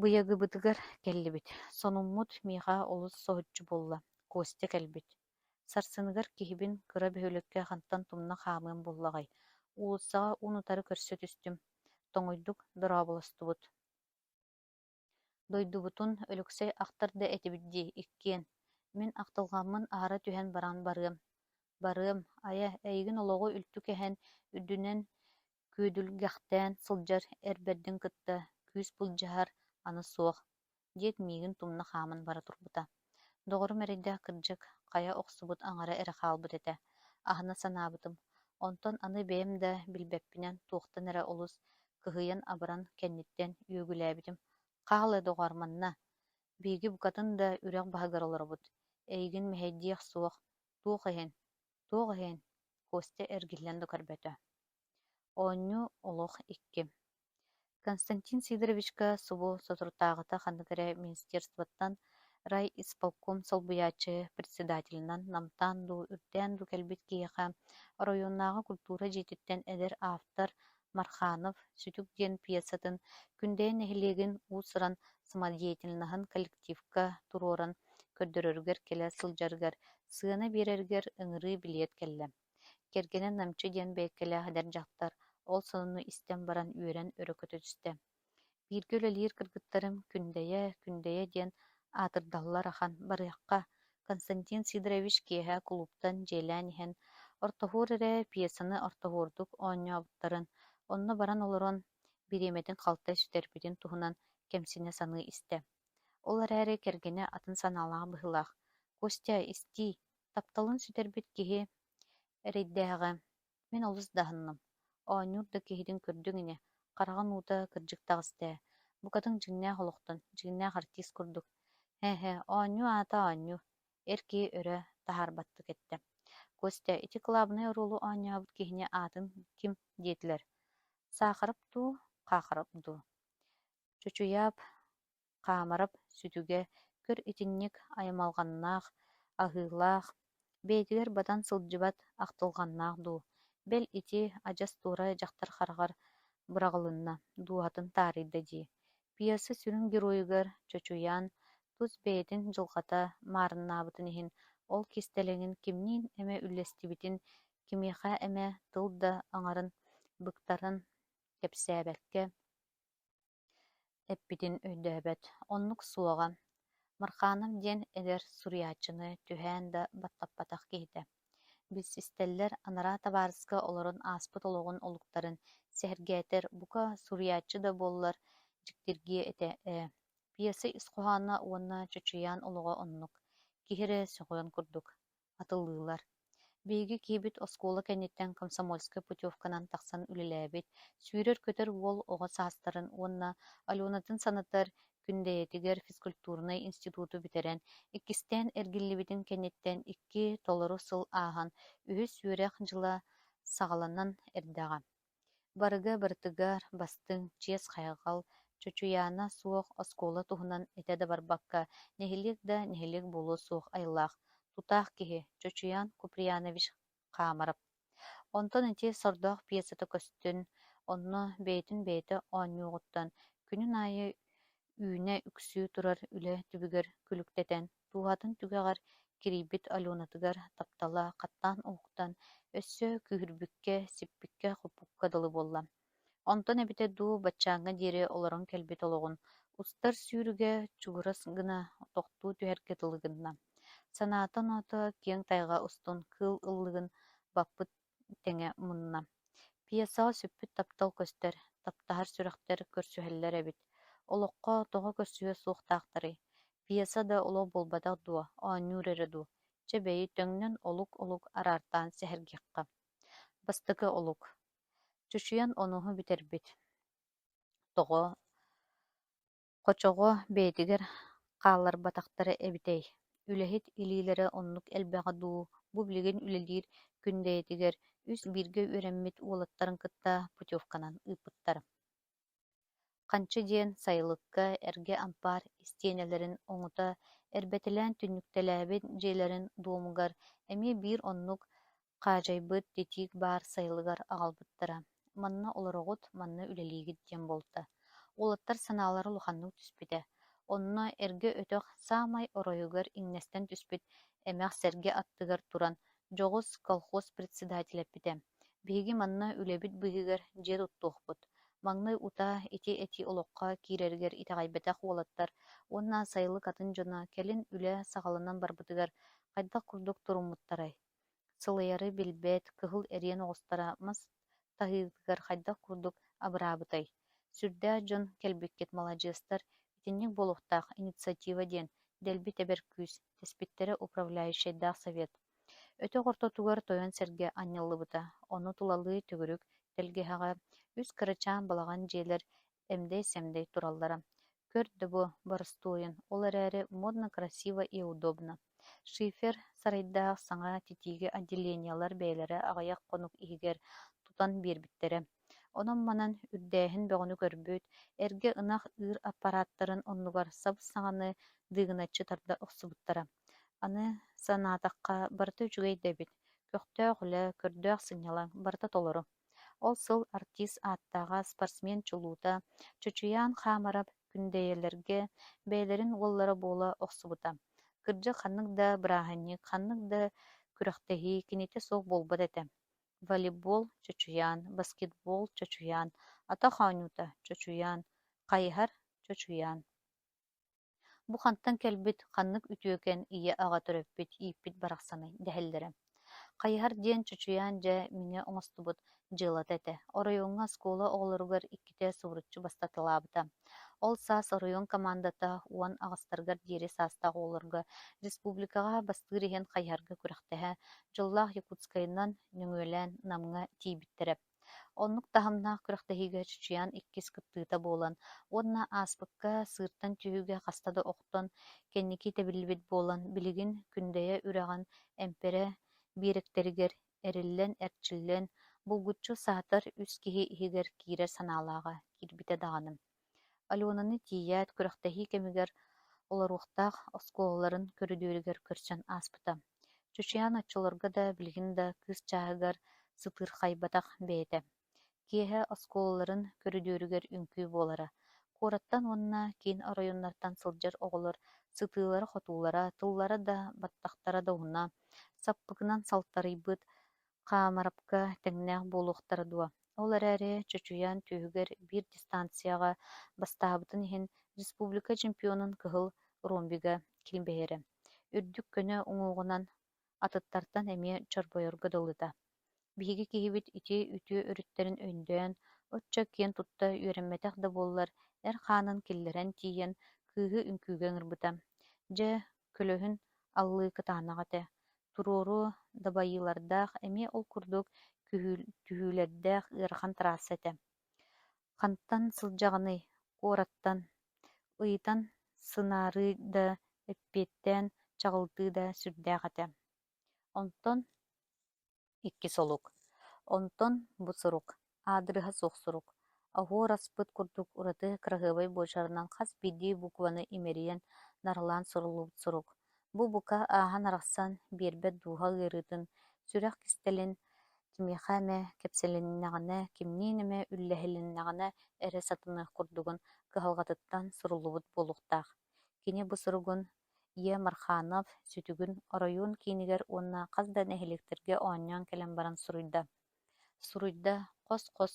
быйагыбытыгар кэллибит. Сонуммут миэхэ олус соһуччу буолла, Костя кэлбит. Сарсыныгар киһибин кыра бөһүөлэккэ хантан тумна хаамыам буоллаҕай, уулуссаҕа уун-утары көрсө түстүм, тоҥуйдук дорооболостубут. Дойдубутун Өлөксөй ахтар да этибит дии, иккиэн. Мин ахтылҕаммын аһара түһэн баран барыам. Барыам, айа, эйигин олоҕу үлтү кэһэн, үрдүнэн күөдүлгэхтээн сылдьар эр бэрдин кытта күүс былдьаһар аны суох, диэт миигин тумна хааман бара турбута. Доҕорум эрэйдээх кырдьык, хайа охсубут аҥара эрэ хаалбыт этэ. Аһына санаабытым. Онтон аны бэйэм да билбэппинэн туохтан эрэ олус кыһыйан-абаран кэнниттэн үөгүлээбитим: «Хаал ээ, доҕоор, манна, биһиги букатын да үрэх баһыгар олоробут, эйигин мэһэйдиэх суох, туох иһин, туох иһин?» Костя эргиллэн да көрбөтө. Оонньуу олох икки Константин Сидоровичка субу соторутааҕыта ханнык эрэ министерствоттан райисполком солбуйааччы председателинэн намтаан дуу, үрдээн дуу кэлбит киһиэхэ оройуоннааҕы культура дьиэтиттэн эдэр автор Марханов «Сүтүк» диэн пьесатын Күндэйэ нэһилиэгин уус-уран самодеятельноһын коллективка туруоран көрдөрөрүгэр кэлэ сылдьарыгар, сыана биэрэригэр ыҥырыы билиэт кэллэ. Кэргэнэ намчы диэн бэйэккэлээх эдэр дьахтар ол сонуну истэн баран үөрэн өрө көтө түстэ. Бииргэ үлэлиир кыргыттарым Күндэйэ, Күндэйэ диэн аатырдаллар ахан, барыахха, Константин Сидорович киэһэ кулууптан дьиэлээн иһэн, ортоһуор эрэ пьесаны ортоһуордук оонньообуттарын, онно баран олорон бириэмэтин халтай сүтэрбитин туһунан кэмсинэ саныы истэ. Ол эрээри кэргэнэ атын санаалаах быһыылаах: «Костя, истиий, тапталын сүтэрбит киһи эрэйдээҕэ, мин олус да аһынным, оонньуур да киһитин көрдүҥ ини, хараҕын уута кырдьык таҕыста ээ, букатын дьиҥнээх олохтон, дьиҥнээх артист курдук, һэ-һэ, оонньуу аата оонньуу, эр киһи өрө таһаарбаттык эттэ. Костя, ити кылаабынай оруолу оонньообут киһини аатын ким диэтилэр, Саахарап дуу, Хаахарап дуу? Чочуйаап Хаамарап сүтүгэ көр итинник аймалҕаннаах, аһыылаах, бэйэтигэр батан сылдьыбат ахтылҕаннаах дуу, бэл ити адьас туора дьахтар хараҕар быраҕылынна, дууһатын таарыйда дии. Пьеса сүрүн геройугар Чочуйаан тус бэйэтин дьылҕата маарыннаабытын иһин Ол кистэлэҥин кимниин эмэ үллэстибитин, кимиэхэ эмэ тыл да аҥарын быктаран кэпсээбэккэ эппитин өйдөөбөт, оннук суоҕа. Марханов диэн эдэр суруйааччыны түһээн да баттаппатах киһитэ. Билсистэллэр анараа табаарыска олорон ааспыт олоҕун олуктарын сэһэргээтэр, бука, суруйааччы да буоллар дьиктиргиэ этэ ээ. Пьеса ис хоһооно уонна Чочуйаан олоҕо оннук, киһи эрэ сөҕүөн курдук атыллыыллар. Биһиги киһибит оскуола кэнниттэн комсомольскай путевканан тахсан үлэлээбит, сүүрэр-көтөр уол оҕо саастарын уонна Аленатын санатар Күндэйэтигэр физкультурнай институту бүтэрэн, иккистээн эргиллибитин кэнниттэн икки толору сыл ааһан, үһүс үөрэх дьыла саҕаланан эрдэҕэ. Барыга барытыгар бастыҥ, чиэс-хайҕал, чочуйаана суох оскуола туһунан этэ да барбакка, нэһилиэк да нэһилиэк буолуо суох айылаах, тутаах киһи Чочуйаан Куприянович Хаамарап. Онтон ити сордоох пьесата көстөн, онно бэйэтин бэйэтэ оонньуоҕуттан күнүн аайы үүнэ-үксүү турар үлэ түбүгэр күлүктэтэн, дууһатын түгэҕэр кирийбит Аленатыгар таптала хаттаан уһуктан, өссө күүһүрбүккэ, сиппиккэ-хоппукка дылы буолла. Онтон эбитэ дуу, баччааҥҥа диэри олорон кэлбит олоҕун устар сүүрүгэ чугурас гына тохтуу түһэргэ дылы гынна. Санаата-оноото киэҥ тайҕа устун кыыл ыллыгын баппыт тэҥэ мунна. Пьесаҕа сүппүт таптал көстөр, таптаһар сүрэхтэр көрсүһэллэр эбит. Олоххо тоҕо көрсүһүө суохтаахтарый? Пьеса да олох буолбатах дуо, оонньуур эрэ дуу? Чэ бэйи, төҥнөн олук-олук араартаан сэһэргиэххэ. Бастакы олук. Чочуйан онуһу бүтэрбит. Тоҕо Хочоҕо бэйэтигэр хаалларбатахтара эбитэй, үлэһит илиилэрэ оннук элбэҕэ дуу, бу билигин үлэлиир Күндэйэтигэр үс бииргэ үөрэммит уолаттарын кытта путевканан ыыппыттара. Ханчы диэн сайылыкка эргэ ампаар истиэнэлэрин оҥута эрбэтэлээн түннүктэлээбит дьиэлэрин дуомугар эмиэ биир оннук хаадьайбыт титиик баар сайылыгар аҕалбыттара, манна олороҕут, манна үлэлиигит диэн буолта. Уолаттар санаалара улаханнык түспүтэ. Онно эргэ өтөх саамай оройугар иҥнэстэн түспүт эмэх сэргэ аттыгар туран дьоҕус колхоз председателэ эппитэ: «Биһиги манна үлэбит быыһыгар дьиэ туттуохпут». Маҥнай утаа ити этии олоххо киирэригэр итэҕэйбэтэх уолаттар уонна сайылык атын дьоно кэлин үлэ саҕаланан барбытыгар хайдах курдук туруммуттарай? Сылайары билбэт, кыһыл эриэн оҕустара мас таһыытыгар хайдах курдук абыраабытай? Сүрдээх дьон кэлбиккит маладьыастар, итинник буолуохтаах инициатива диэн, дэлби тэбэр күүс, тэспиттэрэ управляющайдаах совет. Өтөх ортотугар тойон сэргэ анньыллыбыта, ону тулалыы төгүрүк тэлгэһэҕэ үс кырачаан балаҕан дьиэлэр эмдэй-сэмдэй тураллара. Көр да бу, боростуойун, ол эрээри модно, красиво и удобно. Шифер сарайдаах саҥа титииги отделениелар бэйэлэрэ аҕыйах хонук иһигэр тутан биэрбиттэрэ. Онон-манан үрдээһин бөҕөнү көрбүт, эргэ ынах ыыр аппараттарын оннугар сабыс-саҥаны дыыгыначчы тарда охсубуттара. Аны санаатахха, барыта үчүгэй да эбит, көхтөөх үлэ, көрдөөх сынньалаҥ барыта толору. Ол сыл артист ааттааҕа, спортсмен чулуута Чочуйаан Хаамарап Күндэйэлэргэ бэйэлэрин уоллара буола охсубута. Кырдьык, ханнык да бырааһынньык, ханнык да күрэхтэһии кинитэ суох буолбат этэ. Волейбол Чочуйаан, баскетбол Чочуйаан, атах оонньуута Чочуйаан, хайыһар Чочуйаан. Бу хантан кэлбит, ханнык үтүөкэн ийэ-аҕа төрөппүт, ииппит барахсаный дэһэллэрэ. Хайыһар диэн чочуйаан дьэ миҥэ оҥостубут дьыалата этэ. Оройуоҥҥа оскуола оҕолоругар иккитэ субуруччу бастаталаабыта. Ол саас оройуон командата 18-тарыгар диэри саастаах оҕолорго республикаҕа бастыыр иһин хайыһарга күрэхтэһэ, дьоллоох Якутскайынан нөҥүөлээн Намҥа тиийбиттэрэ. Оннук таһымнаах күрэхтэһиигэ Чучуйаан иккис кыттыыта буолан уонна ааспыкка сыыртан түһүүгэ хаста да охтон, кэнники тэбиллибит буолан, билигин Күндэйэ үрэҕин эмпэрэ биэрэктэригэр эриллэн-эрчиллэн, булгуччу саатар үс киһи иһигэр киирэр санаалааҕа киирбитэ даҕаны. Аленаны тиийээт, күрэхтэһии кэмигэр олоруохтаах оскуолаларын көрүдүөрүгэр көрсөн ааспыта. Чучуйаан оччолорго да, билигин да кыыс чааһыгар сытыырхайбатах бэйэтэ. Киэһэ оскуолаларын көрүдүөрүгэр үҥкүү буолара. Куораттан уонна киин оройуоннартан сылдьар оҕолор Сытыылара-хотуулара, тыллара да, баттахтара да уһуна, саппыкынан салтарыйбыт Хаамарапка тэҥнээх буолуохтара дуо, ол эрээри чочуйан түөһүгэр биир дистанцияҕа бастаабытын иһин республика чемпионун кыһыл ромбига килбэйэрэ, үрдүк көнө уҥуоҕунан атыттартан эмиэ чорбойорго дылыта. Биһиги киһибит ити үтүө өрүттэрин өйдөөн, оччо киэн тутта үөрэммэтэх да буоллар, эр хаанын киллэрэн тиийэн, кыыһы үҥкүүгэ ыҥырбыта. Дьэ, көлөһүн аллыы кытаанах этэ, туруору дабайыылардаах, эмиэ ол курдук түһүүлэрдээх ыарахан трасса этэ. Хантан сылдьаҕыный, куораттан, ыйытан сынаарыы да, эппиэттээн чаҕылытыы да сүрдээх этэ. Онтон иккис олук. Онтон бу сурук, аадырыһа суох сурук, оһуор аспыт курдук ураты кыраһыабай буочарынан хас биирдии букваны имэрийэн, нарылаан суруллубут сурук. Бу бука ааһан-арахсан биэрбэт дууһа ыарыытын, сүрэх кистэлин кимиэхэ эмэ кэпсэлиннэҕинэ, кимниин эмэ үллэһилиннэҕинэ эрэ сатаныах курдугун кыһалҕатыттан суруллубут буолуохтаах. Кини бу суругун Е. Марханов сүтүгүн оройуон киинигэр уонна хас да нэһилиэктэргэ оонньоон кэлэн баран суруйда. Суруйда хос-хос,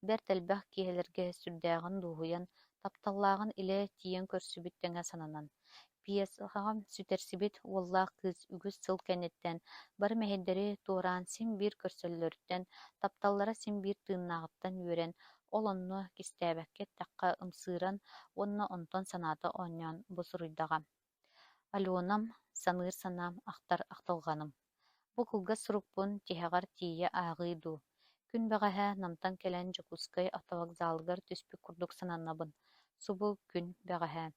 бэрт элбэх киэһэлэргэ сүрдээҕин дуоһуйан, тапталлааҕын илэ тиийэн көрсүбүт тэҥэ сананан. Пьесаҕа сүтэрсибит уоллаах кыыс үгүс сыл кэнниттэн бары мэһэйдэри туораан син биир көрсөллөрүттэн, тапталлара син биир тыыннааҕыттан үөрэн, ол онно кистээбэккэ эттэххэ ымсыыран уонна онтон санаата оонньоон бу суруйдаҕа: «Аленам, саныыр санаам, ахтар ахтылҕаным. Бу кылгас сурукпун тиһэҕэр тиийэ ааҕыы дуу. Күн бэҕэһээ Намтан кэлэн Дьокуускай автовокзалыгар түспүт курдук сананабын. Субу күн бэҕэһээ.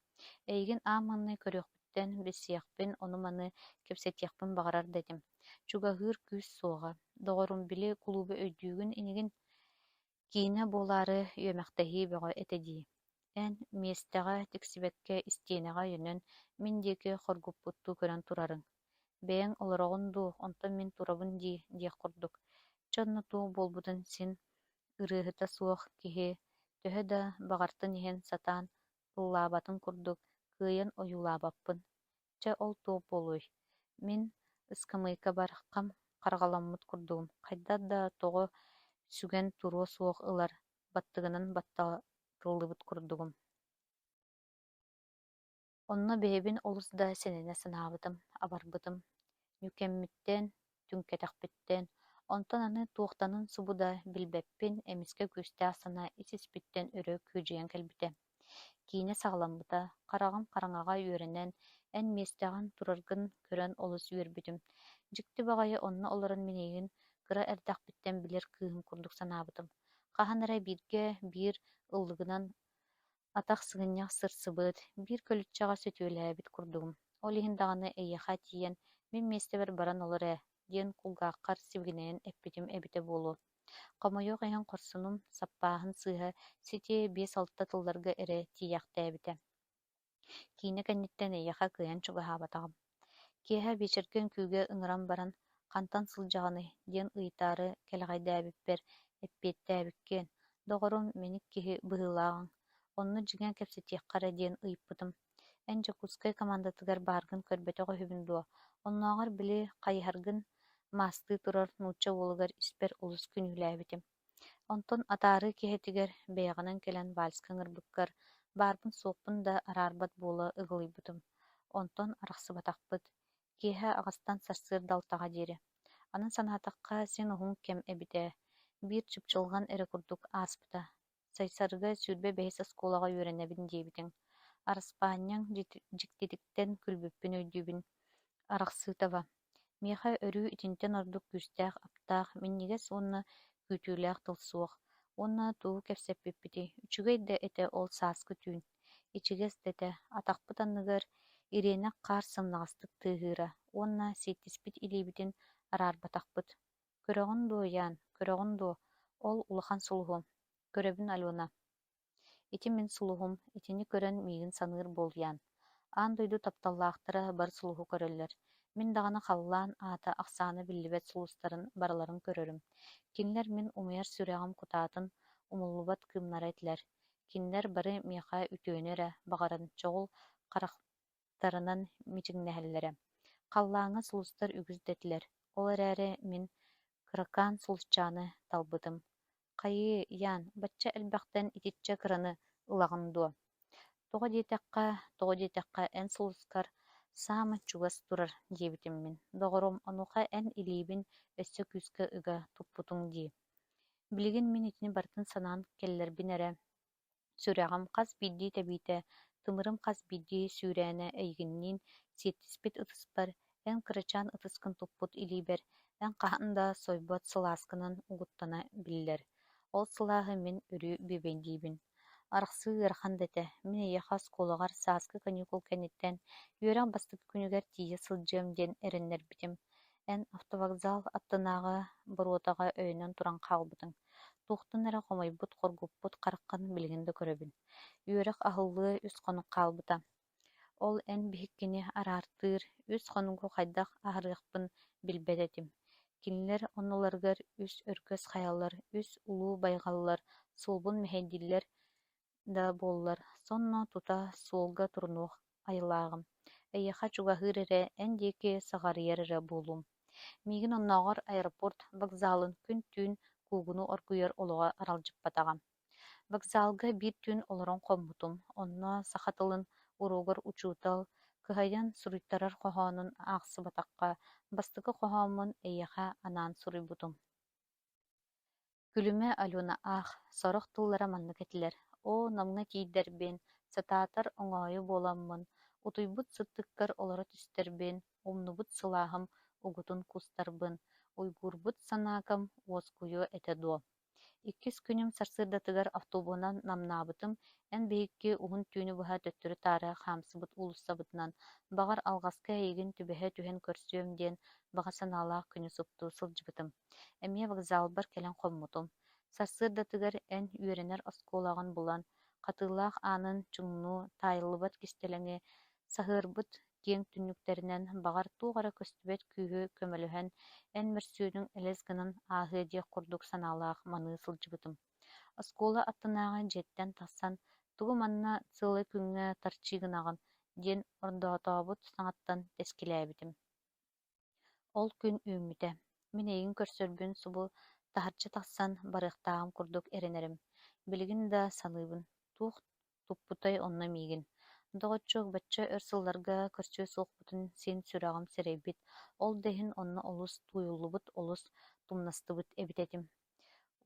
Эйигин аан маҥнай көрүөхпүттэн, билсиэхпин, ону-маны кэпсэтиэхпин баҕарар да этим. Чугаһыыр күүс суоҕа. Доҕорум, били кулуубу өйдүүгүн инигин? Киинэ буолаары үөмэхтэһии бөҕө этэ дии. Эн миэстэҕэ тиксибэккэ истиэнэҕэ өйөнөн мин диэки хоргуппуттуу көрөн турарыҥ. Бэйэҥ олороҕун дуу, онтон мин турабын дии диэх курдук. Чэ онно туох буолбутун син ырыаһыта суох киһи төһө да баҕартын иһин сатаан ыллаабатын курдук кыайан ойуулаабаппын. Чэ, ол туох буолуой, мин ыскамыайкабар хам хараҕаламмыт курдугум, хайдах да тоҕо сүгэн туруо суох ылар, баттыгынан баттатыллыбыт курдугум. Онно бэйэбин олус да сэнэнэ санаабытым, абарбытым, ньүкэммиттэн, түҥкэтэхпиттэн, онтон аны туохтанын субу да билбэппин, эмискэ күүстээх санаа ис-испиттэн өрө күөдьүйэн кэлбитэ. Киинэ саҕаламмыта, хараҕым хараҥаҕа үөрэнэн, эн миэстэҕин тураргын көрөн олус үөрбүтүм. Дьикти баҕайы онно олорон мин эйигин кыра эрдэхпиттэн билэр кыыһым курдук санаабытым. Хаһан эрэ бииргэ биир ыллыгынан атах сыгынньах сырсыбыт, биир көлүччэҕэ сөтүөлээбит курдугум. Ол иһин даҕаны эйиэхэ тиийэн, мин миэстэбэр баран олор ээ диэн кулгааххар сибигинэйэн эппитим эбитэ буолуо. Хомойуох иһин хорсунум, саппааһын сыыһа сити 5-6 тылларга эрэ тиийээхтээбитэ. Киинэ кэнниттэн эйиэхэ кыайан чугаһаабатаҕым. Киэһэ биэчэргэ үҥкүүгэ ыҥыран баран, «Хантан сылдьаҕыный?» диэн ыйытаары кэлэҕэйдээбиппэр эппиэттээбиккин, «Доҕорум, мэник киһи быһыылааҕыҥ, онно дьиҥэ кэпсэтиэххэ эрэ» диэн ыйыппытым. «Эн Дьокуускай командатыгар бааргын көрбөтөх үһүбүн дуо? Оннооҕор били хайыһаргын маастыы турар нуучча уолугар испэр олус күнүүлээбитим. Онтон атаарыы киэһэтигэр бэйэҕинэн кэлэн вальска ыҥырбыккар баарбын-суохпун да араарбат буола ыгылыйбытым. Онтон арахсыбатахпыт. Киэһэ 8-тан сарсыарда 6-ҕа диэри. Аны санаатахха, син уһун кэм эбит ээ, биир чыпчылҕан эрэ курдук ааспыта. Сайсарга 25-ис оскуолаҕа үөрэнэбин диэбитиҥ. Араспаанньаҥ дьиктититтэн күлбүппүн өйдүүбүн. Арахсыытаба. Миэхэ өрүү итинтэн ордук күүстээх, аптаах, минньигэс уонна күүтүүлээх тыл суох. Уонна тугу кэпсэппиппитий, үчүгэй да этэ ол сааскы түүн. Ичигэс да этэ, атахпыт анныгар ириэнэх хаар сымнаҕастык тыаһыыра уонна сиэттиспит илиибитин араарбатахпыт. Көрөҕүн дуо, Ян, көрөҕүн дуо, ол улахан сулуһу? Көрөбүн, Алена. Ити мин сулуһум, итини көрөн миигин саныыр буол, Ян. Аан дойду тапталлаахтара бары сулуһу көрөллөр. Мин даҕаны халлаан аата ахсаана биллибэт сулустарын барыларын көрөрүм. Кинилэр мин умайар сүрэҕим кутаатын умуллубат кыымнара этилэр. Кинилэр бары миэхэ үтүөнү эрэ баҕаран чоҕул харах тарынан мичиҥнэһэллэрэ. Халлааҥҥа сулустар үгүс да этилэр, ол эрээри мин кыракаан сулусчааны талбытым. Хайыы, Ян, бачча элбэхтэн итиччэ кыраны ылаҕын дуо? Тоҕо диэтэххэ, тоҕо диэтэххэ эн сулускар саамай чугас турар диэбитим мин. Доҕорум, онуоха эн илиибин өссө күүскэ ыга туппутуҥ дии. Билигин мин итини барытын санаан кэллэрбин эрэ, сүрэҕим хас биирдии тэбиитэ, тымырым хас биирдии сүүрээнэ эйигинниин сиэттиспит ытыспар, эн кырачаан ытыскын туппут илиибэр, эн хаһан да сойбот сылааскынан угуттана биллэр. Ол сылааһы мин өрүү бүөбэйдиибин. Арахсыы ыарахан да этэ, мин эйиэхэ оскуолаҕар сааскы каникул кэнниттэн үөрэх бастакы күнүгэр тиийэ сылдьыам диэн эрэннэрбитим. Эн автовокзал аттынааҕы боруотаҕа өйөнөн туран хаалбытыҥ. Туохтан эрэ хомойбут, хоргуппут хараххын билигин да көрөбүн. Үөрэх аһыллыа үс хонук хаалбыта. Ол эн биһиккини араартыыр үс хонугу хайдах аһарыахпын билбэт этим. Кинилэр оннуларыгар үс өргөс хайалар, үс улуу байҕаллар суолбун мэһэйдииллэр да буоллар, сонно тута суолга турунуох айылааҕым. Эйиэхэ чугаһыыр эрэ, эн диэки сыҕарыйар эрэ буолуум. Миигин оннооҕор аэропорт вокзалын күн-түүн куугунуу оргуйар олоҕо аралдьыппатаҕа. Вокзалга биир түүн олорон хоммутум, онно саха тылын уруогар учуутал кыһайан суруйтарар хоһоонун аахсыбатахха, бастакы хоһооммун эйиэхэ анаан суруйбутум. Күлүмэ Алена аах, сорох тыллара маннык этилэр: «Оо, Намҥа тиийдэрбин, сатаатар оҥоойу буоламмын, утуйбут сыттыккар олоро түстэрбин, умнубут сылааһым угутун кустарбын, уйгуурбут санаакам уоскуйуо этэ дуо?» Иккис күнүм сарсыардатыгар автобуһунан Намнаабытым, эн биһикки уһун түүнү быһа төттөрү-таары хаамсыбыт уулуссабытынан, баҕар, алҕаска эйигин түбэһэ түһэн көрсүөм диэн баҕа санаалаах күнү супту сылдьыбытым. Эмиэ вокзалбар кэлэн хоммутум. Сарсыардатыгар эн үөрэнэр оскуолаҕын булан, хатыылаах аанын чуҥнуу таайыллыбат кистэлэҥи саһыарбыт киэҥ түннүктэринэн, баҕар, туох эрэ көстүбэт күүһү көмөлөһөн, эн мөрсүөнүҥ элэс гынан ааһыа диэх курдук санаалаах маныы сылдьыбытым. Оскуола аттынааҕы дьиэттэн тахсан, «Тугу манна сыалай күҥҥэ тарчыы гынаҕын?» диэн ордоотообут саҥаттан тэскилээбитим. Ол күн үүммүтэ. Мин эйигин көрсөрбүн субу таһырдьа тахсан барыахтааҕым курдук эрэнэрим. Билигин да саныыбын, туох туппутай онно миигин. Доҕоччуок, бачча өр сылларга көрсүө суохпутун син сүрэҕим сэрэйбит, ол да иһин онно олус тууйуллубут, олус тумнастыбыт эбит этим.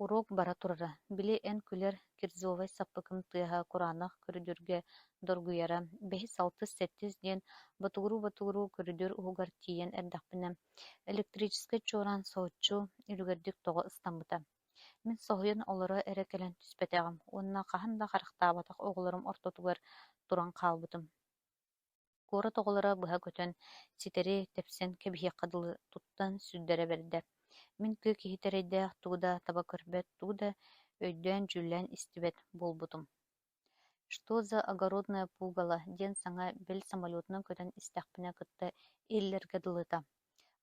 Уруок бара турара, били эн күлэр кирзовай саппыкым тыаһа кураанах көрүдүөргэ доргуйара, бэһис, алтыс, сэттис диэн ботугуруу-ботугуруу көрүдүөр уһугар тиийэн эрдэхпинэ, электрическэй чуораан соһуччу үлүгэрдик тоҕо ыстаммыта. Мин соһуйан олоро эрэ кэлэн түспэтэҕим уонна хаһан да харахтаабатах оҕолорум ортотугар туран хаалбытым. Куорат оҕолоро быһа көтөн, ситэри тэпсэн кэбиһиэххэ дылы туттан сүрдэрэ бэрдэ. Мин тыа киһитэ эрэйдээх тугу да таба көрбөт, тугу да өйдөөн-дьүүллээн истибэт буолбутум. «Что за огородное пугало?» диэн саҥа бэл самолетунан көтөн истэхпинэ кытта иһиллэргэ дылыта.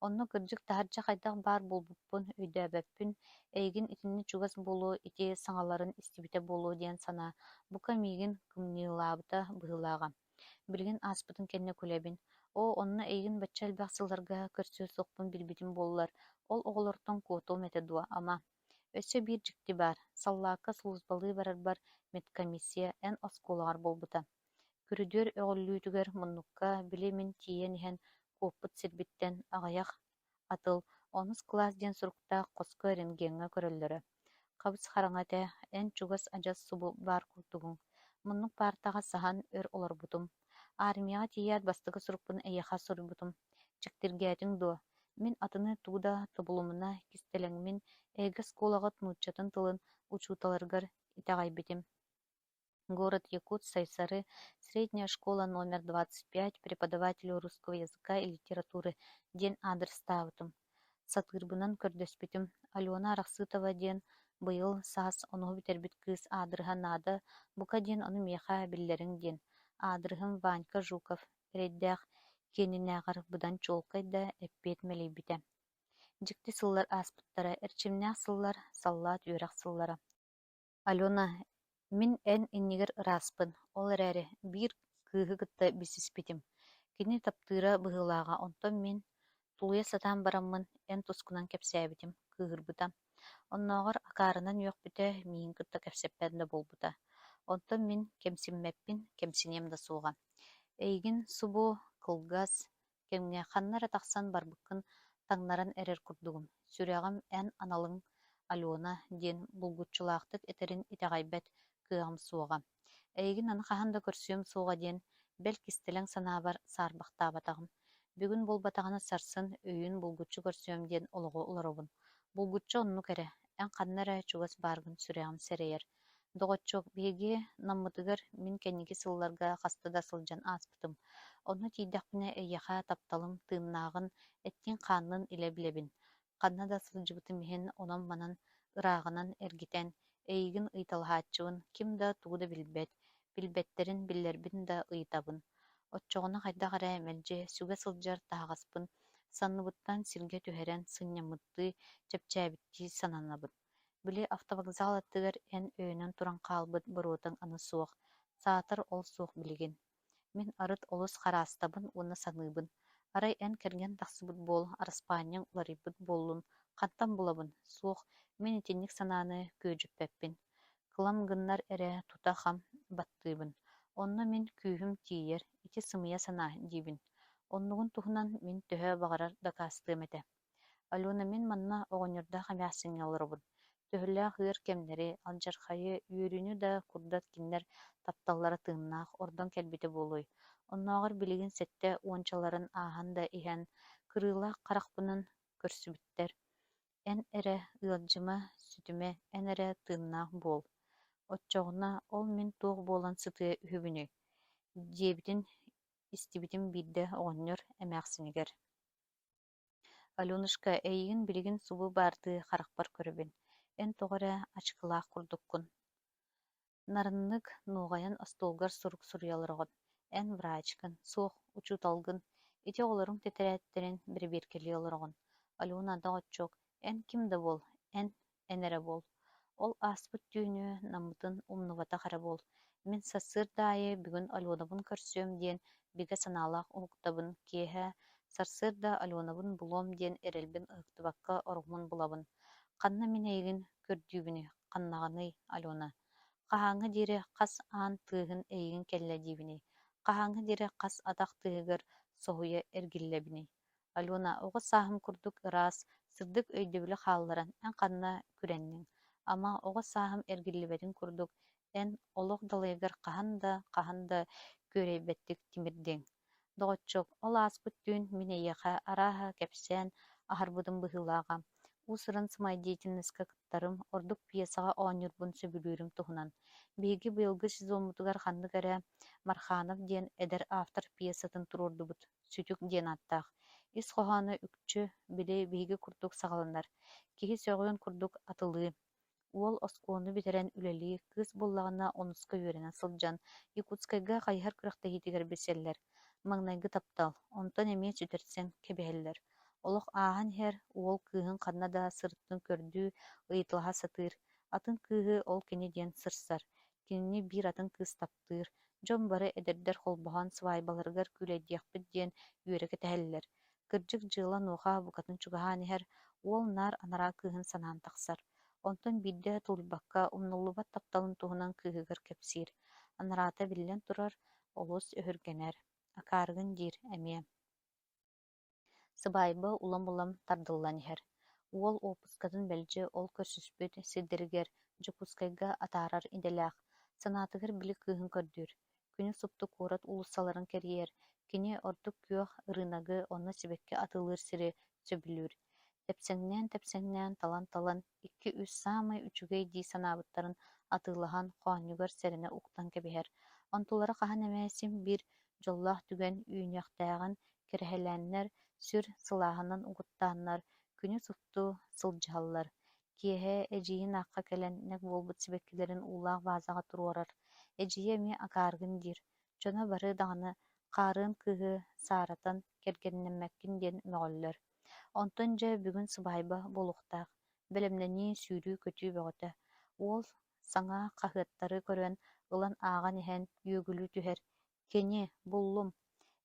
Онно кырдьык таһырдьа хайдах баар буолбуппун өйдөөбөппүн, эйигин итиннэ чугас буолуо ити саҥаларын истибитэ буолуо диэн санаа бука миигин кымньыылаабыта быһыылааҕа. Билигин ааспытын кэннэ күлэбин: «Оо, онно эйигин бачча элбэх сылларга көрсүө суохпун билбитим буоллар, ол оҕолортон куотуом этэ дуо, ама?» Өссө биир дьикти баар: саллаакка сулууспалыы барарбар медкомиссия эн оскуолаҕар буолбута. Көрүдүөр өҕүллүүтүгэр муннукка били мин тиийэн иһэн куоппут сирбиттэн аҕыйах атыл онус кылаас диэн суруктаах хоско рентгеҥҥэ көрөллөрө. Хабыс-хараҥа этэ, эн чугас адьас субу баар курдугуҥ. Муннук паартаҕа саһан өр олорбутум. Армияҕа тиийээт бастакы сурукпун эйиэхэ суруйбутум. Дьиктиргээтиҥ дуо? Мин атыны тугу да тобулумуна кистэлэҥмин эһиги оскуолаҕыт нууччатын тылын учууталарыгар итэҕэйбитим. Город Якутск, Сайсары, средняя школа номер 25, преподавателю русского языка и литературы диэн аадырыстаабытым. Сатыырбынан көрдөспүтүм. Алена Арахсытова диэн быйыл саас онуһу бүтэрбит кыыс аадырыһа наада, бука диэн ону миэхэ биллэриҥ диэн. Аадырыһым Ванька Жуков эрэйдээх киэнинээҕэр быдан чуолкай да эппиэт мэлийбитэ. Дьикти сыллар ааспыттара, эрчимнээх сыллар, саллаат үөрэх сыллара. Алена, мин эн иннигэр ырааспын, ол эрээри биир кыыһы кытта билсиспитим. Кини таптыыра быһыылааҕа, онтон мин, тулуйа сатаан бараммын, эн тускунан кэпсээбитим, кыыһырбыта. Оннооҕор акаарынан үөхпүтэ, миигин кытта кэпсэппэт да буолбута. Онтон мин кэмсиммэппин, кэмсиниэм да суоҕа. Эйигин субу кылгас кэмҥэ ханна эрэ тахсан барбыккын таҥнаран эрэр курдугум. Сүрэҕим эн аналыҥ Алена диэн булгуччулаахтык этэрин итэҕэйбэт кыаҕым суоҕа. Эйигин аны хаһан да көрсүөм суоҕа диэн, бэл кистэлэҥ санаабар саарбахтаабатаҕым. Бүгүн буолбатаҕына сарсын, өйүүн булгуччу көрсүөм диэн олоҕу олоробун. Булгуччу оннук эрэ, эн ханна эрэ чугас бааргын сүрэҕим сэрэйэр. Доҕоччуок, биһиги Наммытыгар мин кэнники сылларга хаста да сылдьан ааспытым. Онно тиийдэхпинэ эйиэхэ тапталым тыыннааҕын, эттиин-хаанныын илэ билэбин. Ханна да сылдьыбытым иһин онон-манан ырааҕынан эргитэн, эйигин ыйыталаһааччыбын ким да тугу да билбэт, билбэттэрин биллэрбин да ыйытабын. Оччоҕуна хайдах эрэ мэлдьи сүгэ сылдьар таһаҕаспын санныбыттан сиргэ түһэрэн сынньаммыттыы, чэпчээбиттии сананабын. Били автовокзал аттыгар эн өйөнөн туран хаалбыт боруотаҥ аны суох, саатар ол суох билигин. Мин арыт олус хараастабын уонна саныыбын: арай эн кэргэн тахсыбыт буол, араспаанньаҥ уларыйбыт буоллун, хантан булабын, суох, мин итинник санааны күөдьүппэппин. Кылам гыннар эрэ тута хам баттыыбын. Онно мин күүһүм тиийэр, ити сымыйа санаа диибин. Оннугун туһунан мин төһө баҕарар дакаастыам этэ. Алена, мин манна оҕонньордоох эмээхсиҥҥэ олоробун. Төһөлөөх ыар кэмнэри, алдьархайы, үөрүүнү да курдат кинилэр тапталлара тыыннаах, ордон кэлбитэ буолуой. Оннооҕор билигин сэттэ уончаларын ааһан да иһэн, кырыылаах харахпынан көрсүбүттэр. Эн эрэ ыалдьыма, сүтүмэ, эн эрэ тыыннаах буол. Оччоҕуна ол мин туох буолан сытыа үһүбүнүй диэбитин истибитим биирдэ оҕонньор эмээхсинигэр. Аленушка, эйигин билигин субу баардыы харахпар көрөбүн, эн тоҕо эрэ ачыкылаах курдуккун. Нарыннык нуоҕайан остуолгар сурук суруйа олороҕун. Эн врачкын, суох, учууталгын, ити оҕолоруҥ тэтэрээттэрин бэрэбиэркэлии олороҕун. Алена, доҕоччуок, эн ким да буол, эн эн эрэ буол. Ол ааспыт түүнү Наммытын умнубатах эрэ буол. Мин сарсыарда аайы бүгүн Аленабын көрсүөм диэн бигэ санаалаах уһуктабын, киэһэ сарсыарда Аленабын булуом диэн эрэлбин ыһыктыбакка ороҥмун булабын. Ханна мин эйигин көрдүүбүнүй, ханнаҕыный, Алена? Хаһааҥҥа диэри хас аан тыаһын эйигин кэллэ диибиний? Хаһааҥҥа диэри хас атах тыаһыгар соһуйа эргиллэбиний? Алена, оҕо сааһым курдук ыраас, сырдык өйдөбүлү хаалларан, эн ханна күрэнниҥ? Ама, оҕо сааһым эргиллибэтин курдук, эн олох далайыгар хаһан да, хаһан да күөрэйбэттик тимирдиҥ. Доҕоччуок, ол ааспыт түүн мин эйиэхэ, арааһа, кэпсээн аһарбытым быһыылааҕа. Уус-уран самодеятельноска кыттарым, ордук пьесаҕа оонньуурбун сөбүлүүрүм туһунан. Биһиги быйылгы сезоммутугар ханнык эрэ Марханов диэн эдэр автор пьесатын туруордубут. Сүтүк диэн ааттаах. Ис хоһооно үкчү, били, биһиги курдук саҕаланар. Киһи сөҕүөн курдук атылыы. Уол оскуоланы бүтэрэн үлэлии, кыыс буоллаҕына онуска үөрэнэ сылдьан, Якутскайга хайыһар күрэхтэһиитигэр билсэллэр. Маҥнайгы таптал, онтон эмиэ сүтэрсэн кэбиһэллэр. Олох ааһан иһэр, уол кыыһын ханна да сырыттын көрдүү, ыйыталаһа сатыыр. Атын кыыһы ол кини диэн сырсар. Кинини биир атын кыыс таптыыр, дьон бары эдэрдэр холбоһон свадьбаларыгар күүлэйдиэхпит диэн үөрэ кэтэһэллэр. Кырдьык дьыала онуоха букатын чугаһаан иһэр, уол наар анараа кыыһын санаан тахсар. Онтон биирдэ тулуйбакка умнуллубат тапталын туһунан кыыһыгар кэпсиир. Анараата биллэн турар, олус өһүргэнэр. Акаарыгын диир эмиэ. Сыбаайба улам-улам тардыллан иһэр. Уол уоппускатын мэлдьи ол көрсүспүт сирдэригэр Дьокуускайга атаарар идэлээх, санаатыгар били кыыһын көрдүүр. Күнү супту куорат уулуссаларын кэрийэр, кини ордук күөх ырыынагы онно сибэкки атыылыыр сири сөбүлүүр. Тэпсэҥнээн-тэпсэҥнээн, талан-талан, икки-үс саамай үчүгэй дии санаабыттарын атыылаһан, хоонньугар сэрэнэ уктан кэбиһэр. Онтулара хаһан эмэ син биир дьоллоох түгэн үүнүөхтээҕин кэрэһэлээннэр, сүр сылааһынан угуттааннар, күнү супту сылдьыһаллар. Киэһэ эдьиийин аахха кэлэн нэк буолбут сибэккилэрин уулаах вазаҕа туруорар. Эдьиийэ эмиэ акаарыгын диир, дьоно бары даҕаны хаарыан кыыһы сааратан кэргэннэммэккин диэн мөҕөллөр. Онтон дьэ бүгүн сыбаайба буолуохтаах, бэлэмнэнии, сүүрүү-көтүү бөҕөтө. Уол саҥа хаһыаттары көрөн, ылан ааҕан иһэн үөгүлүү түһэр: «Кини, буллум.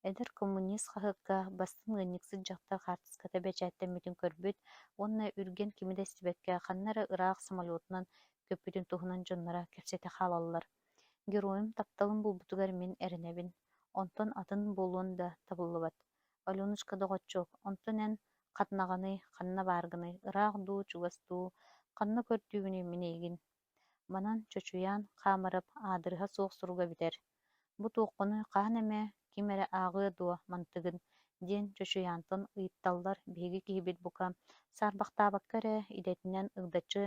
Эдэр коммунист хаһыакка бастыҥ ыанньыксыт дьахтар хаартыската бэчээттэммитин көрбүт уонна үргэн кими да истибэккэ ханна эрэ ыраах самолетунан көппүтүн туһунан дьонноро кэпсэтэ хаалаллар. Геройум тапталын булбутугар мин эрэнэбин, онтон атын буолуон да табыллыбат. Аленушка, доҕоччуок, онтон эн ханнаҕыный, ханна бааргыный, ыраах дуу, чугас дуу, ханна көрдүүбүнүй мин эйигин? Манан Чочуйаан Хаамырап аадырыһа суох суруга бүтэр: «Бу туоххунуй хаһан эмэ ким эрэ ааҕыа дуо мантыгын?» диэн Чочуйаантан ыйытталлар биһиги киһибит бука саарбахтаабакка эрэ идэтинэн ыгдаччы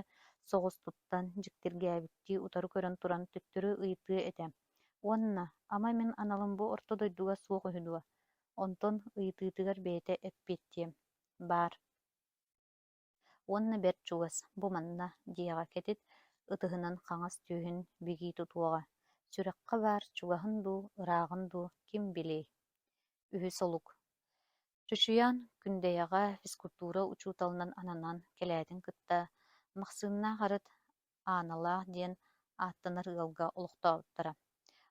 соҕус туттан, дьиктиргээбиттии утары көрөн туран төттөрү ыйытыа этэ: «Уонна, ама мин аналым бу орто дойдуга суох үһү дуо?» Онтон ыйытыытыгар бэйэтэ эппиэттиэ: «Баар Уонна бэрт чугас, бу манна, диэҕэ кэтит ытыһынан хаҥас түөһүн бигии тутуоҕа, сүрэххэ баар чугаһын дуу, ырааҕын дуу ким билиэй Үһүс олук Чочуйаан Күндэйэҕэ физкультура учууталынан ананан кэлээтин кытта Махсыыннаах арыт Ааналаах диэн ааттанар ыалга олохтообуттара.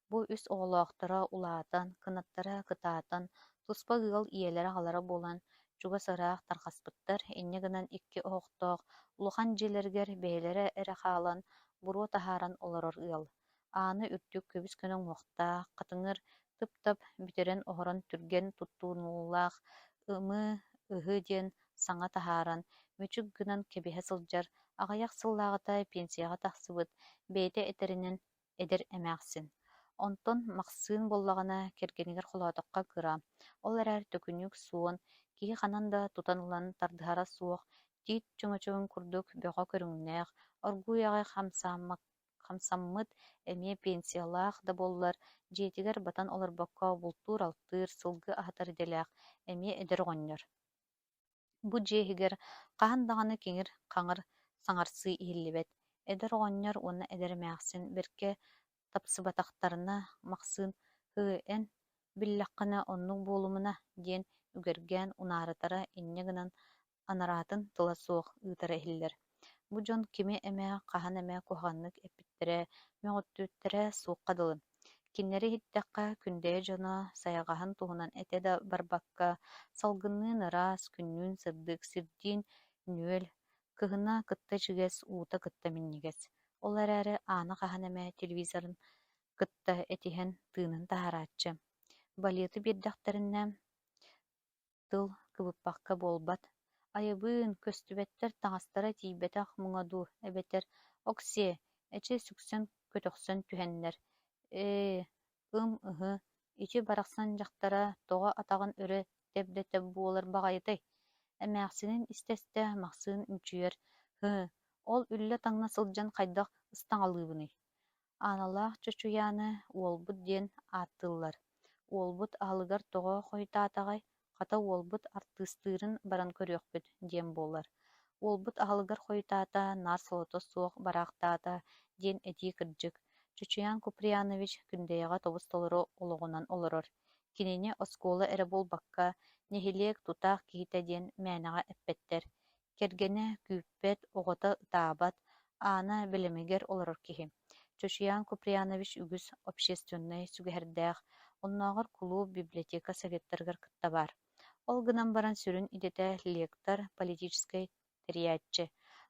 Бу үс оҕолоохторо улаатан, кынаттара кытаатан, туспа ыал ийэлэрэ-аҕалара буолан, чугас-ыраах тарҕаспыттар, инньэ гынан икки оһохтоох улахан дьиэлэригэр бэйэлэрэ эрэ хаалан, буруо таһааран олорор ыал. Аана үрдүк көбүс-көнө уҥуохтаах, хатыҥыр, тып-тап бүтэрэн-оһорон түргэн туттунуулаах ымыы, ыһыы диэн саҥа таһааран, мүчүк гынан кэбиһэ сылдьар, аҕыйах сыллааҕыта пенсияҕа тахсыбыт, бэйэтэ этэринэн, эдэр эмээхсин. Онтон Махсыын буоллаҕына кэргэнигэр холоотоххо кыра, ол эрээри төкүнүк суон, киһи ханан да тутан ылан тардыһара суох, тиит чөҥөчөгүн курдук бөҕө көрүҥнээх, оргууй аҕай хамсаммыт, эмиэ пенсиялаах да буоллар, дьиэтигэр батан олорбокко бултуур-алтыыр, сылгы аһатар идэлээх, эмиэ эдэр оҕонньор. Бу дьиэ иһигэр хаһан даҕаны киҥир-хаҥыр саҥарсыы иһиллибэт, эдэр оҕонньор уонна эдэр эмээхсин бэркэ тапсыбатахтарына Махсыын «Һыы, эн биллэххинэ оннук буолумуна» диэн үгэргээн унаарытара инньэ гынан анараатын тыла суох ыытара иһиллэр. Бу дьон кими эмэ хаһан эмэ куһаҕаннык эппиттэрэ, мөҕүттүбүттэрэ суохха дылы. Кинилэри иһиттэххэ, Күндэйэ дьоно сайаҕаһын туһунан этэ да барбакка, салгынныын ыраас, күннүүн сырдык, сирдиин нүөл, кыһына кытта ичигэс, уута кытта минньигэс. Ол эрээри Аана хаһан эмэ телевизорын кытта этиһэн тыынын таһаарааччы. Балеты биэрдэхтэринэ Тыл кыбыппакка буолбат, айыбыын, көстүбэттэр таҥастара тиийбэтэх муҥа дуу эбэтэр «Оксиэ, эчи сүксэн-көтөхсөн түһэннэр, ээ, ым-ыһы, ити барахсан дьахтара тоҕо атаҕын өрө тэп да тэп буолар баҕайытай?» Эмээхсинин истэ-истэ Махсыын мүчүйэр: «Һы, ол үллэ-таҥна сылдьан хайдах ыстаҥалыыбыный Ааналаах Чочуйааны уолбут диэн ааттыыллар, уолбут аһылыгар тоҕо хойутаатаҕай, хата уолбут артыыстыырын баран көрүөхпүт диэн буолар. Уолбут аһылыгар хойутаата, наар солото суох бараахтаата диэн этии кырдьык. Чочуйаан Куприянович Күндэйэҕэ тобус-толору олоҕунан олорор. Кинини оскуола эрэ буолбакка, нэһилиэк тутаах киһитэ диэн мээнэҕэ эппэттэр. Кэргэнэ күүппэт, оҕото ытаабат, Аана бэлэмигэр олорор киһи. Чочуйаан Куприянович үгүс общественнай сүгэһэрдээх, оннооҕор кулууп, библиотека советтарыгар кытта баар. Ол гынан баран сүрүн идэтэ лектор, политическай тэрийээччи.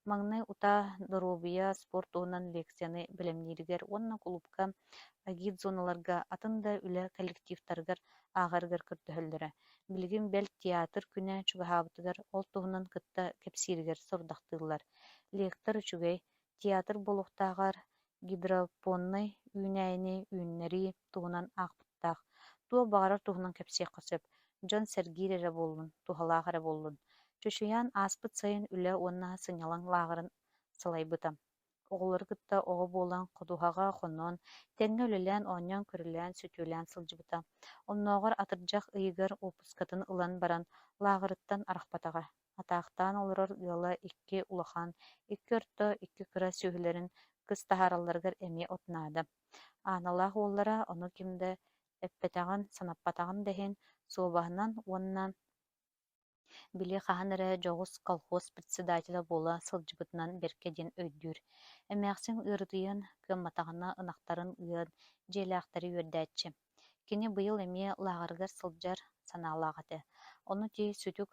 Маҥнай утаа доруобуйа, спорт туһунан лекцияны бэлэмнииригэр уонна кулуупка агитзоналарга, атын да үлэ коллективтарыгар ааҕарыгар көрдөһөллөрө. Билигин бэл театр күнэ чугаһаабытыгар ол туһунан кытта кэпсииригэр сорудахтыыллар. Лектор үчүгэй, театр буолуохтааҕар гидропоннай үүнээйини үүннэрии туһунан аахпыттаах. Туох баҕарар туһунан кэпсиэххэ сөп, дьон сэргиир эрэ буоллун, туһалаах эрэ буоллун. Чочуйаан ааспыт сайын үлэ уонна сынньалаҥ лааҕырын салайбыта. Оҕолору кытта оҕо буолан ходуһаҕа хонон, тэҥҥэ үлэлээн, оонньоон-көрүлээн, сөтүөлээн сылдьыбыта. Оннооҕор атырдьах ыйыгар уоппускатын ылан баран лааҕырыттан арахпатаҕа. Атаахтаан олорор ыала икки улахан, икки орто, икки кыра сүөһүлэрин кыс таһааралларыгар эмиэ от наада. Ааналаах уоллара ону ким да эппэтэҕин, санаппатаҕын да иһин суобаһынан уонна Били хаһан эрэ дьоҕус колхоз председателэ буола сылдьыбытынан бэркэ диэн өйдүүр. Эмээхсин ыарытыйан кыамматаҕына ынахтарын ыан, дьиэлээхтэри үөрдээччи. Кини быйыл эмиэ лааҕырыгар сылдьар санаалаах этэ, ону ити сүтүк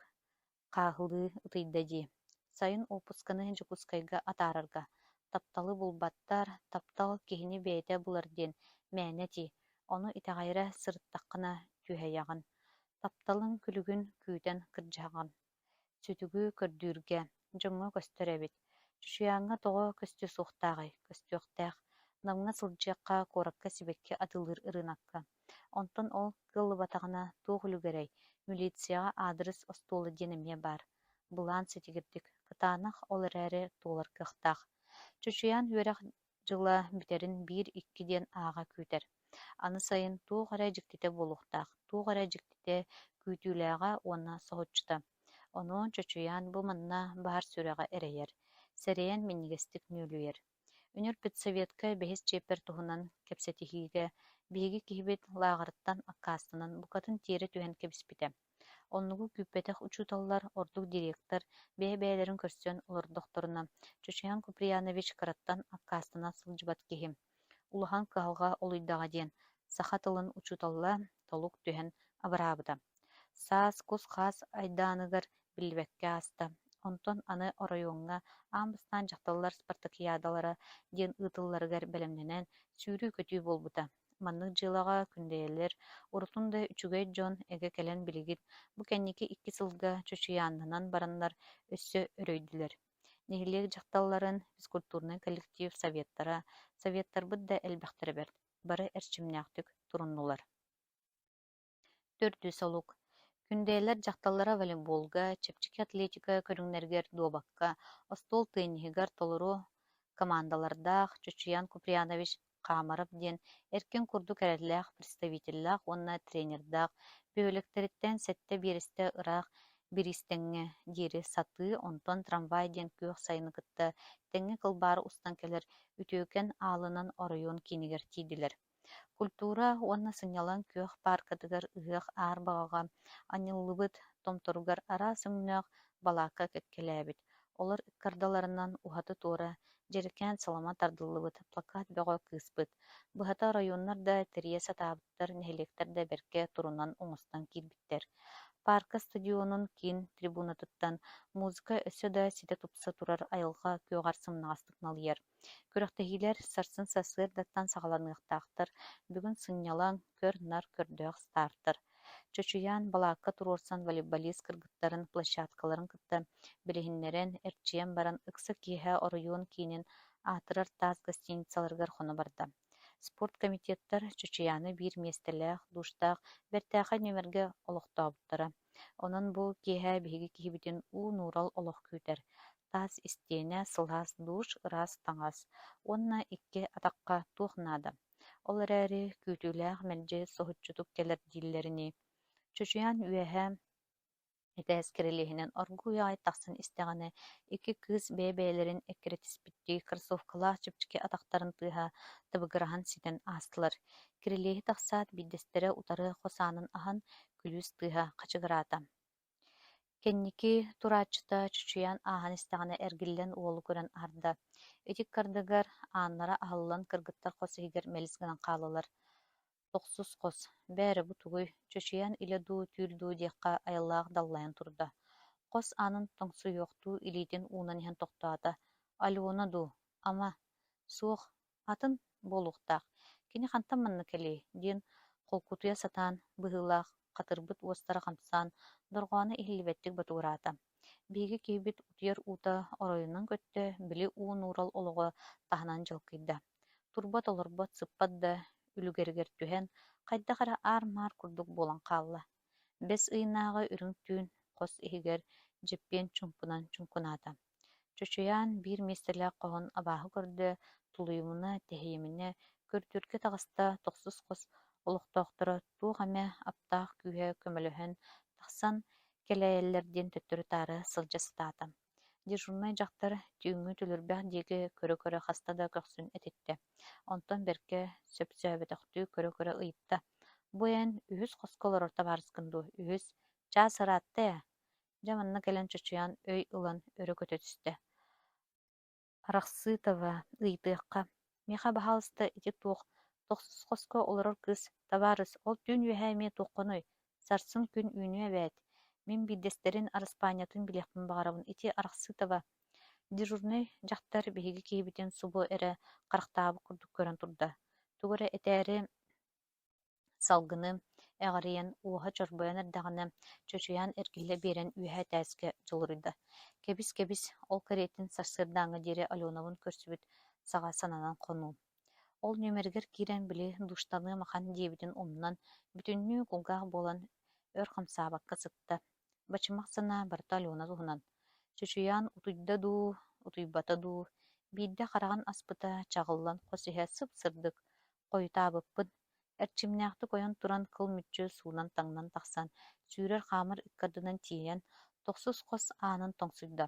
хааһылыы ытыйда дии. Сайын уоппусканы Дьокуускайга атаарарга. Тапталы булбаттар, таптал киһини бэйэтэ булар диэн мээнэ этии, ону итэҕэйэрэ сырыттаххына түөһэйэҕин. Тапталыҥ күлүгүн күүтэн кырдьаҕын. Сүтүгү көрдүүргэ, дьоҥҥо көстөр эбит. Чучуйааҥҥа тоҕо көстүө суохтааҕый, көстүөхтээх. Намҥа сылдьыахха, куоракка сибэкки атыылыыр ырыынакка. Онтон ол кыаллыбатаҕына туох үлүгэрэй, милицияҕа аадырыс остуола диэн эмиэ баар. Былаан ситигирдик, кытаанах ол эрээри туолар кыахтаах. Чучуйаан үөрэх дьыла бүтэрин биир-икки диэн ааҕа күүтэр. Аны сайын туох эрэ дьиктитэ буолуохтаах, туох эрэ дьиктитэ күүтүүлээҕэ уонна соһуччута. Ону Чочуйаан бу манна баар сүрэҕэ эрэйэр, сэрэйэн минньигэстик нүөлүйэр. Үнүр педсоветка бэһис чиэппэр туһунан кэпсэтиһиигэ биһиги киһибит лааҕырыттан аккаастанан букатын тиэрэ түһэн кэбиспитэ. Оннугу күүппэтэх учууталлар, ордук директор, бэйэ-бэйэлэрин көрсөн олордохторуна, Чочуйан Куприянович кыраттан аккаастана сылдьыбат киһи, улахан кыһалҕа олуйдаҕа диэн, саха тылын учуутала толук түһэн абыраабыта. Саас кус-хаас айдааныгар биллибэккэ ааста. Онтон аны оройуоҥҥа аан бастаан дьахталлар спартакиадалара диэн ыытылларыгар бэлэмнэнэн, сүүрүү-көтүү буолбута. Маннык дьыалаҕа күндэйэлэр, урутун да үчүгэй дьон эгэ кэлэн билигин бу кэнники икки сылга чочуйааннанан бараннар өссө өрөйдүлэр. Нэһилиэк дьахталларын, физкультурнай коллектив советтара, советтарбыт да элбэхтэрэ бэрт, бары эрчимнээхтик туруннулар. Төрдүс олук. Күндэйэлэр дьахталлара волейболга, чэпчэки атлетика көрүҥнэригэр дуобакка, остуол тенниһигэр толору командалардаах Чочуян Куприянович Хамаров диэн эркин курдук эрэллээх представителлээх уонна тренердээх бөһүөлэктэриттэн сэттэ биэрэстэ ыраах бириистэҥҥэ диэри сатыы, онтон трамвай диэн күөх сайыны кытта тэҥҥэ кылбаары устан кэлэр үтүөкэн аалынан оройуон киинигэр тиийдилэр. Культура уонна сынньалаҥ күөх пааркатыгар ыһыах аар баҕаҕа анньыллыбыт томторугар араас өҥнөөх балаакка кэккэлээбит, олор ыккардаларынан уһаты-туора дьэрэкээн салама тардыллыбыт плакат бөҕө кыыспыт. Быһата оройуоннар да тэрийэ сатаабыттар, нэһилиэктэр да бэркэ турунан оҥостон киирбиттэр. Паарка стадионун киин трибунатыттан музыка өссө да ситэ тупса турар айылҕа күөҕэр сымнаҕастык налыйар. Күрэхтэһиилэр сарсын сарсыардаттан саҕаланыахтаахтар, бүгүн сынньалаҥ, көр-нар көрдөөх стартар. Чочуйаан балаакка туруорсан волейболист кыргыттарын площадкаларын кытта билиһиннэрэн, эрчийэн баран ыкса киэһэ оройуон киинин аатырар таас гостиницаларыгар хоно барда. Спорткомитеттар Чочуйааны биир миэстэлээх, душтаах бэртээхэй нүөмэргэ олохтообуттара. Онон бу киэһэ биһиги киһибитин уу нуурал олох күүтэр. Таас истиэнэ, сылаас душ, ыраас таҥас уонна икки атахха туох наада. Ол эрээри күүтүүлээх мэлдьи соһуччутук кэлэр дииллэринии, Чочуйаан үөһэ этээс кирилиэһинэн оргууй аҕай тахсан истэҕинэ, икки кыыс бэйэ-бэйэлэрин эккирэтиспиттии кроссовкалаах чэпчэки атахтарын тыаһа табыгыраһан ситэн аастылар. Кирилиэһи тахсаат, биирдэстэрэ утары хос аанын аһан, күлүүс тыаһа хачыгыраата. Кэнники турааччыта чочуйан ааһан истэҕинэ эргиллэн уолу көрөн аһарда. Ити ыккардыгар ааннара аһыллан кыргыттар хос иһигэр мэлис гынан хааллылар. Тохсус хос, бээрэ бу тугуй, чочуйан илэ дуу, түүл дуу диэххэ айылаах даллайан турда. Хос аанын тоҥсуйуохтуу илиитин уунан иһэн тохтоото. Алена дуу, ама, суох, атын буолуохтаах, кини хантан манна кэлиэй диэн холкутуйа сатаан быһыылаах хатырбыт уостара хамсаан, дорҕооно иһиллибэттик ботугураата. Биһиги киһибит утуйар уута оройунан көттө, били уу нуурал олоҕо таһынан дьалкыйда. Турбат-олорбот, сыппат да үлүгэригэр түһэн, хайдах эрэ аар-маар курдук буолан хаалла. Бэс ыйынааҕы үрүҥ түүн хос иһигэр дьиппиэн чуҥкунан чуҥкунаата. Чочуйаан биир миэстэлээх хоһун абааһы көрдө, тулуйумуна, тэһийиминэ, көрдүүргэ таҕыста тохсус хос олохтоохторо туох эмэ аптаах күүһэ көмөлөһөн тахсан кэлээйэллэр диэн төттөрү-таары сылдьа сатаата. Дежурнай дьахтар түүҥҥү түлүрбэх диэки көрө-көрө хаста да көхсүн этиттэ, онтон бэркэ сөпсөөбөтөхтүү көрө-көрө ыйытта: «Бу эн үһүс хоско олорор табаарыскын дуо, үһүс, чаас ыраатта ээ» Дьэ манна кэлэн чочуйан өй ылан өрө көтө түстэ. Арахсыытова ыйытыахха, миэхэ баһаалыста ити туох Тохсус хоско олорор кыыс: «Табаарыс, ол түүн үөһэ эмиэ туоххунуй? Сарсын күн үүнүө эбээт. Мин биирдэстэрин араспаанньатын билиэхпин баҕарабын, ити Арахсыытаба». Дежурнай дьахтар биһиги киһибитин субу эрэ харахтаабыт курдук көрөн турда, тугу эрэ этээри салгыны эҕирийэн, уоһа чорбойон эрдэҕинэ, чочуйан эргиллэ биэрэн үөһэ этээскэ дьулуруйда: «Кэбис-кэбис, ол кэриэтин сарсыардааҥҥа диэри Аленабын көрсүбүт саҕа сананан хонуум. Ол нүөмэригэр киирэн били душтаныам ахан диэбитин умнан, бүтүннүү кулгаах буолан өр хамсаабакка сытта. Бачымах санаа барыта Алена туһунан. Чочуйаан утуйда дуу, утуйбата дуу, биирдэ хараҕын аспыта чаҕыллан хос иһэ сып-сырдык, хойутаабыппын. Эрчимнээхтик ойон туран кыл мүччү суунан-таҥнан тахсан, сүүрэр-хаамар ыккардынан тиийэн, тохсус хос аанын тоҥсуйда.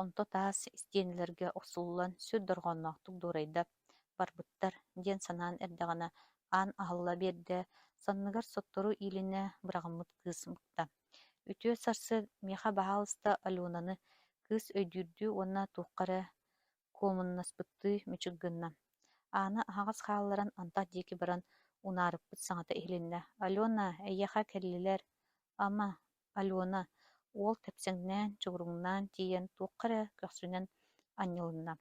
Онто таас истиэнэлэргэ охсуллан сүр дорҕоонноохтук дуорайда, «Барбыттар» диэн санаан эрдэҕинэ аан аһылла биэрдэ, санныгар соттору иилинэ быраҕыммыт кыыс быкта: «Үтүө сарсыарда миэхэ баһаалыста Аленаны» кыыс өйдүүрдүү уонна туохха эрэ куомуннаспыттыы мүчүк гынна. Ааны аһаҕас хаалларан антах диэки баран унаарыппыт саҥата иһилиннэ: «Алена, эйиэхэ кэллилэр, ама, Алена, уол тэпсэҥнээн, чугуруҥнаан тиийэн туохха эрэ көхсүнэн анньылынна.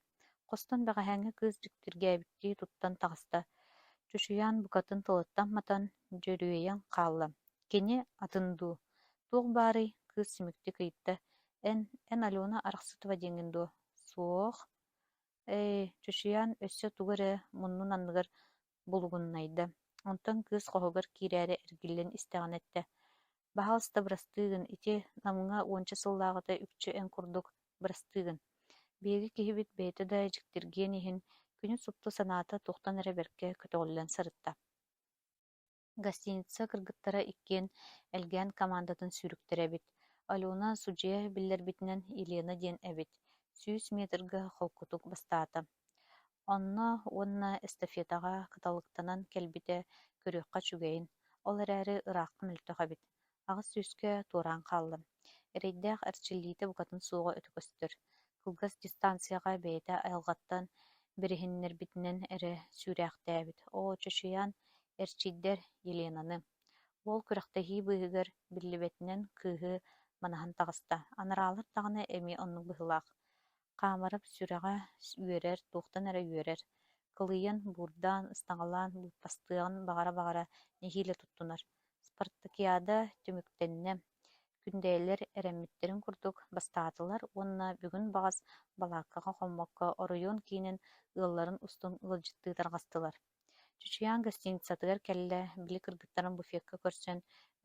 Хостон бэҕэһээҥҥи кыыс дьиктиргээбиттии туттан таҕыста, чочуйан букатын тылыттан матан, дьөрүөйэн хаалла. Кини атын дуу? Туох баарый? Кыыс симиктик ыйытта. Эн, эн Алена Арахсытова диэҥҥин дуо? Суох. Ээ, чочуйан өссө тугу эрэ муннун анныгар булугуннайда. Онтон кыыс хоһугар киирээри эргиллэн истэҕинэ эттэ: «Баһаалыста бырастыы гын, ити Намҥа уонча сыллааҕыта үкчү эн курдук бырастыы гын. Биһиги киһибит бэйэтэ да дьиктиргиэн иһин, күнү супту санаата туохтан эрэ бэркэ көтөҕүллэн сырытта». Гостиница кыргыттара иккиэн Элгээн командатын сүүрүктэрэ эбит. Алена судьуйа биллэрбитинэн Елена диэн эбит, 100 метргэ холкутук бастаата. Онно уонна эстафетаҕа кыталыктанан кэлбитэ көрүөххэ үчүгэйин, ол эрээри ыраахха мөлтөх эбит, аҕыс сүүскэ туораан хаалла. Эрэйдээх эрчиллиитэ букатын суоҕа өтө көстөр, кылгас дистанцияҕа бэйэтэ айылҕаттан бэриһиннэрбитинэн эрэ сүүрээхтээбит. Оо, чочуйан эрчийдэр Еленаны. Уол күрэхтэһии быыһыгар биллибэтинэн кыыһы манаһан таҕыста. Анараалар даҕаны эмиэ оннук быһыылаах. Хаамарап сүрэҕэ үөрэр, туохтан эрэ үөрэр, кылыйан, буурдаан, ыстаҥалаан быыппастыаҕын баҕара-баҕара нэһиилэ туттунар. Спартакиада түмүктэннэ, күндэйэлэр эрэммиттэрин курдук бастаатылар уонна бүгүн баҕас балааккаҕа хоммокко оройуон киинин ыалларын устун ыалдьыттыы тарҕастылар. Чучуйаан гостиницатыгар кэллэ, били кыргыттарын буфекка көрсөн,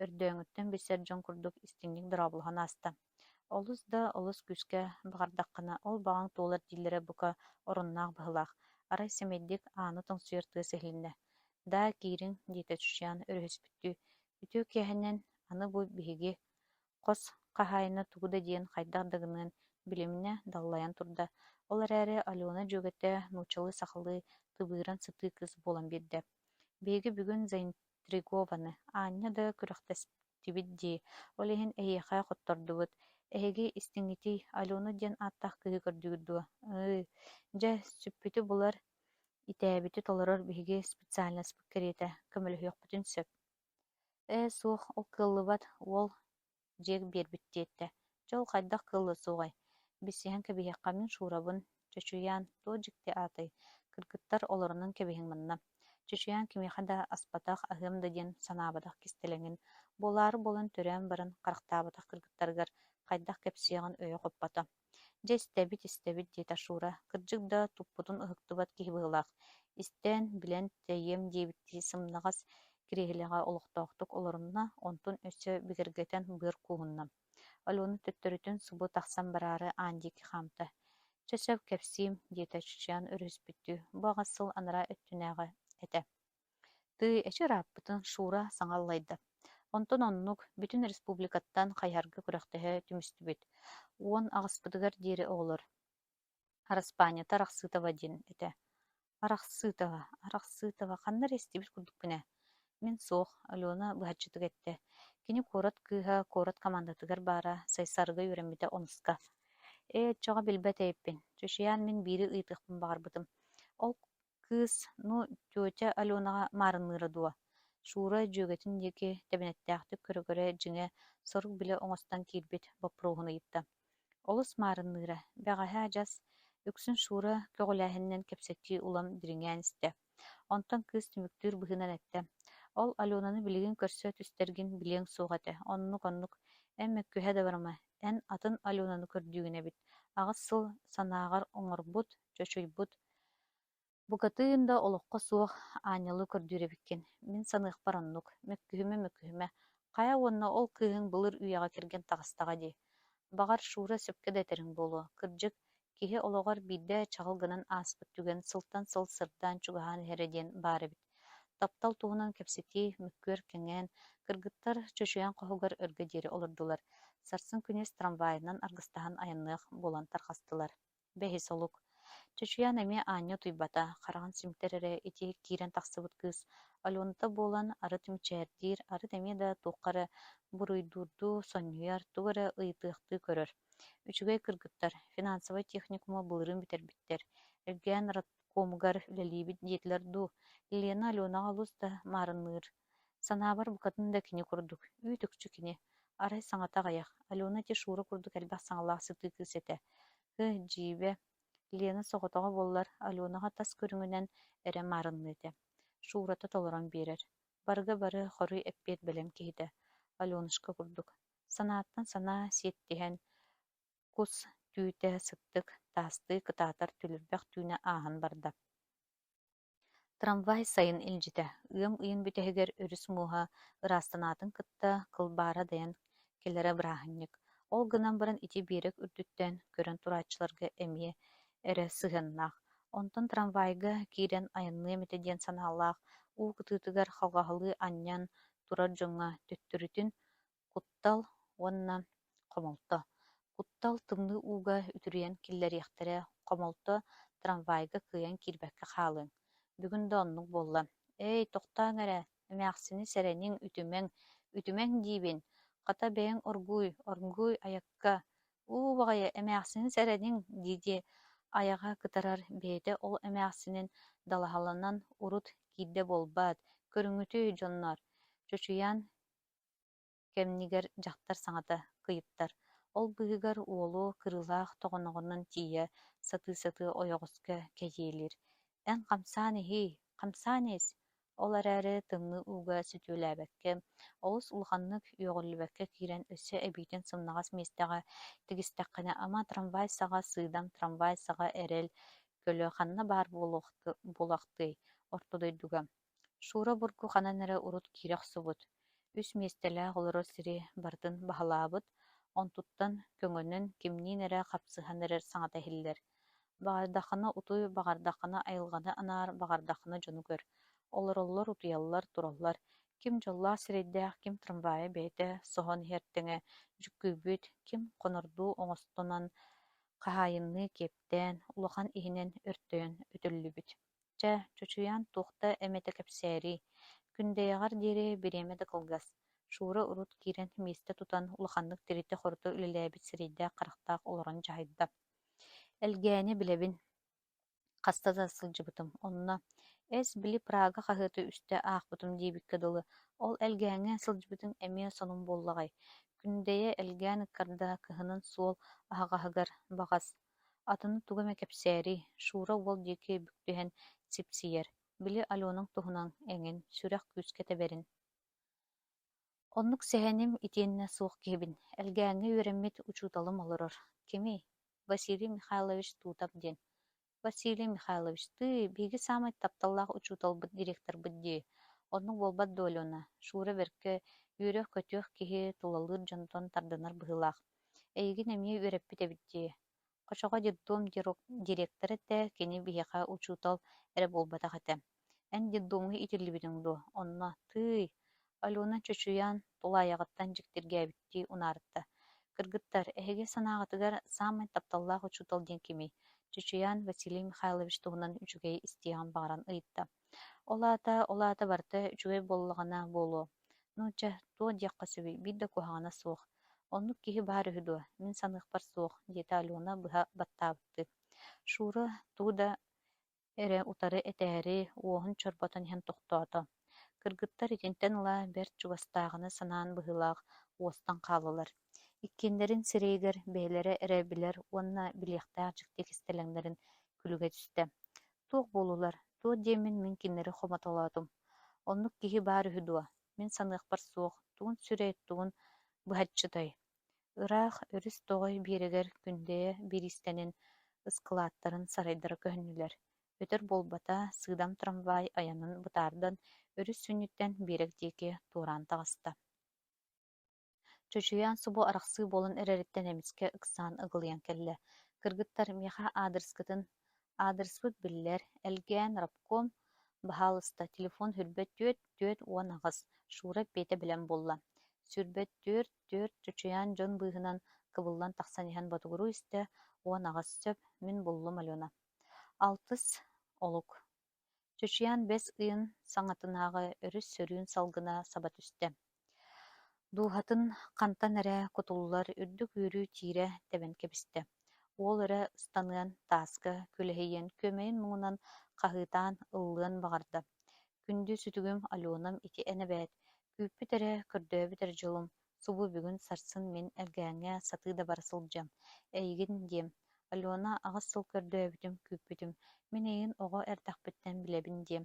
өрдөөҥүттэн билсэр дьон курдук истиҥник дорооболоһон ааста. Олус да олус күүскэ баҕардаххына, ол баҕаҥ туолар дииллэрэ бука оруннаах быһыылаах, арай сэмэйдик ааны тоҥсуйар тыас иһилиннэ: «Даа, киириҥ» диэтэ Чучуйаан өрүһүспүттүү. «Үтүө киэһэнэн, аны бу биһиги Хос хаһаайына тугу да диэн хайдах да гыныан билиминэ даллайан турда, ол эрээри Алена дьүөгэтэ нууччалыы-сахалыы тыбыыран сытыы кыыс буолан биэрдэ: «Биһиги бүгүн заинтригованы, аанньа да күрэхтэстибит дии, ол иһин эһиэхэ хоттордубут. Эһиги истиҥҥитий, Алена диэн ааттаах кыыһы көрдүгүт дуо? Ыы, дьэ, сүппүтү булар, итээбити толорор биһиги специальноспыт кэриэтэ, көмөлөһүөхпүтүн сөп» Ээ, суох, ол кыаллыбат, уол дьиэ биэрбит диэтэ. Дьэ ол хайдах кыаллыа суоҕай, билсиһэн кэбиһиэххэ мин Шурабын, Чочуйаан, туох дьикти аатай, кыргыттар олорунан кэбиһиҥ манна. Чочуйаан кимиэхэ да аспатах, аһыам да диэн санаабатах кистэлэҥин, буолаары буолан төрөөн баран харахтаабатах кыргыттарыгар хайдах кэпсиэҕин өйө хоппото. Дьэ истэбит, истэбит диэтэ Шура, кырдьык да туппутун ыһыктыбат киһи быһыылаах, истэн, билэн тэйиэм диэбиттии сымнаҕас кириэһилэҕэ олохтоохтук олорунна, онтун өссө бигэргэтэн быар кууһунна. Алена төттөрүтүн субу тахсан бараары аан диэки хаамта. «Чэ сөп кэпсиим» диэтэ Чучан өрүһүспүттүү, бу аҕыс сыл анараа өттүнээҕи этэ. Тыы, эчи ырааппытын Шура саҥа аллайда. Онтон оннук, бүтүн республикаттан хайыһарга күрэхтэһэ түмүстүбүт. 18-пытыгар диэри оҕолор. Араспаанньата Арахсыытова диэн этэ. Арахсыытова, Арахсыытова, ханна эрэ истибит курдукпун ээ. Мин суох, Алена быһаччытык эттэ. Кини куорат кыыһа куорат командатыгар баара, Сайсаарга үөрэммитэ онуска. Ээ, оччоҕо билбэт эбиппин. Чочуйаан мин биири ыйытыахпын баҕарбытым. Ол. Кыыс, ну, тетя Аленаҕа маарынныыра дуо? Шура дьүөгэтин диэки тэбэнэттээхтик көрө-көрө дьиҥэ сорук-билэ оҥостон киирбит боппуруоһун ыйытта. Олус маарынныыра, бэҕэһээ адьас, үксүн Шура көҕүлээһининэн кэпсэтии улам дириҥээн истэ. Онтон кыыс түмүктүүр быһыынан эттэ: «Ол Аленаны билигин көрсө түстэргин билиэҥ суох этэ, оннук-оннук, эн мөккүһэ да барыма, эн атын Аленаны көрдүүгүн эбит, 8 сыл санааҕар оҥорбут, чочуйбут, Букатын да олоххо суох аанньалы көрдүүр эбиккин, мин саныахпар оннук, мөккүһүмэ-мөккүһүмэ, хайа уонна ол кыыһыҥ былыр үйэҕэ кэргэн таҕыстаҕа дии. Баҕар, Шура сөпкө да этэриҥ буолуо, кырдьык, киһи олоҕор биирдэ чаҕыл гынан ааспыт түгэн сылтан сыл сырдаан чугаһаан иһэрэ диэн баар эбит. Таптал туһунан кэпсэтии, мөккүөр кэҥээн, кыргыттар чочуйан хоһугар өргө диэри олордулар. Сарсын күнүс трамвайынан аргыстаһан айанныах буолан тарҕастылар. Бэһис олук. Чочуйан эмиэ аанньа утуйбата, хараҕын симтэр эрэ ити киирэн тахсыбыт кыыс Алената буолан арыт мичээрдиир, арыт эмиэ да туохха эрэ буруйдуурдуу сонньуйар, тугу эрэ ыйытыахтыы көрөр. Үчүгэй кыргыттар, финансовай техникуму былырыын бүтэрбиттэр, Элгээн родкомугар үлэлиибит диэтилэр дуу, Лена Аленаҕа олус да маарынныыр. Санаабар букатын да кини курдук, үүт-үкчү кини. Арай саҥата аҕыйах, Алена ити Шура курдук элбэх саҥалаах сытыы кыыс этэ. Һы, дьиибэ, Лена соҕотоҕо буоллар, Аленаҕа тас көрүҥүнэн эрэ маарынныа этэ. Шурата толорон биэрэр. Барыга бары хоруй эппиэт бэлэм киһитэ, Аленушка курдук. Санааттан санаа сиэттиһэн, кус түүтэ сыттык, таастыы кытаатар түлүрбэх түүнэ ааһан барда. Трамвай сайын илдьитэ, ыам ыйын бүтэһигэр өрүс мууһа ыраастанаатын кытта кылбаара дайан кэлэрэ бырааһынньык. Ол гынан баран ити биэрэк үрдүттэн көрөн турааччыларга эмиэ эрэ сыһыаннаах. Онтон трамвайга киирэн айанныам этэ диэн санаалаах уу кытыытыгар халҕаһалыы анньан турар дьоҥҥо төттөрүтүн Куттал уонна хомолто. Куттал тымныы ууга үтүрүйэн киллэриэхтэрэ, хомолто трамвайга кыайан киирбэккэ хаалыаҥ. Бүгүн да оннук буолла. Эй, тохтооҥ эрэ, эмээхсини сэрэниҥ, үтүмэҥ, үтүмэҥ диибин, хата бэйэҥ оргууй, оргууй айакка, уу баҕайы эмээхсини сэрэниҥ дии-дии айаҕа кытарар бэйэтэ ол эмээхсинин далаһаланан урут киирдэ буолбаат, көрүҥҥүтүй дьонноор, чочуйан кэмнигэр дьахтар саҥата кыйыттар, ол быыһыгар уолу кырыылаах тоҕоноҕунан тиийэ сатыы-сатыы ойоҕоско кэйиэлиир: «Эн хамсаан иһиий, хамсаан ис!» Ол эрээри тымныы ууга сөтүөлээбэккэ, олус улаханнык үөҕүллүбэккэ киирэн өссө эбиитин сымнаҕас миэстэҕэ тигистэххинэ, ама трамвай саҕа сыыдам, трамвай саҕа эрэл көлө ханна баар буолуохтуой орто дойдуга Шура обургу ханан эрэ урут киирэ охсубут, үс миэстэлээх олорор сири барытын баһылаабыт, онтуттан көҥөнөн кимниин эрэ хапсыһан эрэр саҥата иһиллэр: «Баҕардаххына утуй, баҕардаххына айылҕаны анаар, баҕардаххына дьону көр. Олороллор, утуйаллар, тураллар. Ким дьоллоох сирэйдээх, ким трамвайы бэйэтэ соһон иһэр тэҥэ дьүккүйбүт, ким хонордуу оҥостунан хаһаайынныы киэптээн, улахан иһинэн өртөйөн өтөллүбүт. Чэ, чочуйан туохта эмэтэ кэпсээриий, Күндэйэҕэр диэри бириэмэ да кылгас, Шура урут киирэн миэстэ тутан улаханнык тиритэ-хорута үлэлээбит сирэйдээх-харахтаах олорон дьаһайда. Элгээни билэбин, хаста да сылдьыбытым, онно «Эс, били Прага хаһыаты үстэ аахпытым» диэбиккэ дылы, ол Элгээҥҥэ сылдьыбытыҥ эмиэ сонун буоллаҕай. Күндэйэ Элгээн ыккарда кыһынын суол аһаҕаһыгар баҕас Атыны тугу эмэ кэпсээриий, Шура уол диэки бүк түһэн сипсийэр, били Аленаҥ туһунан эҥин, сүрэх күүскэ тэбэрин. Оннук сэһэним итиэннэ суох киһибин, Элгээҥҥэ үөрэммит учууталым олорор. Кимий? Василий Михайлович Тутов диэн. Василий Михайлович, тыый, биһиги саамай тапталлаах учууталбыт, директорбыт дии. Оннук буолбат дуо, Алена? Шура бэркэ үөрүөх-көтүөх киһи тулалыыр дьонтон тардынар быһыылаах. Эйигин эмиэ үөрэппит эбит дии. Хочоҕо детдом директора этэ, кини биһиэхэ учуутал эрэ буолбатах этэ. Эн детдомҥа иитиллибитиҥ дуо? Онно, тыый, Алена чочуйан, тулаайаҕыттан дьиктиргээбиттии унаарытта. Кыргыттар, эһиги санааҕытыгар саамай тапталлаах учуутал диэн кимий? Чочуйан Василий Михайлович туһунан үчүгэйи истиэҕин баҕаран ыйытта. Ол аата, ол аата барыта үчүгэй буоллаҕына буолуо. Ну чэ, туох диэххэ сөбүй, биир да куһаҕана суох. Оннук киһи баар үһү дуо, мин саныахпар суох, диэтэ Алена быһа баттаабыттыы. Шура тугу да эрэ утары этээри уоһун чорботон иһэн тохтоото. Кыргыттар итинтэн ыла бэрт чугастааҕыны санаан быһыылаах уостан хааллылар. Иккиэннэрин сирэйигэр бэйэлэрэ эрэ билэр уонна билиэхтээх дьикти кистэлэҥнэрин күлүгэ түстэ. Туох буоллулар, туох диэммин мин кинилэри хомотолоотум. Оннук киһи баар үһү дуо? Мин саныахпар суох, тугун сүрэй, тугун быһаччытай? Ыраах өрүс тоҕой биэрэгэр Күндэйэ бириистэнин ыскылааттарын сарайдара көһүннүлэр. Өтөр буолбата, сыыдам трамвай айанын бытаардан, өрүс сүнньүттэн биэрэк диэки туораан таҕыста. Чочуйаан субу арахсыы буолан эрэриттэн эмискэ ыксаан ыгылыйан кэллэ: «Кыргыттар, миэхэ аадырыскытын Аадырыспыт биллэр, Элгээн, рабком, баһаалыста, телефон 24 48, Шура эппиэтэ бэлэм буолла. 24 4 Чочуйаан дьон быыһынан кыбыллан тахсан иһэн ботугуруу истэ, 18 сөп, мин буллум Алена. Алтыс олук Чочуйаан бэс ыйын саҥатынааҕы өрүс сөрүүн салгына саба түстэ. Дууһатын хантан эрэ кутуллар үрдүк үөрүү тиирэ тэбэн кэбистэ. Уол эрэ ыстаныан, тааска күлэһийэн, күөмэйин муҥунан хаһыытаан ыллыан баҕарда: «Күндү сүтүгүм Аленам ити эн эбээт, күүппүт эрэ, көрдөөбүт эрэ дьолум, субу бүгүн-сарсын мин Элгээҥҥэ сатыы да бара сылдьыам, эйигин диэм, Алена 8 сыл көрдөөбүтүм, күүппүтүм, мин эйигин оҕо эрдэхпиттэн билэбин диэм,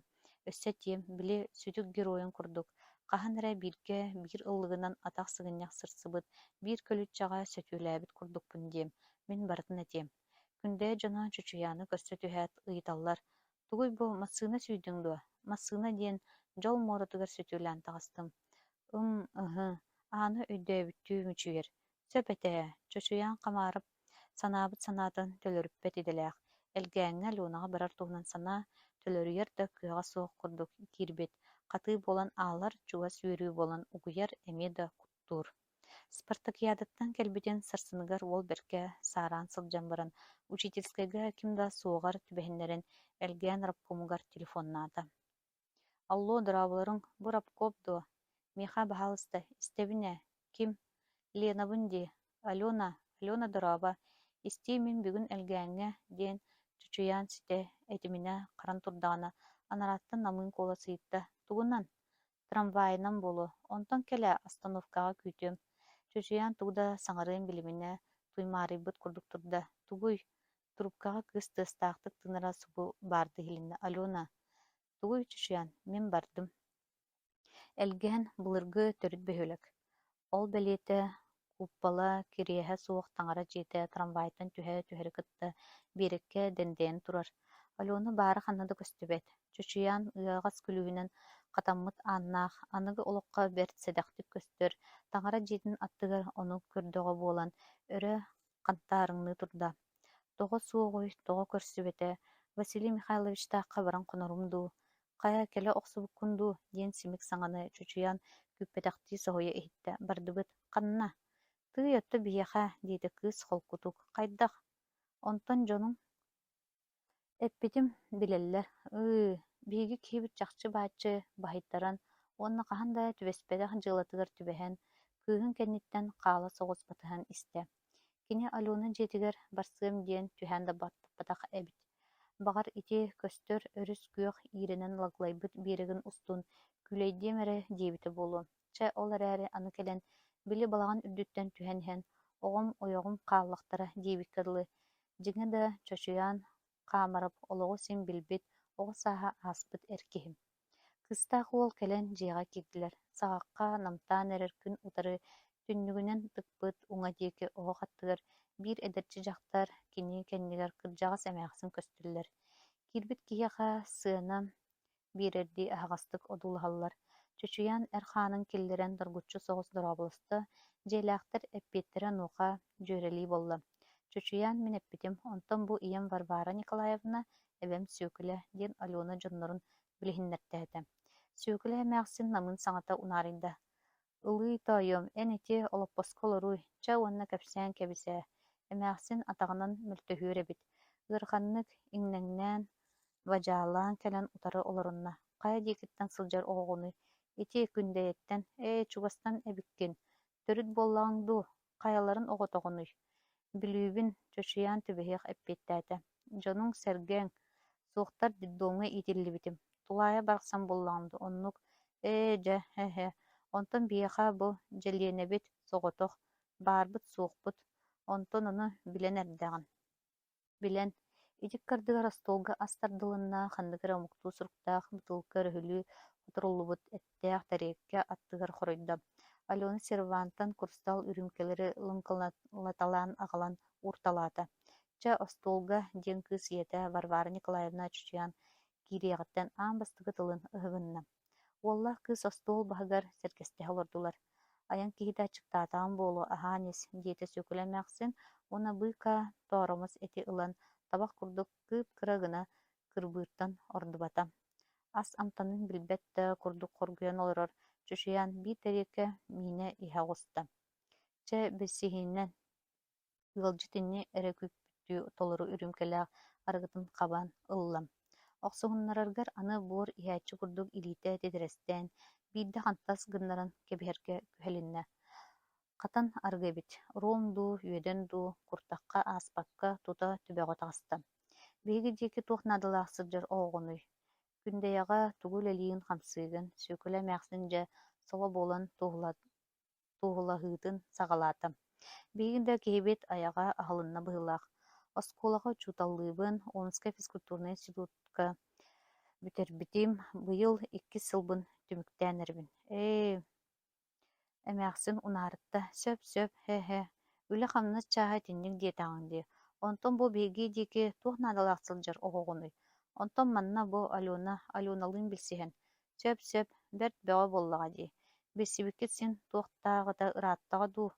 өссө этиэм, били сүтүк геройун курдук, хаһан эрэ бииргэ биир ыллыгынан атах сыгынньах сырсыбыт, биир көлүччэҕэ сөтүөлээбит курдукпун диэм, мин барытын этиэм. Күндэйэ дьоно Чучуйааны көрсө түһээт ыйыталлар: «Тугуй бу, массыына сүүйдүҥ дуо?» «Массыына диэн, дьол муоратыгар сөтүөлээн таҕыстым». «Ым, ыһы, Аана өйдөөбүттүү мүчүйэр: Сөп этэ, Чочуйаан Хамаарап санаабыт санаатын төлөрүппэт идэлээх, Элгээҥҥэ Аленаҕа барар туһунан санаа төлөрүйэр да кыаҕа суох курдук киирбит, хатыы буолан аалар, чугас үөрүү буолан угуйар эмиэ да куттуур. Спартакиадаттан кэлбитин сарсыныгар уол бэркэ саараан сылдьан баран, учительскайга ким да суоҕар түбэһиннэрэн Элгээн рабкомугар телефоннаата: «Алло, дорооболоруҥ, бу рабкоп дуо? Миэхэ, баһаалыста, истэбин ээ, ким? Ленабын дии, Алена, Алена дорообо, истиий мин бүгүн Элгээҥҥэ» диэн чочуйаан ситэ этиминэ харан турдаҕына, анарааттан намыын куолас ыйытта: «Тугунан?» «Трамвайынан буолуо, онтон кэлээ, остановкаҕа күүтүөм» Чочуйаан тугу да саҥарыан билиминэ, туймаарыйбыт курдук турда: «Тугуй?» Трубкаҕа кыыс тыастаахтык тыынара субу баардыы иһилиннэ: «Алена, тугуй Чочуйаан, мин бардым» Элгээн былыргы төрүт бөһүөлэк. Ол бэлиэтэ кууппала, кириэһэ суох таҥара дьиэтэ трамвайтан түһэ-түһэри кытта биэрэккэ дэндэйэн турар. Алена баара ханна да көстүбэт. Чочуйаан ыаҕас күлүүһүнэн хатаммыт ааннаах, аныгы олоххо бэрт сэдэхтик көстөр таҥара дьиэтин аттыгар ону көрдөҕө буолан, өрө хантаарыҥныы турда. Тоҕо суоҕуй, тоҕо көрсүбэтэ, Василий Михайловичтаахха баран хонорум дуу, хайа кэлэ охсубуккун дуу диэн симик саҥаны чочуйан күүппэтэхтии соһуйа иһиттэ: «Бардыбыт, ханна?» «Тыый, отто биһиэхэ» диэтэ кыыс холкутук, «Хайдах? Онтон дьонуҥ?» Эппитим, билэллэр: «Ыы, биһиги киһибит чахчы-бааччы баһыйтаран уонна хаһан да түбэспэтэх дьыалатыгар түбэһэн, кыыһын кэнниттэн хаала соҕус батыһан истэ. Кини Алена дьиэтигэр барсыам диэн түһээн да баттаппатах эбит. Баҕар, ити көстөр өрүс күөх иирэнэн лаглайбыт биэрэгин устун күүлэйдиэм эрэ диэбитэ буолуо. Чэ, ол эрээри аны кэлэн, били балаҕан үрдүттэн түһэн иһэн, оҕом, ойоҕум хааллахтара диэбиккэ дылы, дьиҥэ да, чочуйаан Хаамарап олоҕу син билбит, оҕо сааһа ааспыт эр киһи. Кыыстаах уол кэлэн дьиэҕэ киирдилэр, саҕахха намтаан эрэр күн утары түннүгүнэн тыкпыт уҥа диэки оһох аттыгар биир эдэрчи дьахтар, кини кэннигэр кырдьаҕас эмээхсин көстөллөр. Киирбит киһиэхэ сыана биэрэрдии аһаҕастык одуулаһаллар. Чочуйан эр хаанын киллэрэн доргуччу соҕус дорооболосто, дьиэлээхтэр эппиэттэрэ онуоха дьүөрэлии буолла: «Чочуйан мин эппитим, онтон бу ийэм Варвара Николаевна, эбэм Сүөкүлэ» диэн Алена дьоннорун билиһиннэртээтэ. Сүөкүлэ эмээхсин намыын саҥата унаарыйда: «Ылыый, тоойуом, эн ити олоппоско олорууй, чэ уонна кэпсээн кэбис ээ» Эмээхсин атаҕынан мөлтөһүөр эбит, ыараханнык иҥнэҥнээн, бадьаалаан кэлэн утары олорунна: «Хайа диэкиттэн сылдьар оҕоҕунуй? Ити Күндэйэттэн, ээ, чугастан эбиккин, төрүт буоллаҕыҥ дуу, хайаларын оҕотоҕунуй?» «Бүлүүбүн», чочуйан түбэһиэх эппиэттээтэ: «Дьонуҥ-сэргэҥ, Суохтар детдомҥа иитиллибитим, тулаайах барахсан буоллаҕым дуу, оннук, ээ дьэ, һэ-һэ, онтон биһиэхэ бу Дьэлиэнэбит соҕотох, баарбыт-суохпут, онтон ону билэн эрдэҕин Билэн, ити ыккардыгар остуолга ас тардылынна, ханнык эрэ омуктуу суруктаах бытыылка өрүһүлүү хоторуллубут эттээх тэриэлкэ аттыгар хоруйда. Алена сервантан курустаал үрүүмкэлэри лыҥкынаталаан аҕалан уурталаата. «Чэ, остуолга» диэн кыыс ийэтэ Варвара Николаевна чочуйан киириэҕиттэн аан бастакы тылын ыһыгынна. Уоллаах кыыс остуол баһыгар сэргэстэһэ олордулар. «Айан киһитэ аччыктаатаҕым буолуо, аһаан ис» диэтэ Сүөкүлэ эмээхсин уонна быыкаа тооромос эти ылан табах курдук кыып-кыра гына кырбыыртан ордубата. Ас амтанын билбэт да курдук хоргуйан олорор Чочуйаан биир тэриэлкэ миинэ иһэ оҕуста. «Чэ, билсиһинэн» Ыалдьыт инни эрэ күүппүттүү толору үрүүмкэлээх арыгытын хабан ылла. Охсуһуннарарыгар аны буор иһээччи курдук илиитэ титирэстээн, биирдэ хантас гыннаран кэбиһэргэ күһэлиннэ. Хатан арыгы эбит, ром дуу, үөдэн дуу куртахха ааспакка тута төбөҕө таҕыста. Биһиги диэки туох наадалаах сылдьар оҕоҕунуй? Күндэйэҕэ тугу үлэлиигин-хамсыыгын, Сүөкүлэ эмээхсин дьэ соло буолан туоһулаһыытын саҕалаата. Биһиги да киһибит айаҕа аһылынна быһыылаах. Оскуолаҕа учууталлыыбын, Омскай физкультурнай институтка бүтэрбитим, быйыл иккис сылбын түмүктээн эрэбин. Ээ, эмээхсин унаарытта, сөп-сөп, һэ-һэ, үлэ-хамнас чааһа итинник диэтэҕиҥ дии. Онтон бу биһиги диэки туох наадалаах сылдьар оҕоҕунуй? Онтон манна бу Алена, Аленалыын билсиһэн, Сөп-сөп, бэрт бөҕө буоллаҕа дии, билсибиккит син туохтааҕыта ырааттаҕа дуу,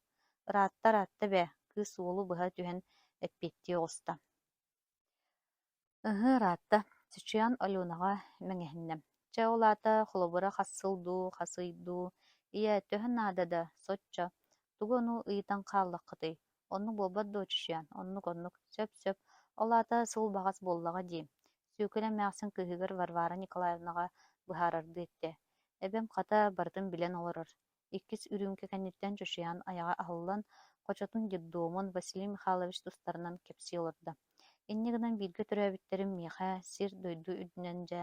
ыраатта-ыраатта бээ, кыыс уолу быһа түһэн эппиэттии оҕуста. Ыһыы ыраатта, Чычыан Аленаҕа мэҥэһиннэ. Чэ, ол аата холобура хас сыл дуу, хас ый дуу, ийээ, төһө наада да, соччо, тугу ону ыйытан хааллаххытый, оннук буолбат дуо, Чычыан, оннук-оннук, сөп-сөп, ол аата сыл баҕас буоллаҕа дии, Сүөкүлэ эмээхсин кыыһыгар Варвара Николаевнаҕа быһаарардыы эттэ: «Эбэм, хата, барытын билэн олорор». Иккис үрүүмкэ кэнниттэн чочуйан айаҕа аһыллан, хочотун детдомун Василий Михайлович тустарынан кэпсии олордо. Инньэ гынан бииргэ төрөөбүттэрим миэхэ сир-дойду үрдүнэн дьэ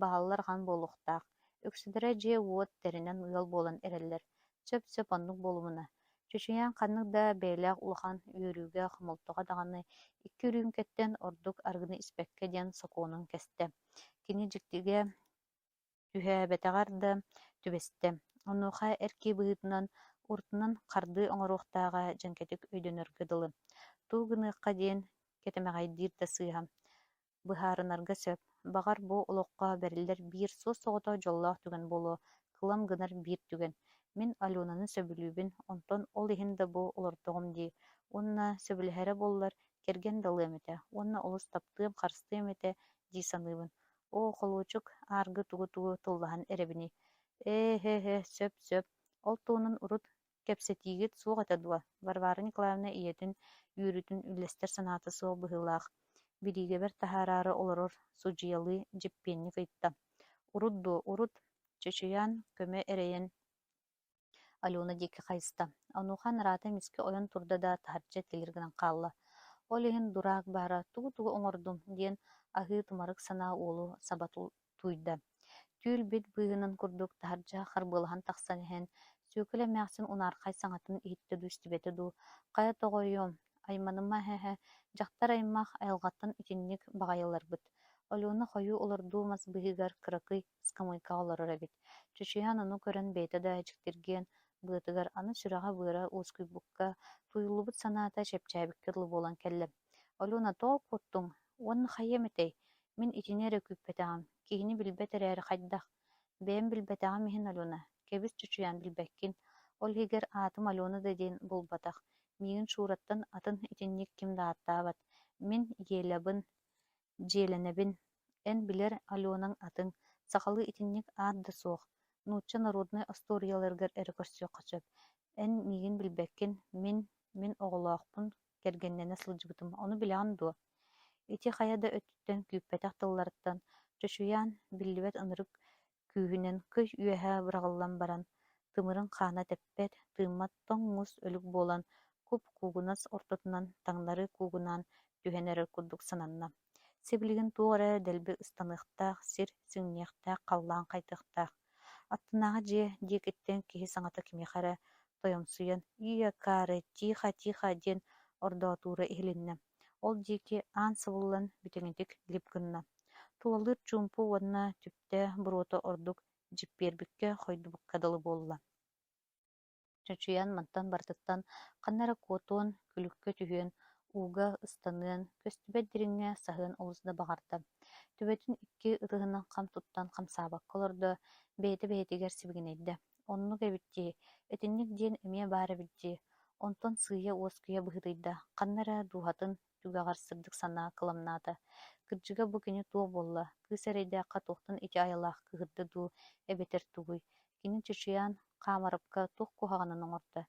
бааллар ахан буолуохтаах. Үксүлэрэ дьиэ-уот тэринэн ыал буолан эрэллэр. Сөп-сөп оннук буолумуна. Чочуйаан ханнык да бэйэлээх улахан үөрүүгэ, хомолтоҕо даҕаны икки үрүүмкэттэн ордук арыгыны испэккэ диэн сокуонун кэстэ. Кини дьиктигэ түһээбэтэҕэр да түбэстэ. Онуоха эр киһи быһыытынан урутунан хардыы оҥоруохтааҕа дьэҥкэтик өйдөнөргө дылы. Тугу гыныахха диэн кэтэмэҕэйдиир да сыыһа. Быһаарынарга сөп, баҕар бу олоххо бэриллэр биир суос-соҕотох дьоллоох түгэн буолуо, кылам гынар биир түгэн. Мин Аленаны сөбүлүүбүн, онтон ол иһин да бу олордоҕум дии уонна сөбүлэһэрэ буоллар, кэргэн да ылыам этэ уонна олус таптыам, харыстыам этэ дии саныыбын. Оо, холуочук, ааргы тугу-тугу тыллаһан эрэбиний? Ээ, һэ-һэ, сөп-сөп, ол туһунан урут Кэпсэтиигит суох этэ дуо? Варвара Николаевна ийэтин үөрүүтүн үллэстэр санаата суох быһыылаах, бириигэбэр таһаараары олорор судьуйалыы дьиппиэнник ыйытта: «Урут дуо, урут?» Чочуйаан көмө эрэйэн Алена диэки хайыста. Онуоха анараата эмискэ ойон турда да таһырдьа тилир гынан хаалла. Ол иһин дураак баара тугу-тугу оҥордум диэн аһыы тумарык санаа уолу саба тууйда. Түүл-бит быыһынан курдук таһырдьа харбыалаһан тахсан иһэн, Сүөкүлэ эмээхсин унаархай саҥатын иһиттэ дуу, истибэтэ дуу, «Хайа тоҕойуом, айманыма эһэ, дьахтар аймах айылҕаттан итинник баҕайыларбыт». Алена хойуу олордуу мас быыһыгар кыракый ыскамыайкаҕа олорор эбит. Чочуйаан ону көрөн бэйэтэ да дьиктиргиэн быатыгар аны сүрэҕэ-быара уоскуйбукка, тууйуллубут санаата чэпчээбиккэ дылы буолан кэллэ. «Алена, тоҕо куоттуҥ? Уонна хайыам этэй? Мин итини эрэ күүппэтэҕим, киһини билбэт эрээри хайдах? Бэйэм билбэтэҕим иһин Алена, кэбис чочуйан билбэккин, ол иһигэр аатым Алена да диэн буолбатах, миигин Шураттан атын итинник ким да ааттаабат, мин Елябын, дьиэлэнэбин, эн билэр Аленаҥ атын, сахалыы итинник аат да суох, нуучча народнай остуоруйаларыгар эрэ көрсүөххэ сөп, эн миигин билбэккин, мин, мин оҕолоохпун, кэргэннэнэ сылдьыбытым, ону билэҕин дуо? Ити хайа да өттүттэн күүппэтэх тылларыттан чочуйан, биллибэт ынырык күүһүнэн кый үөһэ быраҕыллан баран, тымырын хаана тэппэт, тыыммат тоҥ муус өлүк буолан, куп-куугунас ортотунан таҥнары куугунаан түһэн эрэр курдук сананна. Сибилигин туох эрэ дэлби ыстаныахтаах, сир сиҥниэхтээх, халлаан хайдыахтаах. Аттынааҕы дьиэ диэкиттэн киһи саҥата кимиэхэ эрэ тойомсуйан «Ия, Кары, тихо-тихо» диэн ордоотуура иһилиннэ. Ол диэки аан сабыллан бүтэҥитик лип гынна. Тулалыыр чуумпу уонна түптэ буруота ордук дьиппиэрбиккэ, хойдубукка дылы буолла. Чочуйан мантан барытыттан ханна эрэ куотуон, күлүккэ түһүөн, ууга ыстаныан, көстүбэт дириҥҥэ саһыан олус да баҕарда. Төбөтүн икки ытыһынан хам туттан хамсаабакка олордо, бэйэтэ бэйэтигэр сибигинэйдэ: «Оннук эбит дии, итинник диэн эмиэ баар эбит дии» Онтон сыыйа уоскуйа быһыытыйда, ханна эрэ дууһатын түгэҕэр сырдык санаа кыламнаата. Кырдьыга бу кини туох буолла, кыыс эрэйдээххэ туохтан ити айылаах кыыһырда дуу, эбэтэр тугуй? Кини чочуйан Хаамарапка туох куһаҕанын оҥордо?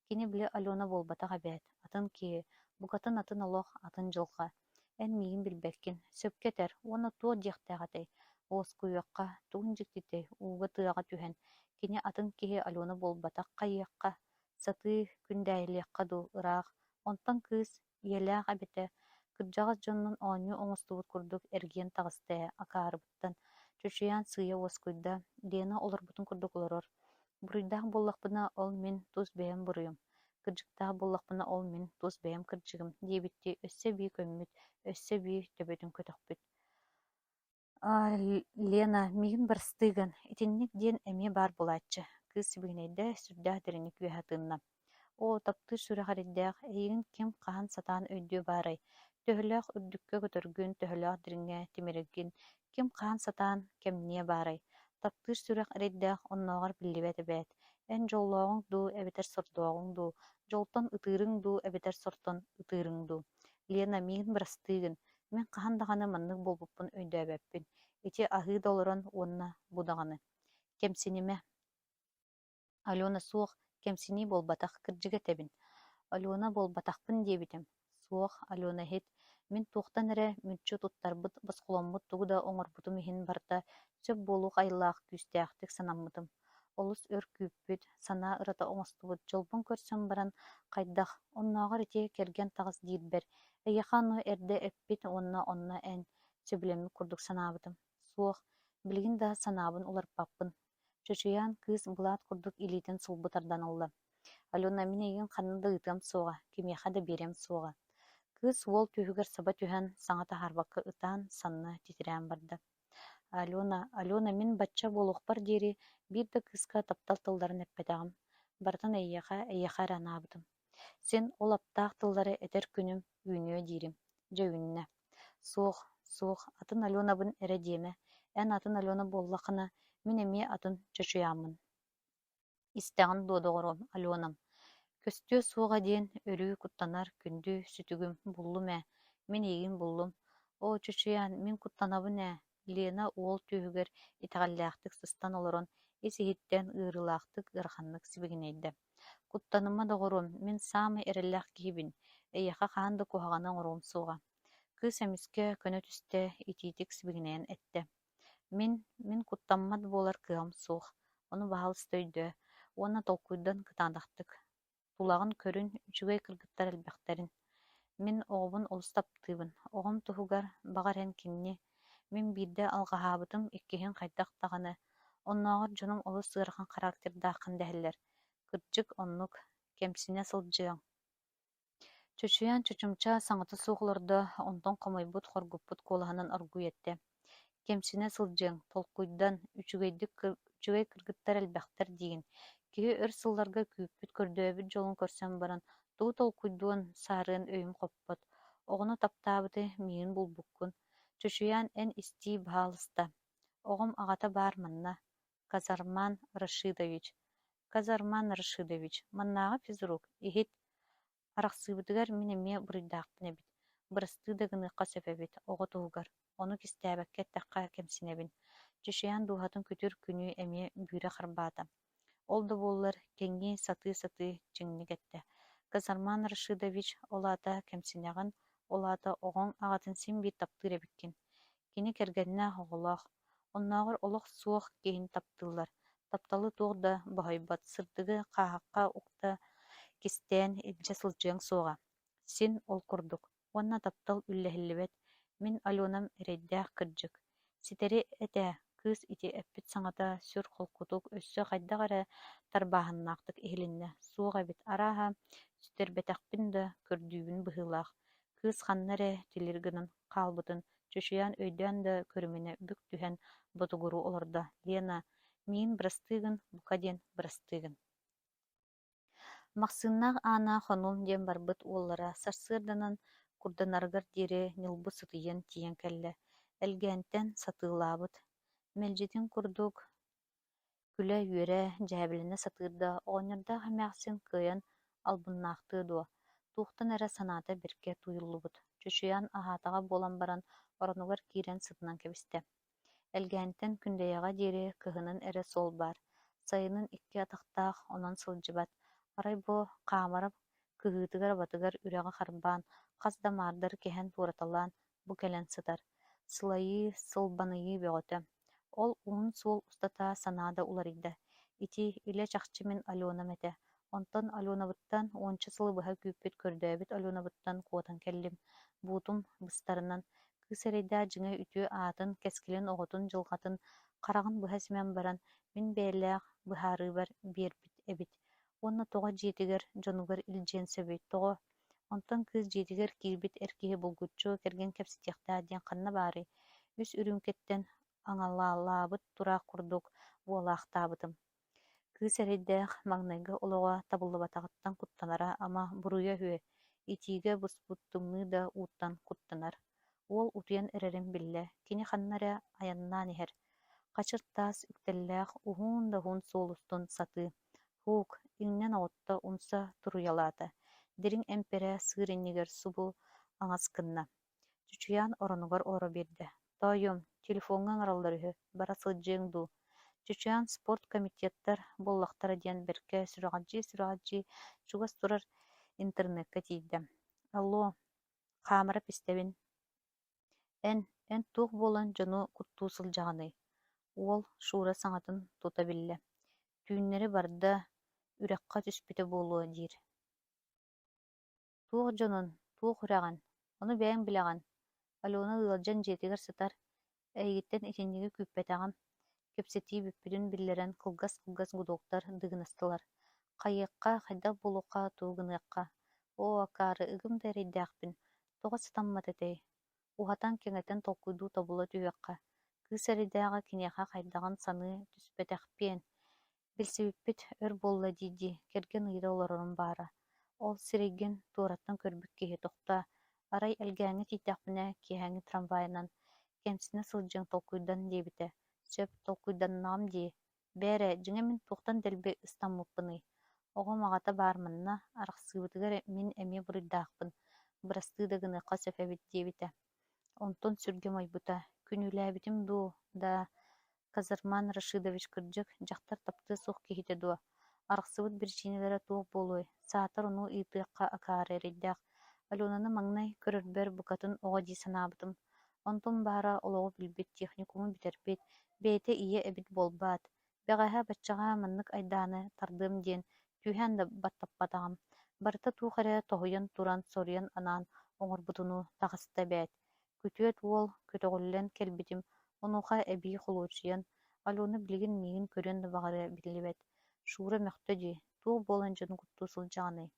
Кини били Алена буолбатах эбээт, атын киһи, букатын атын олох, атын дьылҕа. Эн миигин билбэккин, сөпкө этэр уонна туох диэхтээх этэй? Уоскуйуохха, тугун дьиктитэй, ууга-тыаҕа түһэн, кини атын киһи Алена буолбатах хайыахха, сатыы күндээйилиэххэ дуу, ыраах, онтон кыыс ийэлээх эбэтэ кырдьаҕас дьоннуун оонньуу оҥостубут курдук эргийэн таҕыста ээ, акаарыбыттан Чочуйаан сыыйа уоскуйда, Лена олорбутун курдук олорор. Буруйдаах буоллахпына, ол мин тус бэйэм буруйум, кырдьыктаах буоллахпына, ол мин тус бэйэм кырдьыгым диэбиттии өссө эбии көммүт, өссө эбии төбөтүн көтөхпүт. Лена, миигин бырастыы гын, итинник диэн эмиэ баар буолааччы, кыыс сибигинэйдэ, сүрдээх дириҥник үөһэ тыынна. Оо, таптыыр сүрэх эрэйдээх, эйигин ким хаһан сатаан өйдүө баарай? Төһөлөөх үрдүккэ көтөргүн, төһөлөөх дириҥҥэ тимирэргин ким хаһан сатаан кэмниэ баарай? Таптыыр сүрэх эрэйдээх оннооҕор биллибэт эбээт. Эн дьоллооҕуҥ дуу эбэтэр сордооҕуҥ дуу, дьолтон ытыырыҥ дуу эбэтэр сортон ытыырыҥ дуу? Лена, миигин бырастыы гын, мин хаһан даҕаны маннык буолбуппун өйдөөбөппүн. Ити аһыы да олорон уонна бу даҕаны. Кэмсинимэ, Алена суох, кэмсинии буолбатах, кырдьыга этэбин. Алена буолбатахпын диэбитим. Суох, Алена иһит, мин туохтан эрэ мүччү туттарбыт, босхоломмут тугу да оҥорбутум иһин барыта сөп буолуох айылаах күүстээхтик санаммытым. Олус өр күүппүт, санаа ырата оҥостубут дьолбун көрсөн баран хайдах, оннооҕор ити кэргэн таҕыс диирбэр, эйиэхэ ону эрдэ эппит уонна онно эн сөбүлэммит курдук санаабытым. Суох, билигин да санаабын уларыппаппын. Чочуйаан кыыс былаат курдук илиитин сулбу тардан ылла: «Алена, мин эйигин ханна да ыытыам суоҕа, кимиэхэ да биэриэм суоҕа» Кыыс уол түөһүгэр саба түһэн, саҥа таһаарбакка ытаан, санна титирээн барда. «Алена, Алена, мин бачча буолуохпар диэри биир да кыыска таптал тылларын эппэтэҕим, барытын эйиэхэ, эйиэхэ эрэ анаабытым. Син ол аптаах тыллары этэр күнүм үүнүө диирим, дьэ үүннэ. Суох, суох, атын Аленабын эрэ диэмэ, эн атын Алена буоллаххына, мин эмиэ атын чочуйааммын. Истэҕин дуо, доҕоруом, Аленам, көстүө суоҕа диэн өрүү куттанар күндү сүтүгүм буллум ээ, мин эйигин буллум. Оо, чочуйаан, мин куттанабын ээ, Лена уол түөһүгэр итэҕэллээхтик сыстан олорон, ис-иһиттэн ыарыылаахтык ыараханнык сибигинэйдэ. Куттаныма, доҕоруом, мин саамай эрэллээх киһибин, эйиэхэ хаһан да куһаҕаны оҥоруом суоҕа Кыыс эмискэ көнө түстэ, итиитик сибигинэйэн эттэ: «Мин, мин куттаммат буолар кыаҕым суох, ону баһаалыста өйдөө уонна толкуйдан кытаанахтык, тулаҕын көрүн, үчүгэй кыргыттар элбэхтэрин. Мин оҕобун олус таптыыбын, оҕом туһугар, баҕар эн кинини, мин биирдэ алҕаһаабытым, иккиһин хайдах даҕаны, оннооҕор дьонум олус ыарахан характердааххын дэһэллэр, кырдьык оннук, кэмсинэ сылдьыаҥ Чочуйан чочумча саҥата суох олордо, онтон хомойбут, хоргуппут куолаһынан оргууй эттэ: «Кэмсинэ сылдьыаҥ, толкуйдан, үчүгэйдик үчүгэй кыргыттар элбэхтэр диигин, киһи өр сылларга күүппүт, көрдөөбүт дьолун көрсөн баран, тугу толкуйдуон, саарыан өйүм хоппот. Оҕону таптаабыты миигин булбуккун. Чочуйаан эн истиий баһаалыста. Оҕом аҕата баар манна, Казарман Рашидович. Казарман Рашидович, маннааҕы физрук, иһит, Арахсыыбытыгар мин эмиэ буруйдаахпын эбит, бырастыы да гыныахха сөп эбит, оҕо туһугар, ону кистээбэккэ эттэххэ кэмсинэбин. Чочуйаан дууһатын күтүр күнүү эмиэ бүүрэ харбаата. Ол да буоллар, кэҥии сатыы-сатыы чиҥник эттэ: «Казарман Рашидович, ол аата кэмсинэҕин, ол аата оҕоҥ аҕатын син биир таптыыр эбиккин. Кини кэргэннээх, оҕолоох. Оннооҕор олох суох киһини таптыыллар, тапталы туох да боһойбот, сырдыгы хааһахха укта кистээн илдьэ сылдьыаҥ суоҕа. Син ол курдук. Уонна таптал үллэһиллибэт. Мин Аленам эрэйдээх кырдьык, ситэри этээ, кыыс ити эппит саҥата сүр холкутук, өссө хайдах эрэ тарбааһыннаахтык иһилиннэ, суох эбит, арааһа, сүтэрбэтэхпин да көрдүүбүн быһыылаах, кыыс ханна эрэ тилир гынан хаалбытын чочуйан өйдөөн да көрүмүнэ бүк түһэн ботугуруу олордо: «Лена, миигин бырастыы гын, бука диэн бырастыы гын» Махсыыннаах Аана хонуом диэн барбыт уоллара сарсыарданан курданарыгар диэри ньылбы сытыйан тиийэн кэллэ, Элгээнтэн сатыылаабыт, мэлдьитин курдук күлэ-үөрэ, дьээбэлэнэ сатыыр да, оҕонньордоох эмээхсин кыайан албыннаахтыа дуо, туохтан эрэ санаата бэркэ тууйуллубут, чочуйан аһаатаҕа буолан баран оронугар киирэн сытынан кэбистэ. Элгээнтэн Күндэйэҕэ диэри кыһынын эрэ суол баар, сайынын икки атахтаах онон сылдьыбат, арай бу хаамара кыһыытыгар-абатыгар үрэҕи харбаан, хас да маардары кэһэн туораталаан бу кэлэн сытар, сылайыы, сылбаныйыы бөҕөтө. Ол уһун суол устата санаа да уларыйда. Ити илэ-чахчы мин Аленам этэ. Онтон Аленабыттан уонча сылы быһа күүппүт көрдөөбүт Аленабыттан куотан кэллим. Буутум быстарынан, кыыс эрэйдээх дьиҥэ үтүө аатын, кэскилин оҕотун дьылҕатын хараҕын быһа симэн баран, мин бэйэлээх быһаарыыбар биэрбит эбит. Уонна тоҕо дьиэтигэр, дьонугар илдьиэн сөбүй, тоҕо? Онтон кыыс дьиэтигэр киирбит эр киһи булгуччу кэргэн кэпсэтиэхтээх диэн ханна баарый? Үс үрүүмкэттэн аҥалалаабыт тураах курдук буолаахтаабытым. Кыыс эрэйдээх маҥнайгы олоҕо табыллыбатаҕыттан куттанара ама буруйа үһүө, итиигэ буспут тымныы да ууттан куттанар. Уол утуйан эрэрин биллэ, кини ханна эрэ айаннаан иһэр. Хачыр таас үктэллээх уһун да уһун суол устун сатыы Һуук, иҥнэн оҕутта умса туруйалаата, дириҥ эмпэрэ сыыр иннигэр субу аҥас гынна. Чучуйаан оронугар олоро биэрдэ: «Тоойуом, телефоҥҥа ыҥыраллар үһү, бара сылдьыаҥ дуу?» Чучуйаан спорткомитеттар буоллахтара диэн бэркэ сүрэҕэлдьии-сүрэҕэлдьии чугас турар интернеккэ тиийдэ: «Алло, хаамара истэбин Эн, эн туох буолан дьону куттуу сылдьаҕыный?» Уол Шура саҥатын тута биллэ: «Түүннэри барда, үрэххэ түспүтэ буолуо» диир. «Туох дьонун, туох үрэҕин, ону бэйэҥ билэҕин, Алена ыалдьан дьиэтигэр сытар, эйигиттэн итинниги күүппэтэҕим» кэпсэтии бүппүтүн биллэрэн кылгас-кылгас гудоктар дыгынастылар: «Хайыахха, хайдах буолуохха, тугу гыныахха? Оо, акаары, ыгым да эрэйдээхпин, тоҕо сатаммат этэй? Уһатан-кэҥэтэн толкуйдуу тобула түһүөххэ, кыыс эрэйдээҕи киниэхэ хайдаҕын саныы түспэтэхпиэн, билсибиппит өр буолла дии-дии кэргэн ыйыта олорорум баара. Ол сирэйгин туораттан көрбүт киһи тохтоо, арай Элгээҥҥэ тиийдэхпинэ киэһээҥҥи трамвайынан кэмсинэ сылдьыаҥ толкуйдан диэбитэ. Сөп, толкуйданнаҕым дии, Бээрэ, дьиҥэ мин туохтан дэлби ыстаммыппыный? Оҕом аҕата баар манна, арахсыыбытыгар мин эмиэ буруйдаахпын, бырастыы да гыныахха сөп эбит диэбитэ. Онтон сүргэм ойбута, күнүүлээбитим дуу, да, Казарман Рашидович кырдьык, дьахтар таптыа суох киһитэ дуо? Арахсыбыт биричиинэлэрэ туох буолуой, саатар ону ыйытыахха акаары эрэйдээх. Аленаны маҥнай көрөрбөр букатын оҕо дии санаабытым. Онтум баара олоҕу билбит, техникуму бүтэрбит, бэйэтэ ийэ эбит буолбаат, бэҕэһээ баччаҕа маннык айдааны тардыам диэн түһээн да баттаппатаҕым, барыта туох эрэ тоһуйан туран соруйан анаан оҥорбутунуу таҕыста эбээт. Күтүөт уол көтөҕүллэн кэлбитим, онуоха эбии холуочуйан, Алена билигин миигин көрүөн да баҕарыа биллибэт. Шура мөхтө дии, туох буолан дьону куттуу сылдьаҕыный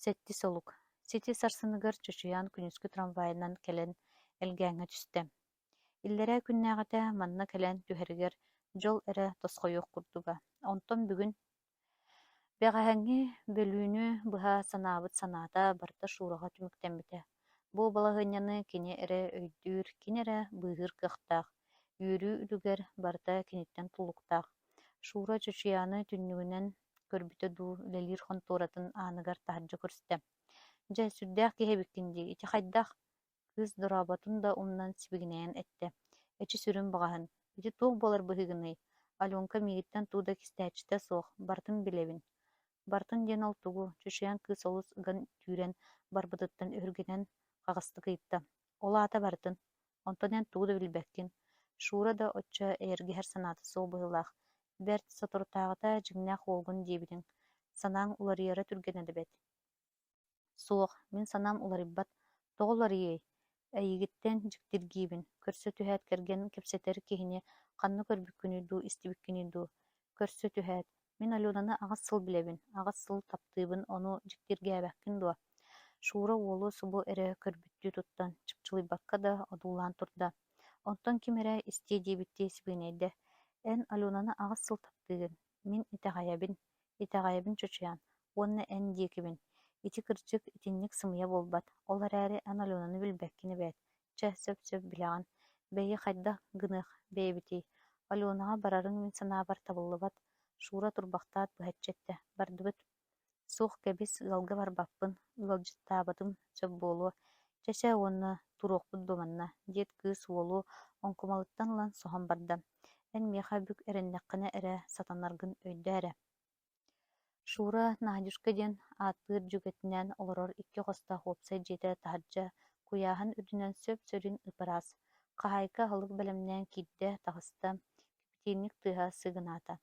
Сэттис олук Сити сарсыныгар чочуйаан күнүскү трамвайынан кэлэн Элгээҥҥэ түстэ. Иллэрээ күннээҕитэ манна кэлэн түһэригэр дьол эрэ тосхойуох курдуга. Онтон бүгүн бэҕэһээҥҥи бөлүүнү быһа санаабыт санаата барыта Шураҕа түмүктэммитэ. Бу балаһыанньаны кини эрэ өйдүүр, кини эрэ быыһыыр кыахтаах. Үөрүү үлүгэр барыта киниттэн тулуктаах. Шура чочуйааны түннүгүнэн көрбүтэ дуу, үлэлиир хонтуоратын ааныгар таһырдьа көрүстэ: «Дьэ, сүрдээх киһи эбиккин дии, ити хайдах?» Кыыс дорооботун да умнан сибигинэйэн эттэ: «Эчи сүрүн баҕаһын, ити туох буолар быһыыгыный? Аленка миигиттэн тугу да кистээччитэ суох, барытын билэбин». Барытын диэн ол тугу, чочуйан кыыс олус ыган түүрэн барбытыттан өһүргэнэн хаҕыстык ыйытта: «Ол аата барытын, онтон эн тугу да билбэккин». Шура да оччо эйэргэһэр санаата суох быһыылаах: «Бэрт, соторутааҕыта дьиҥнээх уолгун диэбитиҥ, санааҥ уларыйара түргэнэ да бэрт». Суох, мин санаам уларыйбат, тоҕо уларыйыай? Эйигиттэн дьиктиргиибин, көрсө түһээт кэргэн кэпсэтэр киһини ханна көрбүккүнүй дуу, истибиккиний дуу? Көрсө түһээт, мин Аленаны 8 сыл билэбин, 8 сыл таптыыбын, ону дьиктиргээбэккин дуо? Шура уолу субу эрэ көрбүттүү туттан, чыпчылыйбакка да одуулаан турда. Онтон ким эрэ истиэ диэбиттии сибигинэйдэ: «Эн Аленаны 8 сыл таптыыгын, мин итэҕэйэбин, итэҕэйэбин чочуйан, уонна эн диэкибин. Ити кырдьык итинник сымыйа буолбат, ол эрээри эн Аленаны билбэккин эбээт. Чэ, сөп-сөп билэҕин. Бэйи хайдах гыныах бэйэбитий? Аленаҕа барарыҥ мин санаабар табыллыбат, Шура турбахтаат быһаччы эттэ: «Бардыбыт Суох кэбис, ыалга барбаппын, ыалдьыттаабатым сөп буолуо, чэ-чэ уонна туруохпут дуо манна» диэт кыыс уолу оҥкумалыттан ылан соһон барда: «Эн миэхэ бүк эрэннэххинэ эрэ сатанаргын өйдөө эрэ» Шура Надюшка диэн ааттыыр дьүөгэтинээн олорор икки хостоох уопсай дьиэтэ таһырдьа куйааһын үрдүнэн сөп-сөрүүн ып-ыраас. Хаһаайка аһылык бэлэмнээн киирдэ, таҕыста, Кэпитиэнньик тыаһа сыыгынаата,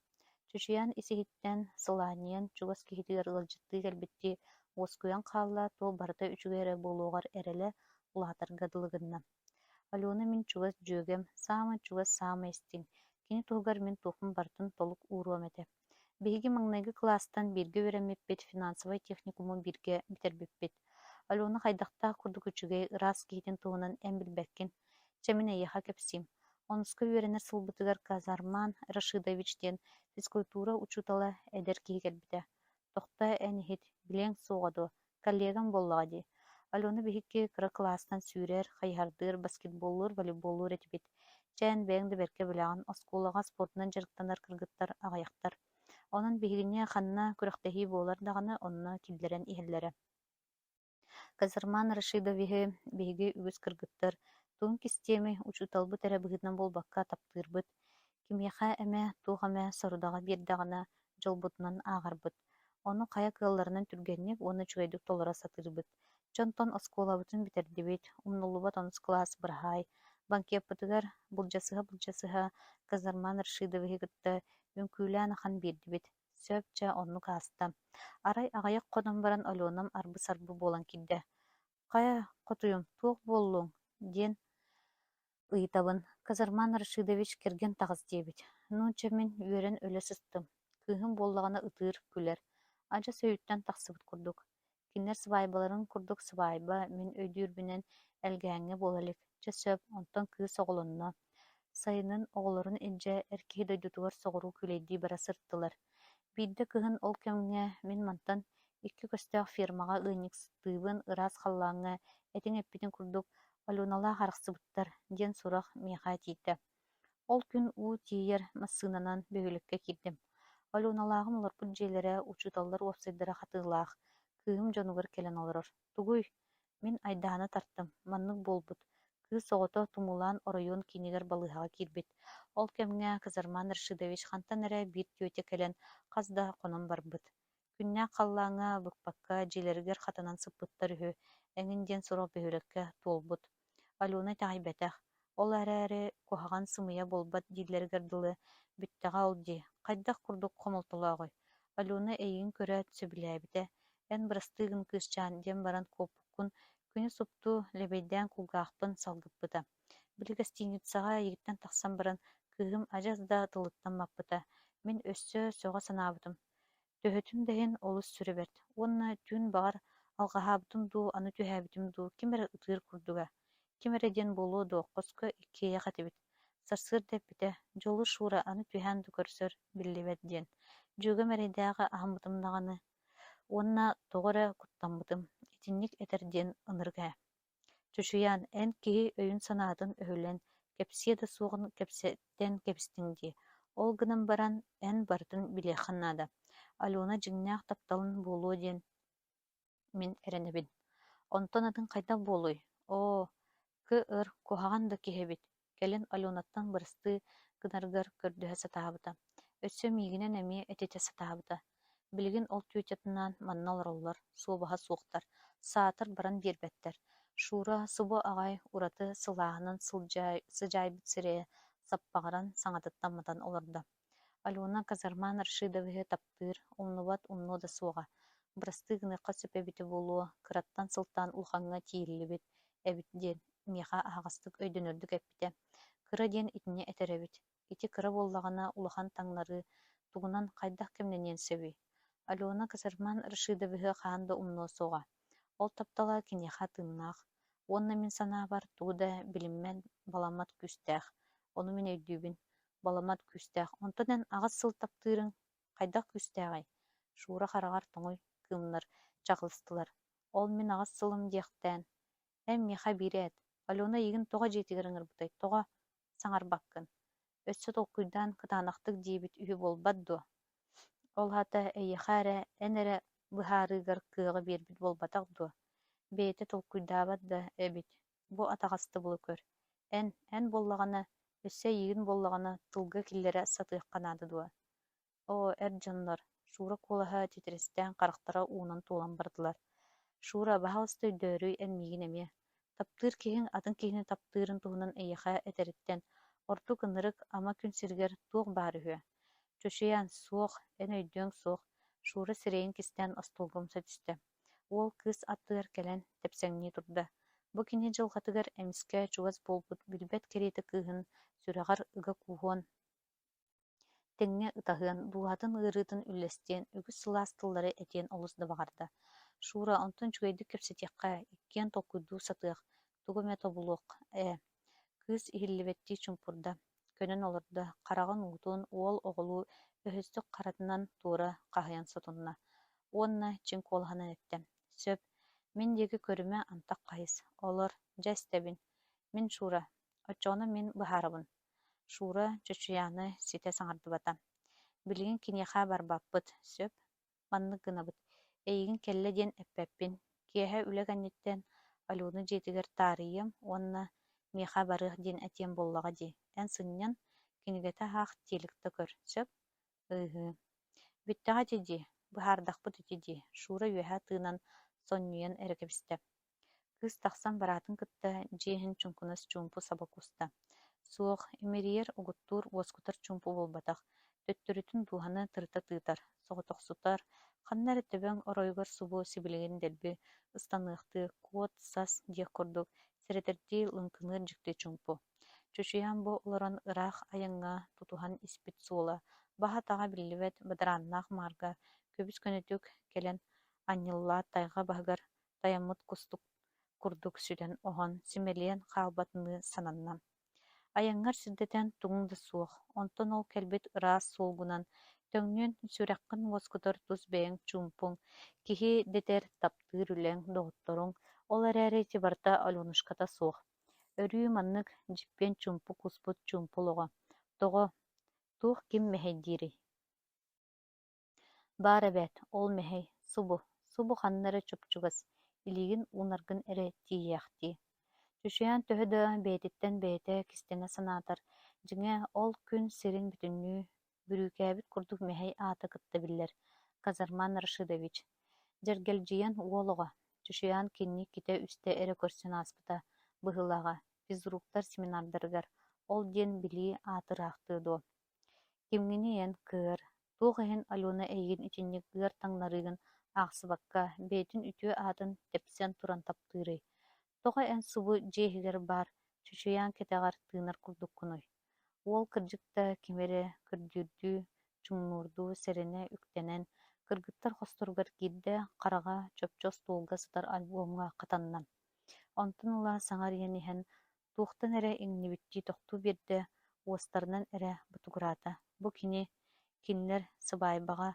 чочуйан ис-иһиттэн сылаанньыйан чугас киһитигэр ыалдьыттыы кэлбиттии уоскуйан хаалла, туох барыта үчүгэй эрэ буолуоҕар эрэлэ улаатарга дылы гынна. Алена мин чугас дьүөгэм, саамай чугас, саамай истиҥ, кини туһугар мин туохпун барытын толук ууруом этэ. Биһиги маҥнайгы кылаастан бииргэ үөрэммиппит, финансовай техникуму бииргэ бүтэрбиппит. Алена хайдахтаах курдук үчүгэй, ыраас киһитин туһунан эн билбэккин. Чэ, мин эйиэхэ кэпсиим. Онуска үөрэнэр сылбытыгар Казарман Рашидович диэн физкультура учуутала эдэр киһи кэлбитэ. Тохтоо эн иһит, билиэҥ суоҕа дуо, коллегам буоллаҕа дии. Алена биһикки кыра кылаастан сүүрэр, хайыһардыыр, баскетболлуур, волейболлуур этибит. Чэ, эн бэйэҥ да бэркэ билэҕин, оскуолаҕа спордунан дьарыктанар кыргыттар аҕыйахтар. Онон биһигини ханна күрэхтэһии буолар даҕаны, онно киллэрэн иһэллэрэ. Казарман Рашидовиһы биһиги үгүс кыргыттар тугун кистиэмий, учууталбыт эрэ быһыытынан буолбакка таптыырбыт, кимиэхэ эмэ туох эмэ сорудаҕы биэрдэҕинэ дьолбутунан ааҕарбыт, ону хайа кыалларынан түргэнник уонна үчүгэйдик толоро сатыырбыт. Дьэ онтон оскуолабытын бүтэрдибит, умнуллубат онус кылаас быраһаай, банкеппытыгар былдьасыһа-былдьасыһа Казарман Рашидовиһы кытта үҥкүүлээн ахан биэрдибит Сөп, чэ, оннук ааста. Арай аҕыйах хонон баран Аленам арбы-сарбы буолан киирдэ: «Хайа, хотуйум, туох буоллуҥ?» диэн ыйытабын. Казарман Рашидович кэргэн таҕыс диэбит. Ну, чэ, мин үөрэн өлө сыстым. Кыыһым буоллаҕына ытыыр, күлэр. Адьас өйүттэн тахсыбыт курдук. Кинилэр сыбаайбаларын курдук сыбаайба, мин өйдүүрбүнэн, Элгээҥҥэ буола илик. Чэ сөп, онтон кыыс оҕолонно. Сайынын оҕолорун илдьэ эр киһи дойдутугар соҕуруу күүлэйдии бара сырыттылар. Биирдэ кыһын ол кэмҥэ мин мантан икки көстөөх фермаҕа ыанньыксыттыыбын, ыраас халлааҥҥа этиҥ эппитин курдук Аленалаах арахсыбыттар диэн сурах миэхэ тиийдэ. Ол күн уу тиийэр массыынанан бөһүөлэккэ киирдим. Аленалааҕым олорбут дьиэлэрэ, учууталлар уопсайдара хатыылаах, кыыһым дьонугар кэлэн олорор. Тугуй? Мин айдааны тартым, маннык буолбут, кыыс оҕото тумулаан оройуон киинигэр балыыһаҕа киирбит. Ол кэмҥэ Казарман Рашидович хантан эрэ биир тетя кэлэн хас да хонон барбыт. Күннээх халлааҥҥа быкпакка дьиэлэригэр хатанан сыппыттар үһү, эҥин диэн сурах бөһүөлэккэ туолбут. Алена итэҕэйбэтэх, ол эрээри куһаҕан сымыйа буолбат дииллэригэр дылы, бүттэҕэ ол дии, хайдах курдук хомолтолооҕуй, Алена эйигин көрөөт сөбүлээбитэ, эн бырастыы гын кыысчаан диэн баран куоппуккун күнү супту лэбэйдээн кулгаахпын салгыппыта. Били гостиницаҕа эйигиттэн тахсан баран кыыһым адьас да тылыттан маппыта, мин өссө сөҕө санаабытым Төһөтүн да иһин олус сүрэ бэрт уонна түүн баҕар алҕаһаабытым дуу, аны түһээбитим дуу, ким эрэ ытыыр курдуга. Ким эрэ диэн буолуо дуо, хоско иккиэйэх этибит. Сарсыарда эппитэ: «Дьолу Шура аны түһээн да көрсөр, биллибэт» диэн. Дьүөгэм эрэйдээҕи аһыммытым даҕаны уонна тоҕо эрэ куттаммытым, итинник этэр диэн ынырык ээ. Чочуйаан, эн киһи өйүн-санаатын өһүлэн, кэпсиэ да суоҕун кэпсэтэн кэбистиҥ дии, ол гынан баран эн барытын билиэххин наада, Алена дьиҥнээх тапталын буолуо диэн мин эрэнэбин. Онтон атын хайдах буолуой? Оо, кы-ыр, куһаҕан да киһи эбит, кэлин Аленаттан бырастыы гынарыгар көрдөһө сатаабыта, өссө миигинэн эмиэ этитэ сатаабыта. Билигин ол тетятынаан манна олороллор, суобаһа суохтар, саатар баран биэрбэттэр. Шура субу аҕай ураты сылааһынан сыдьаайбыт сирэйэ саппаҕыран саҥатыттан матан олордо. Алена Казарман Рашидовиһы таптыыр, умнубат умнуо да суоҕа, бырастыы гыныахха сөп эбитэ буолуо, кыраттан сылтаан улахаҥҥа тиийиллибит эбит диэн миэхэ аһаҕастык өйдөнөрдүк эппитэ. Кыра диэн итини этэр эбит. Ити кыра буоллаҕына улахан таҥнарыы тугунан хайдах кэмнэниэн сөбүй? Алена Казарман Рашидовиһы хаһан да умнуо суоҕа. Ол таптала киниэхэ тыыннаах. Уонна мин санаабар тугу да билиммэт баламат күүстээх. Ону мин өйдүүбүн. Баламат күүстээх. Онтон эн аҕыс сыл таптыырыҥ хайдах күүстээҕий? Шура хараҕар тоҥуй кыымнар чаҕылыстылар. Ол мин аҕыс сылым диэхтээн Эн миэхэ биири эт, Алена эйигин тоҕо дьиэтигэр ыҥырбытай, тоҕо саҥарбаккын? Өссө толкуйдаан кытаанахтык диэбит үһү буолбат дуо? Ол аата эйиэхэ эрэ, эн эрэ быһаарыыгар кыаҕы биэрбит буолбатах дуо? Бэйэтэ толкуйдаабат да эбит, бу атаҕастыбылы көр. Эн, эн буоллаҕына, өссө эйигин буоллаҕына тылга киллэрэ сатыахха наада дуо? Оо, эр дьоннор, Шура куолаһа титирэстээн харахтара уунан туолан бардылар. Шура, баһаалыста өйдөөрүүй эн миигин эмиэ. Таптыыр киһиҥ атын киһини таптыырын туһунан эйиэхэ этэриттэн ордук ынырык ама күн сиригэр туох баар үһүө? Чочуйан, суох, эн өйдүөҥ суох, Шура сирэйин кистээн остуолга умса түстэ. Уол кыыс аттыгар кэлэн тэпсэҥнии турда. Бу кини дьылҕатыгар эмискэ чугас буолбут билбэт кэриэтэ кыыһын сүрэҕэр ыга кууһуон Тэҥҥэ ытаһыан, дууһатын ыарыытын үллэстиэн, үгүс сылаас тыллары этиэн олус да баҕарда. Шура, онтон үчүгэйдик кэпсэтиэххэ, иккиэн толкуйдуу сатыах, тугу эмэ тобулуох ээ. Кыыс иһиллибэттии чуумпурда, көнөн олордо, хараҕын уутун уол оҕолуу өһөстүк харатынан туора хаһыйан сотунна уонна чиҥ куолаһынан эттэ: «Сөп, мин диэки көрүмэ, антах хайыс, олор, дьэ истэбин. Мин Шура, оччоҕуна мин быһаарабын» Шура чочуйааны ситэ саҥардыбата: «Билигин киниэхэ барбаппыт, сөп, маннык гынабыт, эйигин кэллэ диэн эппэппин, киэһэ үлэ кэнниттэн Алена дьиэтигэр таарыйыам уонна миэхэ барыах диэн этиэм буоллаҕа дии, эн сынньан, кинигэтэ аах, телекта көр, сөп?» Ыыһыы, бүттэҕэ ити дии, быһаардахпыт ити дии, Шура үөһэ тыынан сонньуйан эрэ кэбистэ. Кыыс тахсан бараатын кытта дьиэ иһин чуҥкунас чуумпу саба кууста. Суох, имэрийэр, угуттуур, уоскутар чуумпу буолбатах, төттөрүтүн дууһаны тырыта тыытар, соҕотохсутар, ханна эрэ төбөҥ оройугар субу сибилигин дэлби ыстаныахтыы куот, сас диэх курдук сэрэтэрдии лыҥкыныыр дьикти чуумпу. Чочуйан бу олорон ыраах айаҥҥа тутуһан испит суола баһа-атаҕа биллибэт бадарааннаах маарга көбүс-көнөтүк кэлэн анньыллаат тайҕа баһыгар тайаммыт кустук курдук сүтэн-оһон, симэлийэн хаалбатыныы сананна. Айаҥҥар сирдэтэн тугуҥ да суох, онтон ол кэлбит ыраас суолгунан төҥнүөн сүрэххин уоскутар тус бэйэҥ чуумпуҥ, киһи дэтэр таптыыр үлэҥ, доҕотторуҥ, ол эрээри ити барыта Аленушката суох. Өрүү маннык дьиппиэн чуумпу куспут чуумпу олоҕо. Тоҕо? Туох ким мэһэйдиирий? Баар эбээт, ол мэһэй, субу, субу ханна эрэ чуп-чугас, илиигин уунаргын эрэ тиийээхтии. Чочуйан төһө да бэйэтиттэн бэйэтэ кистэнэ санаатар, дьиҥэ, ол күн сирин бүтүннүү бүрүүкээбит курдук мэһэй аата кытта биллэр Казарман Рашидович. Дьэргэлдьийэн уол оҕо, Чочуйан кинини иккитэ-үстэ эрэ көрсөн ааспыта быһыылааҕа, физруктар семинардарыгар, ол диэн билии аатыраахтыа дуо Кимҥиний эн, кыар, туох иһин Алена эйигин итинник ыар таҥнарыыгын аахсыбакка, бэйэтин үтүө аатын тэпсэн туран таптыырый? Тоҕо эн субу дьиэ иһигэр баар чочуйаан кэтэҕэр тыынар курдуккунуй? Уол кырдьык да кими эрэ көрдүүрдүү, чуҥнуурдуу сэрэнэ үктэнэн, кыргыттар хосторугар киирдэ, хараҕа чопчу остуолга сытар альбомҥа хатанна. Онтон ыла саҥа арыйан иһэн Туохтан эрэ иҥнибиттии тохтуу биэрдэ, уостарынан эрэ ботугураата: бу кини, кинилэр сыбаайбаҕа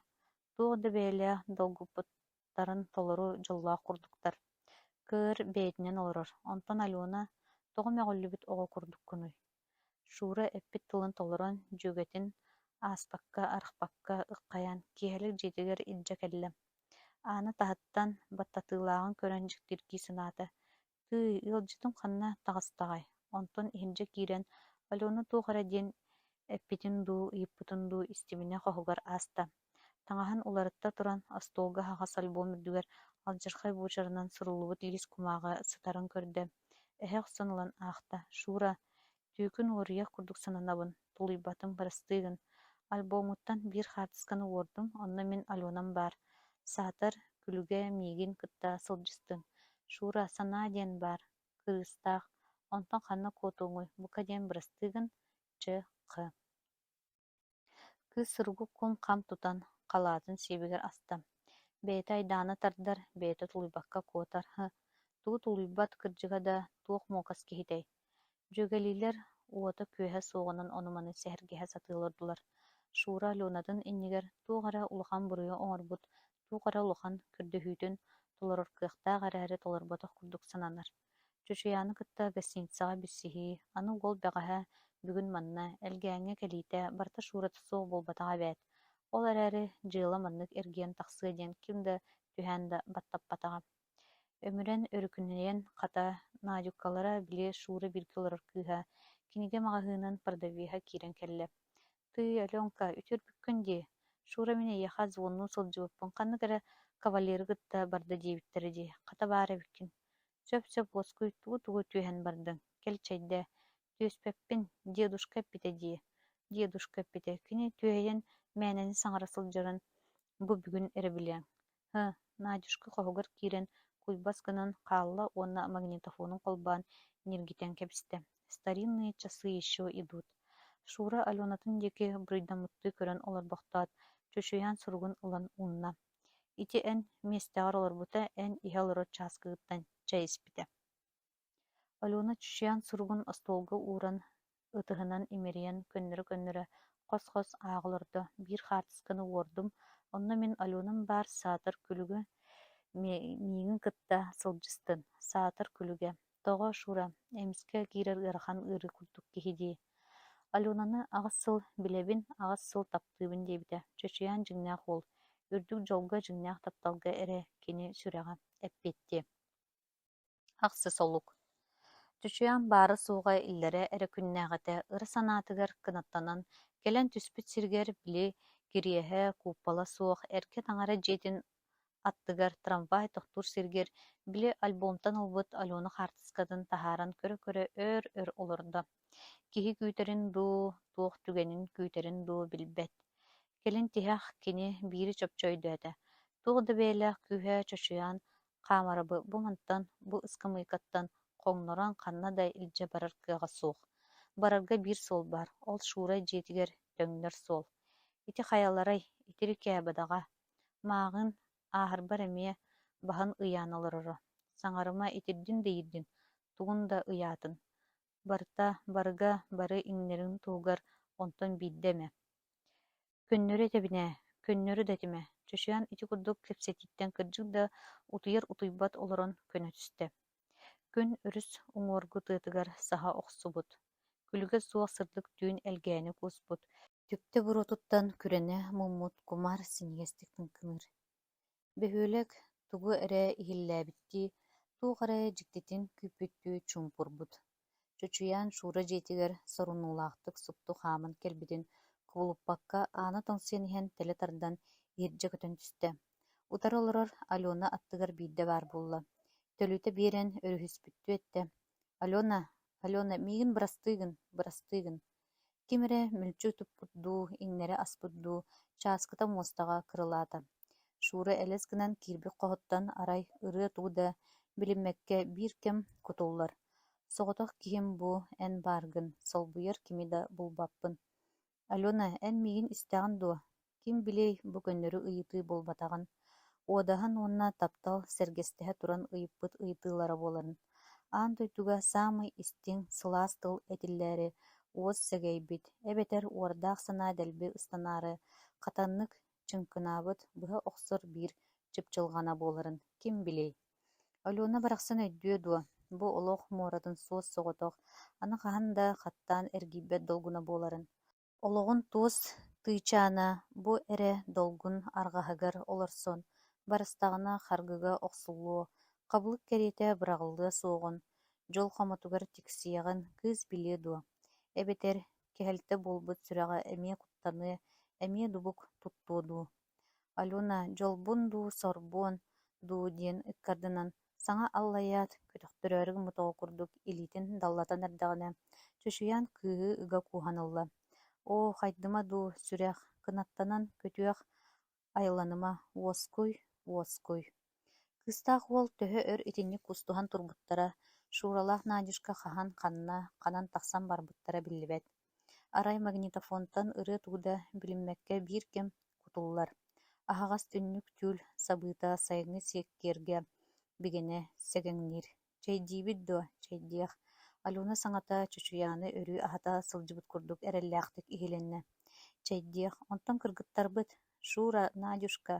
туох да бэйэлээх долгуппуттарын толору дьоллоох курдуктар. Кыыр бэйэтинэн олорор, онтон Алена тоҕо мөҕүллүбүт оҕо курдуккунуй? Шура эппит тылын толорон, дьүөгэтин ааспакка, арахпакка ыххайан, киэһэлик дьиэтигэр илдьэ кэллэ. Аана таһыттан баттатыылааҕын көрөн дьиктиргии санаата: Тыый, ыалдьытым ханна таҕыстаҕай? Онтон иһирдьэ киирэн, Алена туох эрэ диэн эппитин дуу, ыйыппытын дуу истибинэ хоһугар ааста. Таҥаһын уларытта туран, остуолга аһаҕас альбом үрдүгэр алдьархай буочарынан суруллубут лиис кумааҕы сытарын көрдө, эһэ охсон ылан аахта: «Шура, түүкүн уоруйах курдук сананабын, тулуйбатым, бырастыы гын. Альбомуттан биир хаартысканы уордум, онно мин Аленам баар. Саатар, күлүгэ миигин кытта сылдьыстын. Шура, санаа диэн баар, кырыыстаах. Онтон ханна куотуоҥуй, бука диэн бырастыы гын, Ч.Х. Кыыс суругу кум-хам тутан, халаатын сиэбигэр аста. Бэйэтэ айдааны тардар, бэйэтэ тулуйбакка куотар, һы, тугу тулуйбат, кырдьыга да, туох муокас киһитэй Дьүөгэлиилэр уота-күөһэ суоҕунан ону-маны сэһэргэһэ сатыы олордулар. Шура Аленатын иннигэр туох эрэ улахан буруйу оҥорбут, туох эрэ улахан көрдөһүүтүн толорор кыахтаах эрээри толорботох курдук сананар. Чучуйааны кытта гостиницаҕа билсиһии, аны уол бэҕэһээ бүгүн манна, Элгээҥҥэ кэлиитэ барыта Шурата суох буолбатаҕа эбээт. Ол эрээри дьыала маннык эргийэн тахсыа диэн ким да түһээн да баттаппатаҕа. Өмүрэн, өрүкүнэйэн, хата, Надюкалара, били Шура бииргэ олорор кыыһа, кинигэ маҕаһыынын продавеһа киирэн кэллэ: «Тыый, Аленка, үтүөрбүккүн дии, Шура мин эйиэхэ звоннуу сылдьыбыппын, ханнык эрэ кавалеры кытта барда диэбиттэрэ дии, хата баар эбиккин. Сөп-сөп уоскуй, тугу-тугу түөһэн бардыҥ, кэл чэйдээ, түөспэппин, дедушка эппитэ дии, дедушка эппитэ, кини түөһэйэн мээнэни саҥара сылдьарын бу бүгүн эрэ билиэҥ Һы, Надюшка хоһугар киирэн куйбас гынан хаалла уонна магнитофонун холбоон ньиргитэн кэбистэ: «Старинные часы еще идут». Шура Аленатын диэки буруйдаммыттыы көрөн олорбохтоот, чочуйан суругун ылан уунна: «Ити эн миэстэҕэр олорбута, эн иһэ олорор чааскыгыттан чэй испитэ» Алена чочуйан суругун остуолга ууран, ытыһынан имэрийэн көннөрө-көннөрө хос-хос ааҕа олордо: «Биир хаартысканы уордум, онно мин Аленам баар саатар күлүгэ миигин кытта сылдьыстын, саатар күлүгэ. Тоҕо, Шура, эмискэ киирэр ыарахан ыарыы курдук киһи дии. Аленаны 8 сыл билэбин, 8 сыл таптыыбын диэбитэ. Чочуйаан дьиҥнээх уол, үрдүк дьолго, дьиҥнээх тапталга эрэ кини сүрэҕэ эппиэттиэ Ахсыс олук Чочуйаан баара-суоҕа иллэрээ эрэ күннээҕитэ ыра санаатыгар кынаттанан, кэлэн түспүт сиригэр били кириэһэ, кууппала суох эргэ таҥара дьиэтин аттыгар трамвай тохтуур сиригэр били альбомтан ылбыт Алена хаартыскатын таһааран көрө-көрө өөр-өр олордо. Киһи күүтэрин дуу, туох түгэнин күүтэрин дуу билбэт. Кэлин тиһэх кини биири чопчу өйдөөтө: туох да бэйэлээх күүһэ чочуйан хаамарабы бу мантан, бу ыскамыайкаттан хоҥнорон ханна да илдьэ барар кыаҕа суох. Барарга биир суол баар, ол Шура дьиэтигэр төҥнөр суол. Ити хайаларай, итирик ээ бадаҕа, мааҕын ааһарбар эмиэ баһын ыйаан олороро. Саҥарыма итирдин да иирдин, тугун да ыйаатын. Барыта барыга бары иҥнэрин туһугар онтон биирдэ эмэ Көннөрү этэбин ээ, көннөрү да этимэ, Чочуйан ити курдук кэпсэтииттэн кырдьык да утуйар-утуйбат олорон көнө түстэ. Күн өрүс уҥуоргу тыатыгар саһа охсубут, күлүгэ суох сырдык түүн элгээни кууспут, түптэ буруотуттан күрэнэ муммут кумаар синньигэстик тыҥкыныыр. Бөһүөлэк тугу эрэ иһиллээбиттии, туох эрэ дьиктитин күүппүттүү чуумпурбут. Чочуйан Шура дьиэтигэр сорунуулаахтык супту хааман кэлбитин кубулуппакка ааны тоҥсуйан иһэн тэлэ тардан иһирдьэ көтөн түстэ. Утары олорор Алена аттыгар биирдэ баар буолла. Төлүтэ биэрэн өрүһүспүттүү эттэ: «Алена, Алена, миигин бырастыы гын, бырастыы гын» Ким эрэ мүлчү туппут дуу, иҥнэри аспыт дуу, чааскыта муостаҕа кырылаата. Шура элэс гынан киирбит хоһуттан арай ырыа тугу да билиммэккэ биир кэм кутуллар: «Соҕотох киһим бу эн бааргын, солбуйар кими да булбаппын. Алена, эн миигин истэҕин дуо? Ким билиэй, бу көннөрү ыйытыы буолбатаҕын, уодаһын уонна таптал сэргэстэһэ туран ыйыппыт ыйытыылара буоларын, аан дойдуга саамай истиҥ, сылаас тыл этиллээри уос сэгэйбит, эбэтэр уордаах санаа дэлби ыстанаары хатаннык чыҥкынаабыт, быһа охсор биир чыпчылҕана буоларын ким билиэй Алена барахсан өйдүө дуо, бу олох муоратын суос-соҕотох, аны хаһан да хаттаан эргийбэт долгуна буоларын Олоҕун туос тыычаана бу эрэ долгун арҕаһыгар олорсон, барыстаҕына харгыга охсуллуо, хабылык кэриэтэ быраҕыллыа суоҕун, дьол хомотугар тиксиэҕин кыыс билиэ дуо, эбэтэр кэһэлтэ буолбут сүрэҕэ эмиэ куттаныа, эмиэ дубук туттуо дуу Алена дьолбун дуу, сорбуон дуу диэн ыккардынан саҥа аллайаат, көтөхтөрөөрү гыммыт оҕо курдук илиитин даллатан эрдэҕинэ, чочуйан кыыһы ыга кууһан ылла: «Оо, хайдыма дуу, сүрэх, кынаттанан көтүөх айыланыма, уоскуй, уоскуй» Кыыстаах уол төһө өр итинник кустуһан турбуттара, Шуралаах Надюшка хаһан, ханна, ханан тахсан барбыттара биллибэт. Арай магнитофонтан ырыа тугу да билиммэккэ биир кэм кутуллар, аһаҕас түннүк түүл сабыыта сайыҥҥы сиккиэргэ бигэнэ сэгэҥниир: «Чэйдиибит дуо, чэйдиэх» Алена саҥата Чочуйааны өрүү аһата сылдьыбыт курдук эрэллээхтик иһилиннэ: «Чэйдиэх, онтон кыргыттарбыт, Шура, Надюшка,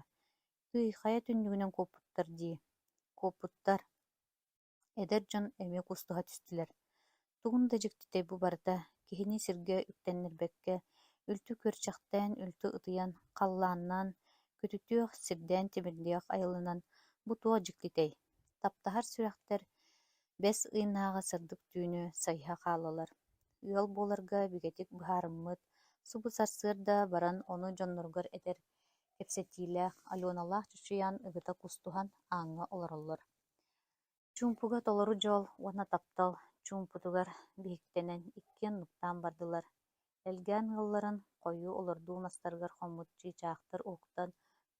тыый, хайа түннүгүнэн куоппуттар дии, куоппуттар» Эдэр дьон эмиэ кустуһа түстүлэр: тугун да дьиктитэй бу барыта, киһини сиргэ үктэннэрбэккэ, үлтү күөрчэхтээн, үлтү ытыйан, халлааннаан, көтүтүөх, сирдээн тимирдиэх айыланан бу туох дьиктитэй, таптаһар сүрэхтэр бэс ыйынааҕы сырдык түүнү сайыһа хааллылар, ыал буоларга бигэтик быһаарыммыт, субу сарсыарда баран ону дьонноругар этэр кэпсэтиилээх Аленалаах Чочуйаан ыгыта кустуһан ааҥҥа олороллор Чуумпуга толору дьол уонна таптал чуумпутугар биһиктэнэн иккиэн нуктаан бардылар, Элгээн ыалларын хойуу олордуу мастарыгар хоммут чыычаахтар уһуктан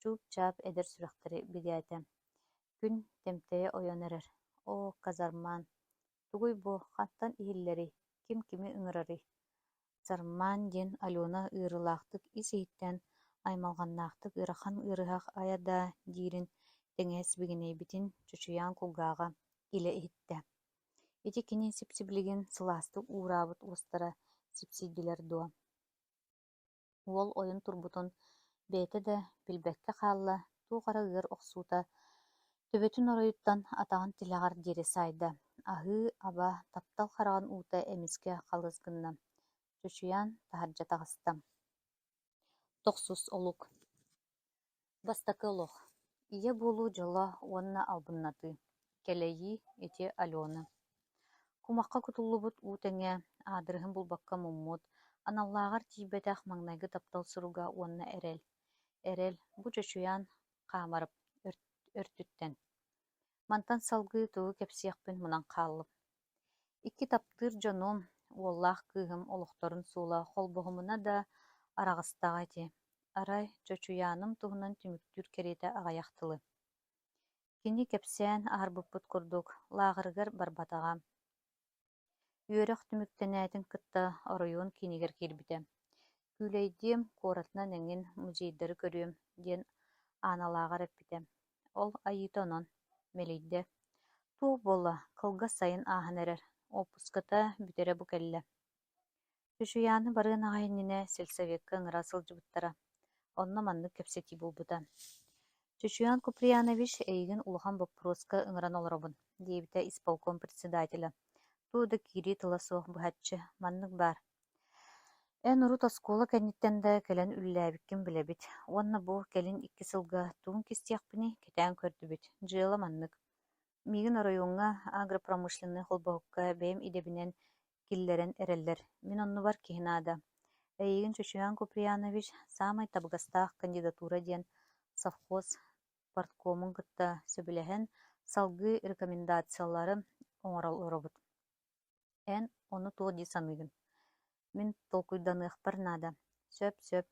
чууп-чаап эдэр сүрэхтэри бигээтэ. Күн тэмтэйэ ойон эрэр: «Оо, казарман, тугуй бу, хантан иһиллэрий, ким кими ыҥырарый?» Сармаан диэн Алена ыарыылаахтык ис-иһиттэн аймалҕаннаахтык ыарахан ыарыһах айа даа диирин тэҥэ сибигинэйбитин Чочуйаан кулгааҕа илэ иһиттэ. Ити кини сип-сибилигин сылаастык уураабыт уостара сипсийдилэр дуо? Уол ойон турбутун бэйэтэ да билбэккэ хаалла, туох эрэ ыар охсуута төбөтүн оройуттан атаҕын тилэҕэр диэри саайда, аһыы-аба, таптал хараҕын уута эмискэ халыс гынна, чочуйан таһырдьа таҕыста. Тохсус олук Бастакы олох Ийэ буолуу дьоло уонна албыннатыы, кэлэйии ити Алена Кумахха кутуллубут уу тэҥэ, аадырыһын булбакка муммут, аналлааҕар тиийбэтэх маҥнайгы таптал суруга уонна эрэл. Эрэл, бу чочуйан хаамарып өртүттэн. Мантан салгыы тугу кэпсиэхпин мунан хааллым. Икки таптыыр дьонум, уоллаах кыыһым олохторун суола холбоһумуна да араҕыстаҕа ити. Арай Чочуйааным туһунан түмүктүүр кэриэтэ аҕыйах тылы. Кини кэпсээн аһарбыппыт курдук, лааҕырыгар барбатаҕа. Үөрэх түмүктэнээтин кытта оройуон киинигэр киирбитэ. Күүлэйдиэм, куоратынан эҥин музейдары көрүөм диэн Ааналааҕар эппитэ. Ол айыыта онон, мэлийдэ. Туох буолла, кылгас сайын ааһан эрэр, уоппуската бүтэрэ бу кэллэ. Чочуйааны барыан аҕай иннинэ сельсовекка ыҥыра сылдьыбыттара. Онно маннык кэпсэтии буолбута: «Чочуйаан Куприянович, эйигин улахан боппуруоска ыҥыран олоробун», диэбитэ исполком председателэ. Туох да киирии тыла суох быһаччы «Маннык баар Эн урут оскуола кэнниттэн да кэлэн үлэлээбиккин билэбит уонна бу кэлин икки сылга тугун кистиэхпиний, кэтээн көрдүбүт. Дьыала маннык: миигин оройуоҥҥа агропромышленнай холбоһукка бэйэм идэбинэн киллэрэн эрэллэр, мин оннубар киһи наада. Эйигин Чочуйаан Куприянович саамай табыгастаах кандидатура диэн совхоз парткомун кытта сөбүлэһэн, салгыы рекомендациялары оҥоро олоробут. Эн ону туох дии саныыгын? Мин толкуйданыахпар наада. Сөп, сөп.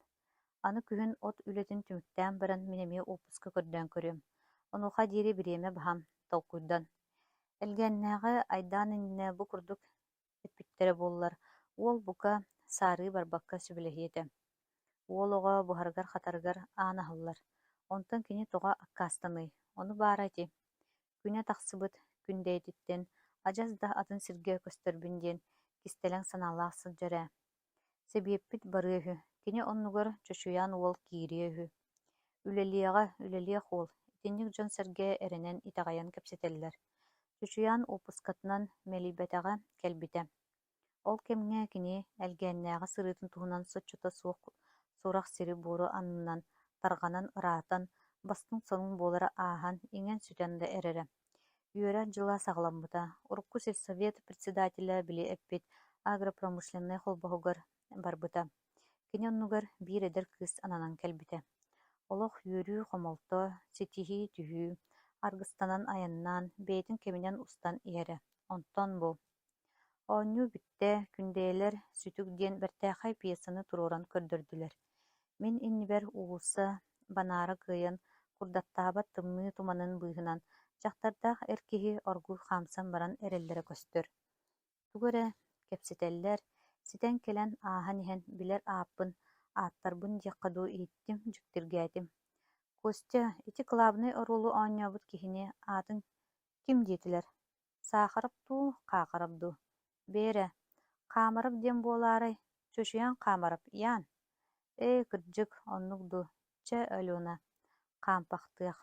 Аны күһүн от үлэтин түмүктээн баран мин эмиэ уоппуска көрдөөн көрүөм. Онуоха диэри бириэмэ баһаам, толкуйдан. Элгээннээҕи айдаан иннинэ бу курдук эппиттэрэ буоллар, уол бука саарыы барбакка сөбүлэһиэ этэ. Уол оҕо буһарыгар-хатарыгар аан аһыллар. Онтон кини тоҕо аккаастаныай, ону баара ити Күнэ тахсыбыт Күндэйэтиттэн адьас да атын сиргэ көстөрбүн диэн кистэлэҥ санаалаах сылдьар ээ. Сэбиэппит барыа үһү, кини оннугар Чочуйаан уол киириэ үһү. Үлэлиэҕэ, үлэлиэх уол, итинник дьон-сэргэ эрэнэн итэҕэйэн кэпсэтэллэр. Чочуйаан уоппускатынан мэлийбэтэҕэ, кэлбитэ. Ол кэмҥэ кини Элгээннээҕи сырыытын туһунан соччото суох сурах сири-буору аннынан тарҕанан ыраатан, бастыҥ сонун буолара ааһан, иҥэн-сүтэн да эрэрэ. Үөрэх дьыла саҕаламмыта. Урукку сельсовет председателэ били эппит агропромышленнай холбоһугар барбыта. Кини оннугар биир эдэр кыыс ананан кэлбитэ. Олох үөрүү-хомолто, ситиһии-түһүү аргыстанан айаннаан, бэйэтин кэминэн устан иһэрэ. Онтон бу Оонньуу бүттэ, Күндэйэлэр «Сүтүк» диэн бэртээхэй пьесаны туруоран көрдөрдүлэр. Мин иннибэр уулусса банаара кыайан курдаттаабат тымныы туманын быыһынан Дьахтардаах эр киһи оргууй хаамсан баран эрэллэрэ көстөр. Тугу эрэ кэпсэтэллэр, ситэн кэлэн ааһан иһэн билэр ааппын, ааттарбын диэххэ дуу иһиттим, дьиктиргээтим. Костя, ити кылаабынай оруолу оонньообут киһини аатын ким диэтилэр? Саахарап дуу, Хаахарап дуу? Бээрэ, Хаамарап диэн буолаарай, чочуйан Хаамарап, Ян? Ээ, кырдьык, оннук дуу, чэ, Алена, хаампахтыах.